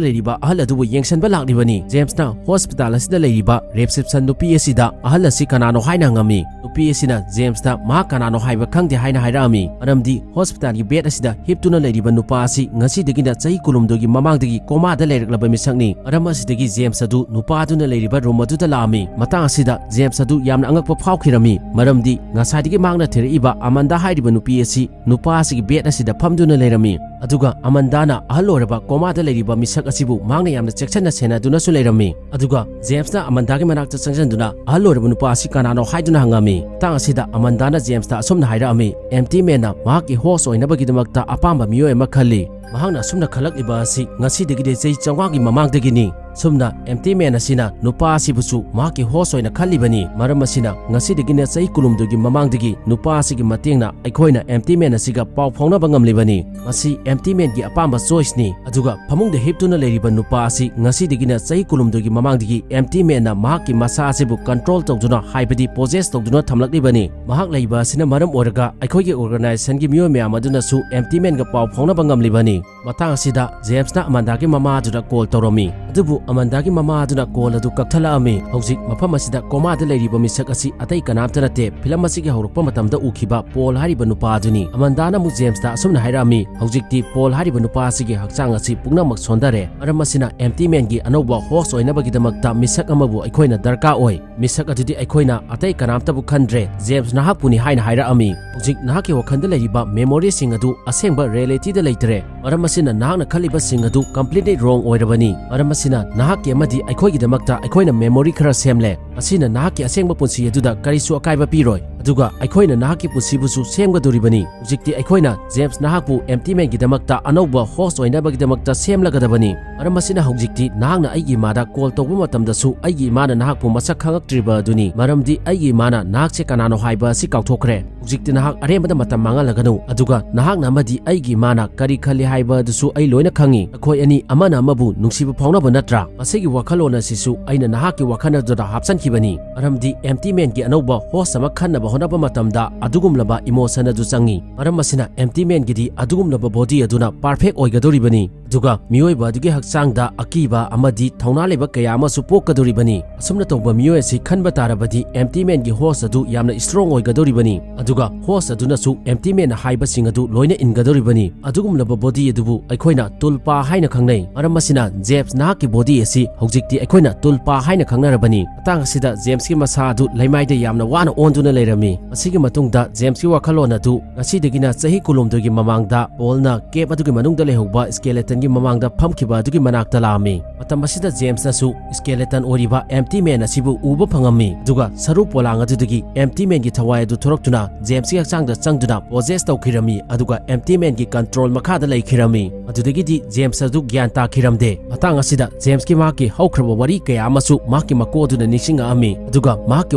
ꯂꯩꯔꯤꯕ ꯑꯍꯜ ꯑꯗꯨꯕꯨ ꯌꯦꯡꯁꯤꯟꯕ ꯂꯥꯛꯂꯤꯕꯅꯤ꯫ ꯖꯦꯝꯁꯅ ꯍꯣꯁꯄꯤꯇꯥꯜ ꯑꯁꯤꯗ ꯂꯩꯔꯤꯕ ꯔꯤꯁꯦꯞꯁꯟ ꯅꯨꯄꯤ ꯑꯁꯤꯗ ꯑꯍꯜ ꯑꯁꯤ ꯀꯅꯥꯅꯣ ꯍꯥꯏꯅ ꯍꯪꯉꯝꯃꯤ꯫ ꯅꯨꯄꯤ ꯑꯁꯤꯅ ꯖꯦꯝꯁꯇ ꯃꯍꯥꯛ ꯀꯅꯥꯅꯣ ꯍꯥꯏꯕ ꯈꯪꯗꯦ ꯍꯥꯏꯅ ꯍꯥꯏꯔꯛꯑꯝꯃꯤ, ꯃꯔꯝꯗꯤ ꯍꯣꯁꯄꯤꯇꯥꯜꯒꯤ ꯕꯦꯗ ꯑꯁꯤꯗ ꯍꯤꯞꯇꯨꯅ ꯂꯩꯔꯤꯕ ꯅꯨꯄꯥ ꯑꯁꯤ ꯉꯁꯤꯗꯒꯤꯅ ꯆꯍꯤ ꯀꯨꯟꯍꯨꯝꯗꯣꯏꯒꯤ ꯃꯃꯥꯡꯗꯒꯤ ꯀꯣꯃꯥꯗ ꯂꯩꯔꯛꯂꯕ ꯃꯤꯁꯛꯅꯤ꯫ ꯃꯔꯝ ꯑꯁꯤꯗꯒꯤ ꯖꯦꯝꯁ ꯑꯗꯨ ꯅꯨꯄꯥ ꯑꯗꯨꯅ ꯂꯩꯔꯤꯕ ꯔꯨꯝ ꯑꯗꯨꯗ ꯂꯥꯛꯑꯝꯃꯤ꯫ ꯃꯇꯥꯡ ꯑꯁꯤꯗ ꯖꯦꯝꯁ ꯑꯗꯨ ꯌꯥꯝꯅ ꯑꯉꯛꯄ ꯐꯥꯎꯈꯤꯔꯝꯃꯤ, ꯃꯔꯝꯗꯤ ꯉꯁꯥꯏꯗꯒꯤ ꯃꯍꯥꯛꯅ ꯊꯤꯔꯛꯏꯕ ꯑꯃꯟꯗꯥ ꯍꯥꯏꯔꯤꯕ ꯅꯨꯄꯤ ꯑꯁꯤ ꯅꯨꯄꯥ ꯑꯁꯤꯒꯤ ꯕꯦꯗ ꯑꯁꯤꯗ ꯐꯝꯗꯨꯅ ꯂꯩꯔꯝꯃꯤ꯫ ꯑꯗꯨꯒ ꯑꯃꯟꯗꯥꯅ ꯑꯍꯜ ꯑꯣꯏꯔꯕ ꯀꯣꯃꯥꯗ ꯂꯩꯔꯤꯕ ꯃꯤꯁꯛ ꯑꯁꯤꯕꯨ ꯃꯍꯥꯛꯅ ꯌꯥꯝꯅ ꯆꯦꯛꯁꯤꯟꯅ ꯁꯦꯟꯅꯗꯨꯅꯁꯨ ꯂꯩꯔꯝꯃꯤ꯫ ꯑꯗꯨꯒ ꯖꯦꯝꯁꯅ ꯑꯃꯟꯗꯥꯒꯤ ꯃꯅꯥꯛꯇ ꯆꯪꯁꯤꯟꯗꯨꯅ ꯑꯍꯜ ꯑꯣꯏꯔꯕ ꯅꯨꯄꯥ ꯑꯁꯤ ꯀꯅꯥꯅꯣ ꯍꯥꯏꯗꯨꯅ ꯍꯪꯉꯝꯃꯤ꯫ ꯃꯇꯥꯡ ꯑꯁꯤꯗ ꯑꯃꯟꯗꯥꯅ ꯖꯦꯝꯁꯇ ꯑꯁꯨꯝꯅ ꯍꯥꯏꯔꯛꯑꯝꯃꯤ, "ꯑꯦꯝꯇꯤ ꯃꯦꯟꯅ ꯃꯍꯥꯛꯀꯤ ꯍꯣꯁ ꯑꯣꯏꯅꯕꯒꯤꯗꯃꯛꯇ ꯑꯄꯥꯝꯕ ꯃꯤꯑꯣꯏ ꯑꯃ ꯈꯜꯂꯤ꯫ ꯃꯍꯥꯛꯅ ꯑꯁꯨꯝꯅ ꯈꯜꯂꯛꯂꯤꯕ ꯑꯁꯤ ꯉꯁꯤꯗꯒꯤꯗꯤ ꯆꯍꯤ ꯆꯥꯝꯃꯉꯥꯒꯤ ꯃꯃꯥꯡꯗꯒꯤꯅꯤ꯫ ꯁꯨꯝꯅ ꯑꯦꯝꯇꯤ ꯃꯦꯟ ꯑꯁꯤꯅ ꯅꯨꯄꯥ ꯑꯁꯤꯕꯨꯁꯨ ꯃꯍꯥꯛꯀꯤ ꯍꯣꯁ ꯑꯣꯏꯅ ꯈꯜꯂꯤꯕꯅꯤ꯫ ꯃꯔꯝ ꯑꯁꯤꯅ ꯉꯁꯤꯗꯒꯤꯅ ꯆꯍꯤ ꯀꯨꯟꯍꯨꯝꯗꯣꯏꯒꯤ ꯃꯃꯥꯡꯗꯒꯤ ꯅꯨꯄꯥ ꯑꯁꯤꯒꯤ ꯃꯇꯦꯡꯅ ꯑꯩꯈꯣꯏꯅ ꯑꯦꯝꯇꯤ ꯃꯦꯟ ꯑꯁꯤꯒ ꯄꯥꯎ ꯐꯥꯎꯅꯕ ꯉꯝꯂꯤꯕꯅꯤ꯫ ꯃꯁꯤ ꯑꯦꯝꯇꯤ ꯃꯦꯟꯒꯤ ꯑꯄꯥꯝꯕ ꯆꯣꯏꯁꯅꯤ꯫ ꯑꯗꯨꯒ ꯐꯃꯨꯡꯗ ꯍꯤꯞꯇꯨꯅ ꯂꯩꯔꯤꯕ ꯅꯨꯄꯥ ꯑꯁꯤ ꯉꯁꯤꯗꯒꯤꯅ ꯆꯍꯤ ꯀꯨꯟꯍꯨꯝꯗꯣꯏꯒꯤ ꯃꯃꯥꯡꯗꯒꯤ ꯑꯦꯝꯇꯤ ꯃꯦꯟꯅ ꯃꯍꯥꯛꯀꯤ ꯃꯁꯥ ꯑꯁꯤꯕꯨ ꯀꯟꯇ꯭ꯔꯣꯜ ꯇꯧꯗꯨꯅ, ꯍꯥꯏꯕꯗꯤ ꯄꯣꯖꯦꯁ ꯇꯧꯗꯨꯅ ꯊꯝꯂꯛꯂꯤꯕꯅꯤ꯫ ꯃꯍꯥꯛ ꯂꯩꯕ ꯑꯁꯤꯅ ꯃꯔꯝ ꯑꯣꯏꯔꯒ ꯑꯩꯈꯣꯏꯒꯤ ꯑꯣꯔꯒꯅꯥꯏꯖꯦꯁꯟꯒꯤ ꯃꯤꯑꯣꯏ ꯃꯌꯥꯝ ꯑꯗꯨꯅꯁꯨ ꯑꯦꯝꯇꯤ ꯃꯦꯟꯒ ꯄꯥꯎ ꯐꯥꯎꯅꯕ ꯉꯝꯂꯤꯕꯅꯤ"꯫ ꯃꯇꯥꯡ ꯑꯁꯤꯗ ꯖꯦꯝꯁꯅ ꯑꯃꯟꯗꯥꯒꯤ ꯃꯃꯥꯗꯨꯗ ꯀꯣꯜ ꯇꯧꯔꯝꯃꯤ꯫ ꯑꯗꯨꯕꯨ ꯑꯃꯟꯗꯥꯒꯤ ꯃꯃꯥꯗꯨꯅ ꯀꯣꯜ ꯑꯗꯨ ꯀꯛꯊꯠꯂꯛꯑꯝꯃꯤ꯫ ꯍꯧꯖꯤꯛ ꯃꯐꯝ ꯑꯁꯤꯗ ꯀꯣꯃꯥꯗ ꯂꯩꯔꯤꯕ ꯃꯤꯁꯛ ꯑꯁꯤ ꯑꯇꯩ ꯀꯅꯥꯝꯇ ꯅꯠꯇꯦ, ꯐꯤꯂꯝ ꯑꯁꯤꯒꯤ ꯍꯧꯔꯛꯄ ꯃꯇꯝꯗ ꯎꯈꯤꯕ ꯄꯣꯜ ꯍꯥꯏꯔꯤꯕ ꯅꯨꯄꯥ ꯑꯗꯨꯅꯤ꯫ ꯑꯃꯟꯗꯥꯅ ꯑꯃꯨꯛ ꯖꯦꯝꯁꯇ ꯑꯁꯨꯝꯅ ꯍꯥꯏꯔꯛꯑꯝꯃꯤ, "ꯍꯧꯖꯤꯛꯇꯤ ꯄꯣꯜ ꯍꯥꯏꯔꯤꯕ ꯅꯨꯄꯥ ꯑꯁꯤꯒꯤ ꯍꯛꯆꯥꯡ ꯑꯁꯤ ꯄꯨꯝꯅꯃꯛ ꯁꯣꯟꯊꯔꯦ꯫ ꯃꯔꯝ ꯑꯁꯤꯅ ꯑꯦꯝꯇꯤ ꯃꯦꯟꯒꯤ ꯑꯅꯧꯕ ꯍꯣꯁ ꯑꯣꯏꯅꯕꯒꯤꯗꯃꯛꯇ ꯃꯤꯁꯛ ꯑꯃꯕꯨ ꯑꯩꯈꯣꯏꯅ ꯗꯔꯀꯥꯔ ꯑꯣꯏ꯫ ꯃꯤꯁꯛ ꯑꯗꯨꯗꯤ ꯑꯩꯈꯣꯏꯅ ꯑꯇꯩ ꯀꯅꯥꯝꯇꯕꯨ ꯈꯟꯗ꯭ꯔꯦ, ꯖꯦꯝꯁ ꯅꯍꯥꯛꯄꯨꯅꯤ" ꯍꯥꯏꯅ ꯍꯥꯏꯔꯛꯑꯝꯃꯤ꯫ "ꯍꯧꯖꯤꯛ ꯅꯍꯥꯛꯀꯤ ꯋꯥꯈꯜꯗ ꯂꯩꯔꯤꯕ ꯃꯦꯃꯣꯔꯤꯁꯤꯡ ꯑꯗꯨ ꯑꯁꯦꯡꯕ ꯔꯤꯌꯦꯂꯤꯇꯤꯗ ꯂꯩꯇ꯭ꯔꯦ꯫ ꯃꯔꯝ ꯑꯁꯤꯅ ꯅꯍꯥꯛꯅ ꯈꯜꯂꯤꯕꯁꯤꯡ ꯑꯗꯨ ꯀꯝꯄ꯭ꯂꯤꯠꯂꯤ ꯔꯣꯡ ꯑꯣꯏꯔꯕꯅꯤ꯫ ꯃꯔꯝ ꯑꯁꯤꯅ ꯅꯍꯥꯛꯀꯤ ꯑꯃꯗꯤ ꯑꯩꯈꯣꯏꯒꯤꯗꯃꯛꯇ ꯑꯩꯈꯣꯏꯅ ꯃꯦꯃꯣꯔꯤ ꯈꯔ ꯁꯦꯝꯂꯦ꯫ ꯃꯁꯤꯅ ꯅꯍꯥꯛꯀꯤ ꯑꯁꯦꯡꯕ ꯄꯨꯟꯁꯤ ꯑꯗꯨꯗ ꯀꯔꯤꯁꯨ ꯑꯀꯥꯏꯕ ꯄꯤꯔꯣꯏ꯫ ꯑꯗꯨꯒ ꯑꯩꯈꯣꯏꯅ ꯅꯍꯥꯛꯀꯤ ꯄꯨꯟꯁꯤꯕꯨꯁꯨ ꯁꯦꯝꯒꯗꯧꯔꯤꯕꯅꯤ꯫ ꯍꯧꯖꯤꯛꯇꯤ ꯑꯩꯈꯣꯏꯅ ꯖꯦꯝꯁ ꯅꯍꯥꯛꯄꯨ ꯑꯦꯝꯇꯤ ꯃꯦꯟꯒꯤꯗꯃꯛꯇ ꯑꯅꯧꯕ ꯍꯣꯁ ꯑꯣꯏꯅꯕꯒꯤꯗꯃꯛꯇ ꯁꯦꯝꯂꯒꯗꯕꯅꯤ꯫ ꯃꯔꯝ ꯑꯁꯤꯅ ꯍꯧꯖꯤꯛꯇꯤ ꯅꯍꯥꯛꯅ ꯑꯩꯒꯤ ꯏꯃꯥꯗ ꯀꯣꯜ ꯇꯧꯕ ꯃꯇꯝꯗꯁꯨ ꯑꯩꯒꯤ ꯏꯃꯥꯅ ꯅꯍꯥꯛꯄꯨ ꯃꯁꯛ ꯈꯪꯉꯛꯇ꯭ꯔꯤꯕ ꯑꯗꯨꯅꯤ꯫ ꯃꯔꯝꯗꯤ ꯑꯩꯒꯤ ꯏꯃꯥꯅ ꯅꯍꯥꯛꯁꯦ ꯀꯅꯥꯅꯣ ꯍꯥꯏꯕ ꯑꯁꯤ ꯀꯥꯎꯊꯣꯛꯈ꯭ꯔꯦ꯫ ꯍꯧꯖꯤꯛꯇꯤ ꯅꯍꯥꯛ ꯑꯔꯦꯝꯕꯗ ꯃꯇꯝ ꯃꯥꯡꯍꯜꯂꯒꯅꯨ꯫ ꯑꯗꯨꯒ ꯅꯍꯥꯛꯅ ꯑꯃꯗꯤ ꯑꯩꯒꯤ ꯏꯃꯥꯅ ꯀꯔꯤ ꯈꯜꯂꯤ ꯍꯥꯏꯕ ꯑꯗꯨꯁꯨ ꯑꯩ ꯂꯣꯏꯅ ꯈꯪꯉꯤ꯫ ꯑꯩꯈꯣꯏ ꯑꯅꯤ ꯑꯃꯅ ꯑꯃꯕꯨ ꯅꯨꯡꯁꯤꯕ ꯐꯥꯎꯅꯕ ꯅꯠꯇ꯭ꯔꯥ?" ꯃꯁꯤꯒꯤ ꯋꯥꯈꯜꯂꯣꯟ ꯑꯁꯤꯁꯨ ꯑꯩꯅ ꯅꯍꯥꯛꯀꯤ ꯋꯥꯈꯜ ꯑꯗꯨꯗ ꯍꯥꯞꯆꯤꯟꯈꯤꯕꯅꯤ꯫ ꯃꯔꯝꯗꯤ ꯑꯦꯝꯇꯤ ꯃꯦꯟꯒꯤ ꯑꯅꯧꯕ ꯍꯣꯁ ꯑꯃ ꯈꯟꯅꯕ ꯍꯣꯠꯅꯕ ꯃꯇꯝꯗ ꯑꯗꯨꯒꯨꯝꯂꯕ ꯏꯃꯣꯁꯟ ꯑꯗꯨ ꯆꯪꯉꯤ꯫ ꯃꯔꯝ ꯑꯁꯤꯅ ꯑꯦꯝꯇꯤ ꯃꯦꯟꯒꯤꯗꯤ ꯑꯗꯨꯒꯨꯝꯂꯕ ꯕꯣꯗꯤ ꯑꯗꯨꯅ ꯄꯔꯐꯦꯛ ꯑꯣꯏꯒꯗꯧꯔꯤꯕꯅꯤ꯫ ꯑꯗꯨꯒ ꯃꯤꯑꯣꯏꯕ ꯑꯗꯨꯒꯤ ꯍꯛꯆꯥꯡꯗ ꯑꯀꯤꯕ ꯑꯃꯗꯤ ꯊꯧꯅꯥ ꯂꯩꯕ ꯀꯌꯥ ꯑꯃꯁꯨ ꯄꯣꯛꯀꯗꯧꯔꯤꯕꯅꯤ꯫ ꯑꯁꯨꯝꯅ ꯇꯧꯕ ꯃꯤꯑꯣꯏ ꯑꯁꯤ ꯈꯟꯕ ꯇꯥꯔꯕꯗꯤ ꯑꯦꯝꯇꯤ ꯃꯦꯟꯒꯤ ꯍꯣꯁ ꯑꯗꯨ ꯌꯥꯝꯅ ꯏꯁꯇ꯭ꯔꯣꯡ ꯑꯣꯏꯒꯗꯧꯔꯤꯕꯅꯤ꯫ ꯑꯗꯨꯒ ꯍꯣꯁ ꯑꯗꯨꯅꯁꯨ ꯑꯦꯝꯇꯤ ꯃꯦꯟꯅ ꯍꯥꯏꯕꯁꯤꯡ ꯑꯗꯨ ꯂꯣꯏꯅ ꯏꯟꯒꯗꯧꯔꯤꯕꯅꯤ꯫ ꯑꯗꯨꯒꯨꯝꯂꯕ ꯕꯣꯗꯤ ꯑꯗꯨꯕꯨ ꯑꯩꯈꯣꯏꯅ ꯇꯨꯜꯄꯥ ꯍꯥꯏꯅ ꯈꯪꯅꯩ꯫ ꯃꯔꯝ ꯑꯁꯤꯅ ꯖꯦꯝꯁ ꯅꯍꯥꯛꯀꯤ ꯕꯣꯗꯤ ꯑꯁꯤ ꯍꯧꯖꯤꯛꯇꯤ ꯑꯩꯈꯣꯏꯅ ꯇꯨꯜꯄꯥ ꯍꯥꯏꯅ ꯈꯪꯅꯔꯕꯅꯤ꯫ ꯃꯇꯥꯡ ꯑꯁꯤꯗ ꯖꯦꯝꯁꯀꯤ ꯃꯁꯥ ꯑꯗꯨ ꯂꯩꯃꯥꯏꯗ ꯌꯥꯝꯅ ꯋꯥꯅ ꯑꯣꯟꯗꯨꯅ ꯂꯩꯔꯝꯃꯤ꯫ ꯃꯁꯤꯒꯤ ꯃꯇꯨꯡꯗ ꯖꯦꯝꯁꯀꯤ ꯋꯥꯈꯜꯂꯣꯟ ꯑꯗꯨ ꯉꯁꯤꯗꯒꯤꯅ ꯆꯍꯤ ꯀꯨꯟꯍꯨꯝꯗꯣꯏꯒꯤ ꯃꯃꯥꯡꯗ ꯄꯣꯜꯅ ꯀꯦꯞ ꯑꯗꯨꯒꯤ ꯃꯅꯨꯡꯗ ꯂꯩꯍꯧꯕ ꯁ꯭ꯀꯦꯂꯦꯇꯟꯒꯤ ꯃꯃꯥꯡꯗ ꯐꯝꯈꯤꯕ ꯑꯗꯨꯒꯤ ꯃꯅꯥꯛꯇ ꯂꯥꯛꯑꯝꯃꯤ꯫ ꯃꯇꯝ ꯑꯁꯤꯗ ꯖꯦꯝꯁꯅꯁꯨ ꯁ꯭ꯀꯦꯂꯦꯇꯟ ꯑꯣꯏꯔꯤꯕ ꯑꯦꯝꯇꯤ ꯃꯦꯟ ꯑꯁꯤꯕꯨ ꯎꯕ ꯐꯪꯉꯝꯃꯤ꯫ ꯑꯗꯨꯒ ꯁꯔꯨ ꯄꯣꯂꯥꯡ ꯑꯗꯨꯗꯒꯤ ꯑꯦꯝꯇꯤ ꯃꯦꯟꯒꯤ ꯊꯋꯥꯏ ꯑꯗꯨ ꯊꯣꯔꯛꯇꯨꯅ ꯖꯦꯝꯁꯀꯤ ꯍꯛꯆꯥꯡꯗ ꯆꯪꯗꯨꯅ ꯄꯣꯖꯦꯁ ꯇꯧꯈꯤꯔꯝꯃꯤ꯫ ꯑꯗꯨꯒ ꯑꯦꯝꯇꯤ ꯃꯦꯟꯒꯤ ꯀꯟꯇ꯭ꯔꯣꯜ ꯃꯈꯥꯗ ꯂꯩꯈꯤꯔꯝꯃꯤ꯫ ꯑꯗꯨꯗꯒꯤꯗꯤ ꯖꯦꯝꯁ ꯑꯗꯨ ꯒ꯭ꯌꯥꯟ ꯇꯥꯈꯤꯔꯝꯗꯦ꯫ ꯃꯇꯥꯡ ꯑꯁꯤꯗ ꯖꯦꯝꯁꯀꯤ ꯃꯍꯥꯛꯀꯤ ꯍꯧꯈ꯭ꯔꯕ ꯋꯥꯔꯤ ꯀꯌꯥ ꯑꯃꯁꯨ ꯃꯍꯥꯛꯀꯤ ꯃꯀꯣꯛ ꯑꯗꯨꯅ ꯅꯤꯡꯁꯤꯡꯉꯛꯑꯝꯃꯤ꯫ ꯑꯗꯨꯒ ꯃꯍꯥꯛꯀꯤ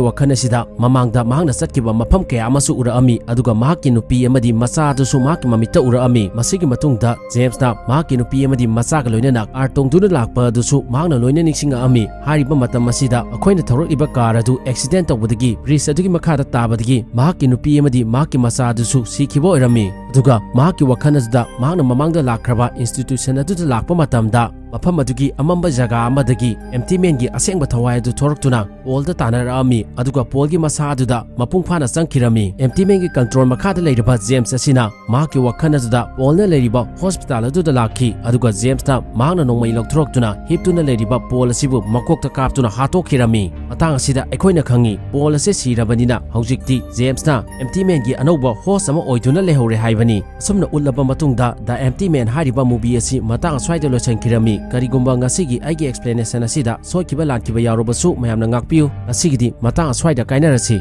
ꯋꯥꯈꯜ ꯑꯁꯤꯗ ꯃꯃꯥꯡꯗ ꯃꯍꯥꯛꯅ ꯆꯠꯈꯤꯕ ꯃꯐꯝ ꯀꯌꯥ ꯑꯃꯁꯨ ꯎꯔꯛꯑꯝꯃꯤ, ꯑꯗꯨꯒ ꯃꯍꯥꯛꯀꯤ ꯅꯨꯄꯤ ꯑꯃꯗꯤ ꯃꯆꯥ ꯑꯗꯨꯁꯨ ꯃꯍꯥꯛꯀꯤ ꯃꯃꯤꯠꯇ ꯎꯔꯛꯑꯝꯃꯤ꯫ ꯃꯁꯤꯒꯤ ꯃꯇꯨꯡꯗ ꯖꯦꯝꯁꯅ ꯃꯍꯥꯛꯀꯤ ꯅꯨꯄꯤ ꯑꯃꯗꯤ ꯃꯆꯥꯒ ꯂꯣꯏꯅꯅ ꯀꯥꯔ ꯇꯣꯡꯗꯨꯅ ꯂꯥꯛꯄ ꯑꯗꯨꯁꯨ ꯃꯍꯥꯛꯅ ꯂꯣꯏꯅ ꯅꯤꯡꯁꯤꯡꯉꯛꯑꯝꯃꯤ꯫ ꯍꯥꯏꯔꯤꯕ ꯃꯇꯝ ꯑꯁꯤꯗ ꯃꯈꯣꯏꯅ ꯊꯧꯔꯛꯂꯤꯕ ꯀꯥꯔ ꯑꯗꯨ ꯑꯦꯛꯁꯤꯗꯦꯟ ꯇꯧꯕꯗꯒꯤ ꯕ꯭ꯔꯤꯖ ꯑꯗꯨꯒꯤ ꯃꯈꯥꯗ ꯇꯥꯕꯗꯒꯤ ꯃꯍꯥꯛꯀꯤ ꯅꯨꯄꯤ ꯑꯃꯗꯤ ꯃꯍꯥꯛꯀꯤ ꯃꯆꯥ ꯑꯗꯨꯁꯨ ꯁꯤꯈꯤꯕ ꯑꯣꯏꯔꯝꯃꯤ꯫ ꯑꯗꯨꯒ ꯃꯍꯥꯛꯀꯤ ꯋꯥꯈꯜ ꯑꯗꯨꯗ ꯃꯍꯥꯛꯅ ꯃꯃꯥꯡꯗ ꯂꯥꯛꯈ꯭ꯔꯕ ꯏꯟꯁꯇꯤꯇ꯭ꯌꯨꯁꯟ ꯑꯗꯨꯗ ꯂꯥꯛꯄ ꯃꯇꯝꯗ ꯃꯐꯝ ꯑꯗꯨꯒꯤ ꯑꯃꯝꯕ ꯖꯒꯥ ꯑꯃꯗꯒꯤ ꯑꯦꯝꯇꯤ ꯃꯦꯟꯒꯤ ꯑꯁꯦꯡꯕ ꯊꯋꯥꯏ ꯑꯗꯨ ꯊꯣꯔꯛꯇꯨꯅ ꯄꯣꯜꯗ ꯇꯥꯟꯅꯔꯛꯑꯝꯃꯤ, ꯑꯗꯨꯒ ꯄꯣꯜꯒꯤ ꯃꯁꯥ ꯑꯗꯨꯗ ꯃꯄꯨꯡ ꯐꯥꯅ ꯆꯪꯈꯤꯔꯝꯃꯤ꯫ ꯑꯦꯝꯇꯤ ꯃꯦꯟꯒꯤ ꯀꯟꯇ꯭ꯔꯣꯜ ꯃꯈꯥꯗ ꯂꯩꯔꯤꯕ ꯖꯦꯝꯁ ꯑꯁꯤꯅ ꯃꯍꯥꯛꯀꯤ ꯋꯥꯈꯜ ꯑꯗꯨꯗ ꯄꯣꯜꯅ ꯂꯩꯔꯤꯕ ꯍꯣꯁꯄꯤꯇꯥꯜ ꯑꯗꯨꯗ ꯂꯥꯛꯈꯤ, ꯑꯗꯨꯒ ꯖꯦꯝꯁꯅ ꯃꯍꯥꯛꯅ ꯅꯣꯡꯃꯩ ꯂꯧꯊꯣꯔꯛꯇꯨꯅ ꯍꯤꯞꯇꯨꯅ ꯂꯩꯔꯤꯕ ꯄꯣꯜ ꯑꯁꯤꯕꯨ ꯃꯀꯣꯛꯇ ꯀꯥꯞꯇꯨꯅ ꯍꯥꯠꯇꯣꯛꯈꯤꯔꯝꯃꯤ꯫ ꯃꯇꯥꯡ ꯑꯁꯤꯗ ꯑꯩꯈꯣꯏꯅ ꯈꯪꯉꯤ, ꯄꯣꯜ ꯑꯁꯤ ꯁꯤꯔꯕꯅꯤꯅ ꯍꯧꯖꯤꯛꯇꯤ ꯖꯦꯝꯁꯅ ꯑꯦꯝꯇꯤ ꯃꯦꯟꯒꯤ ꯑꯅꯧꯕ ꯍꯣꯁ ꯑꯃ ꯑꯣꯏꯗꯨꯅ ꯂꯩꯍꯧꯔꯦ ꯍꯥꯏꯕꯅꯤ꯫ ꯑꯁꯨꯝꯅ ꯎꯠꯂꯕ ꯃꯇꯨꯡꯗ The Empty Man ꯍꯥꯏꯔꯤꯕ ꯃꯨꯚꯤ ꯑꯁꯤ ꯃꯇꯥꯡ ꯑꯁ꯭ꯋꯥꯏꯗ ꯂꯣꯏꯁꯤꯟꯈꯤꯔꯝꯃꯤ꯫ ꯀꯔꯤꯒꯨꯝꯕ ꯉꯁꯤꯒꯤ ꯑꯩꯒꯤ ꯑꯦꯛꯁꯄ꯭ꯂꯦꯅꯦꯁꯟ ꯑꯁꯤꯗ ꯁꯣꯏꯈꯤꯕ ꯂꯥꯟꯈꯤꯕ ꯌꯥꯎꯔꯕꯁꯨ ꯃꯌꯥꯝꯅ ꯉꯥꯛꯄꯤꯌꯨ꯫ ꯉꯁꯤꯒꯤꯗꯤ ꯃꯇꯥꯡ ꯑꯁ꯭ꯋꯥꯏꯗ ꯀꯥꯏꯅꯔꯁꯤ꯫